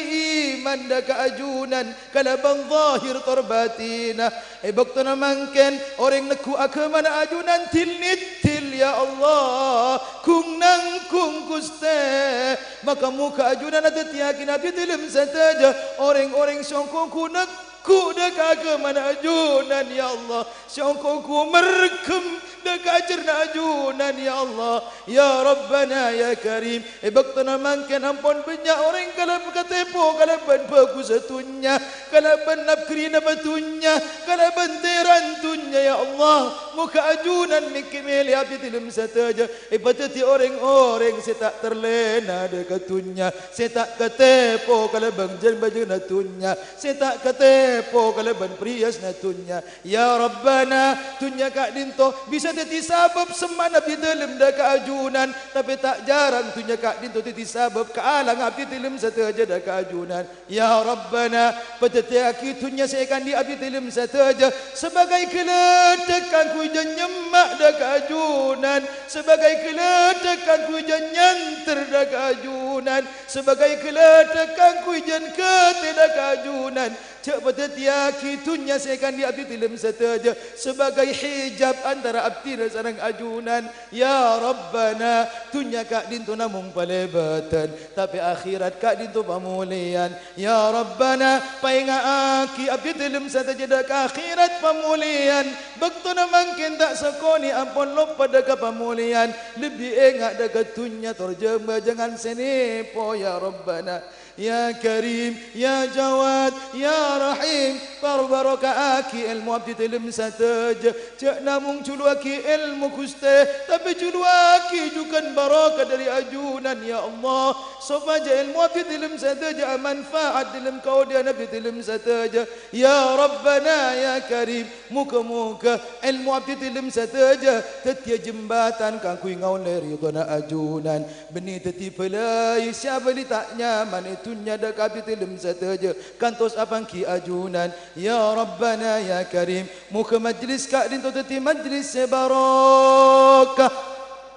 iman dâ' ka ajunan kalabân zahir tor batinna. È bâktona mangkèn, orèng neggu' aghâmana ajunan dhil-neddhil, ya Allah, ghung-nangghung, Ghustè. Maka moghâ ajunan adhâddhiyâghi nabbhi dhâlem sadhâjâ orèng-orèng sè ongghu-ongghu neg-, Ghu' dâ' ka aghâmana ajunan, ya Allah. Sè ongghu-ongghu merghem dâ' ka ajhârna ajunan, ya Allah. Ya Rabbana, ya Karim. È bâktona mangkèn ampon bânnya' orèng kalab-, katèpo kalabân bhâghussa dhunnya, kalabân nagherina dhunnya, kalabân tèran dhunnya, ya Allah. Moghâ ajunan mèkkè mèlè abdhidhâlem sadhâjâ èpadhâddhi orèng-orèng sè ta' terlèna dâ' ka dhunnya, sè ta' katèpo kalabân jân-bâjânna dhunnya, sè ta' katèpo kalabân perhiasanna dhunnya. Ya Rabbana, dhunnya ka'dinto bisa dhâddhi sabâb semma'na abdhidhâlem dâ' ka ajunan, tapè ta' jhârâng dhunnya ka'dinto dhâddhi sabâb kaalang abdhidhâlem sadhâjâ dâ' ka ajunan. Ya Rabbana, padhâddhiyâghi dhunnya sè èkandi' abdhidhâlem sadhâjâ sabâgâi ghâlâdhâk kaangghuy jân nyemma' dâ' ka ajunan, sabâgâi ghâlâdhâk kaangghuy jân nyantèr dâ' ka ajunan, sabâgâi ghâlâdhâk kaangghuy jân ghâtè dâ' ka ajunan. Jhâ' padhâddhiyâghi dhunnya sè èkandi' abdhidhâlem sadhâjâ sabâgâi hijab antara abdhina sareng ajunan. Ya Rabbana, dhunnya ka'dinto namong palèbâdhân, tapè akhèrat ka'dinto pamolèyan. Ya Rabbana, paènga'aghi abdhidhâlem sadhâjâ dâ' ka akhèrat pamolèyan. Bâktona mangkèn ta' sakonè' ampon loppa dâ' ka pamolèyan, lebbi enga' dâ' ka dhunnya tor jân-bâjângan sè nèpo, ya Rabbana. Ya Karim, ya Jawad, ya Rahim, par-, baroka'aghi èlmo abdhidhâlem sadhâjâ. Jhâ' namong jhuluwâghi èlmo, Ghustè, tapè jhuluwâghi jhughân barokah dâri ajunan, ya Allah. Sopajâ èlmo abdhidhâlem sadhâjâ amanfa'at dhâlem kaodhi'ân abdhidhâlem sadhâjâ. Ya Rabbana, ya Karim, moghâ-moghâ èlmo abdhidhâlem sadhâjâ dhâddhiyâ jembatan kaangghuy ngaollè ridhâna ajunan. Bânnè dhâddhi bâlâi sè abâli ta' nyaman è dhunnya dâ' ka abdhidhâlem sadhâjâ, kantos apangghi ajunan. Ya Rabbana, ya Karim, moghâ majlis ka'dinto dhâddhi majlis sè barokah.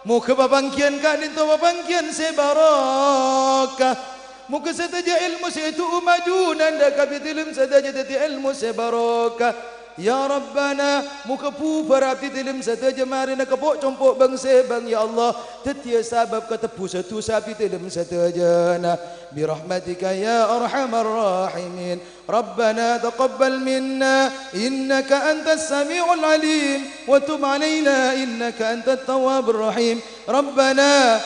Moghâ papangghiyân ka'dinto papangghiyân sè barokah. Moghâ sadhâjâ èlmo sè ètu'um ajunan dâ' ka abdhidhâlem sadhâjâ dhâddhi èlmo sè barokah. Ya Rabbana, moghâ bhubhâr abdhidhâlem sadhâjâ marèna ka po'-compo' bâng-sèbâng, ya Allah, dhâddhiyâ sabâb katebbusa dhusa abdhidhâlem sadhâjâna. Bi rahmatika ya arhamar rahimin. Rabbana taqabbal minna innaka antas sami'ul alim wa tub alaina innaka antat tawwabur rahim. Rabbana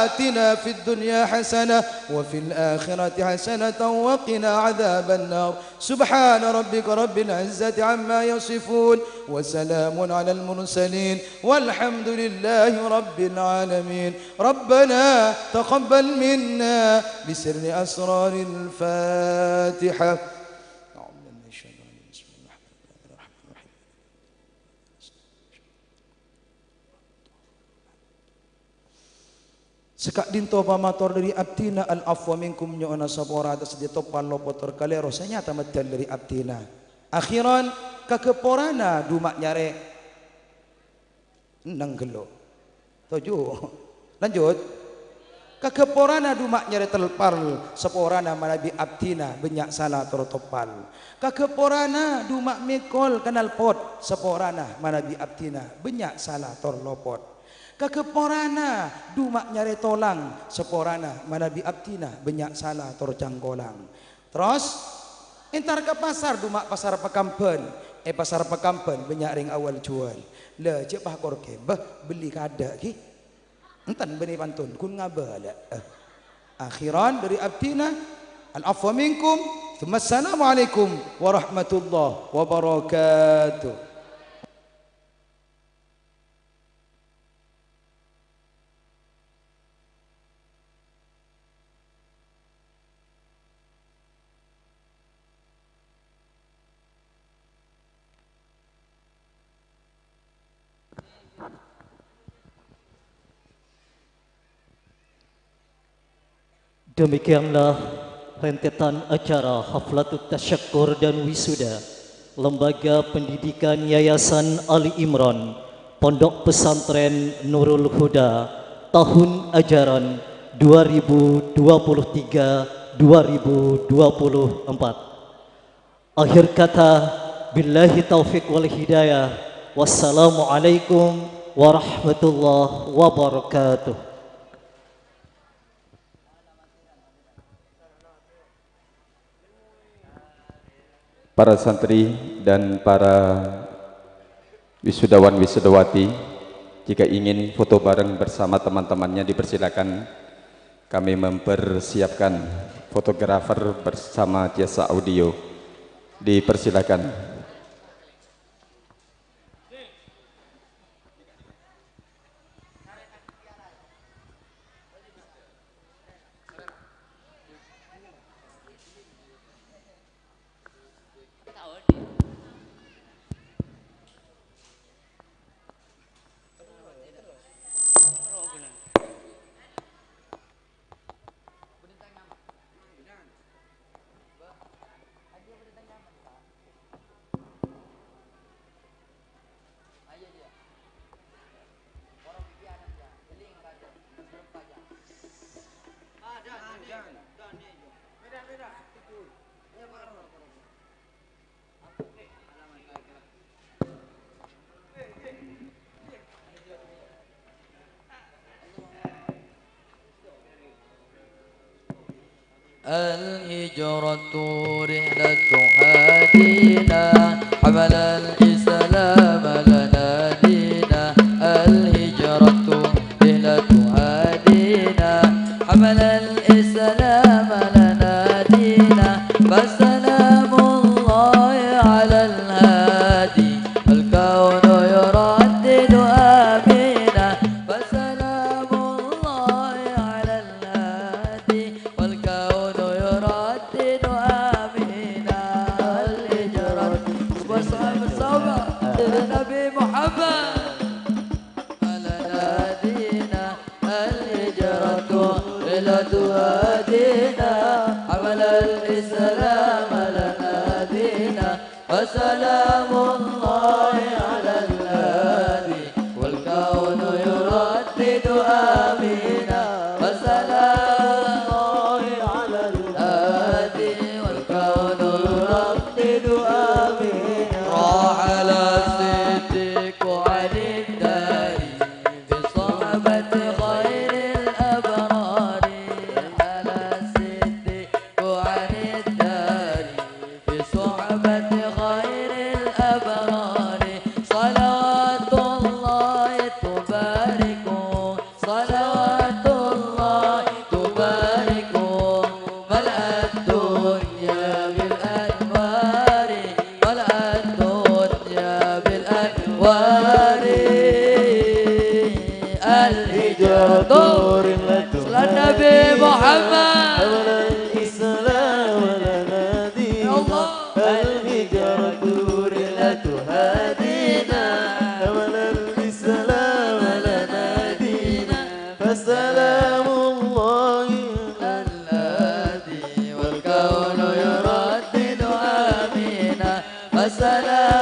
atina fid dunya hasanah wa fil akhirati hasanatan wa qina adzabannar. Subhana rabbika rabbil izzati amma yasifun, wa salamun alal mursalin, walhamdulillahi rabbil alamin. Rabbana taqabbal minna bisirri asraril Fatihah. Saka'dinto pamator dâri abdhina, al-afwa minkum, nyo'ona sapora atas dhâddhi toppal lopot tor kalèro sè nyata meddhâl dâri abdhina. Akhiran, kaghâpporana duma' nyarè enneng ghellu. Toju'. Lanjut. Kaghâpporana duma' nyarè telpal saporana manabi abdhina bânnya' sala tor toppal. Kaghâpporana duma' mèkol knalpot saporana manabi abdhina bânnya' sala tor lopot. Kaghâpporana duma' nyarè tolang saporana manabi abdhina bânnya' sala tor cangkolang. Terros, entar ka pasar, duma' pasar Pakambân. È pasar Pakambân bânnya' rèng awal juwâl. La, jhâ' pakor kèbâ, bellè kaadâ' ghi. Enten bânnè pantun, ghun ngabâlâ. Eh. Akhiran dâri abdhina, al-afwa minkum, tsumma assalamualaikum warahmatullahi wabarakatuh. Demikianlah rentetan acara Haflatut Tasyakkur dan Wisuda Lembaga Pendidikan Yayasan Ali Imran, Pondok Pesantren Nurul Huda, tahun ajaran dua ribu dua puluh tiga, dua ribu dua puluh empat. Akhir kata, billahi taufik wal hidayah. Wassalamualaikum warahmatullahi wabarakatuh. Para santri dan para wisudawan wisudawati, jika ingin foto bareng bersama teman-temannya, dipersilakan. Kami mempersiapkan fotografer bersama jasa audio. Dipersilakan. الهجرة رحلة هادينا، حمل الإسلام لنا دينا. الهجرة رحلة هادينا، حمل الإسلام لنا دينا. فسلام الله على الهادي، والكون يردد آمينا. فسلام الله على الهادي، والكون يردد آمينا. الهجرة، bersama-sama dengan Nabi Muhammad. لنا دينا، الهجرة رحلة هادينا، حمل الإسلام لنا دينا. فسلام الله على الهادي، والكون يردد آمينا. فسلام الله على الهادي، والكون يردد آمينا. رحل الصديق عن الدار، في صحبة خير الأبرار. رحل الصديق عن الدار، في صحبة خير الأبرار. صلوات الله تبارك، صلوات الله تبارك، ملأت الدنيا بالأنوار، ملأت الدنيا بالأنوار. الهجرة رحلة، صلى النبي محمد. حمل الإسلام لنا دينا. يا الله. الهجرة رحلة هادينا، حمل الإسلام لنا دينا. فسلام الله على الهادي، والكون يردد آمينا. فسلام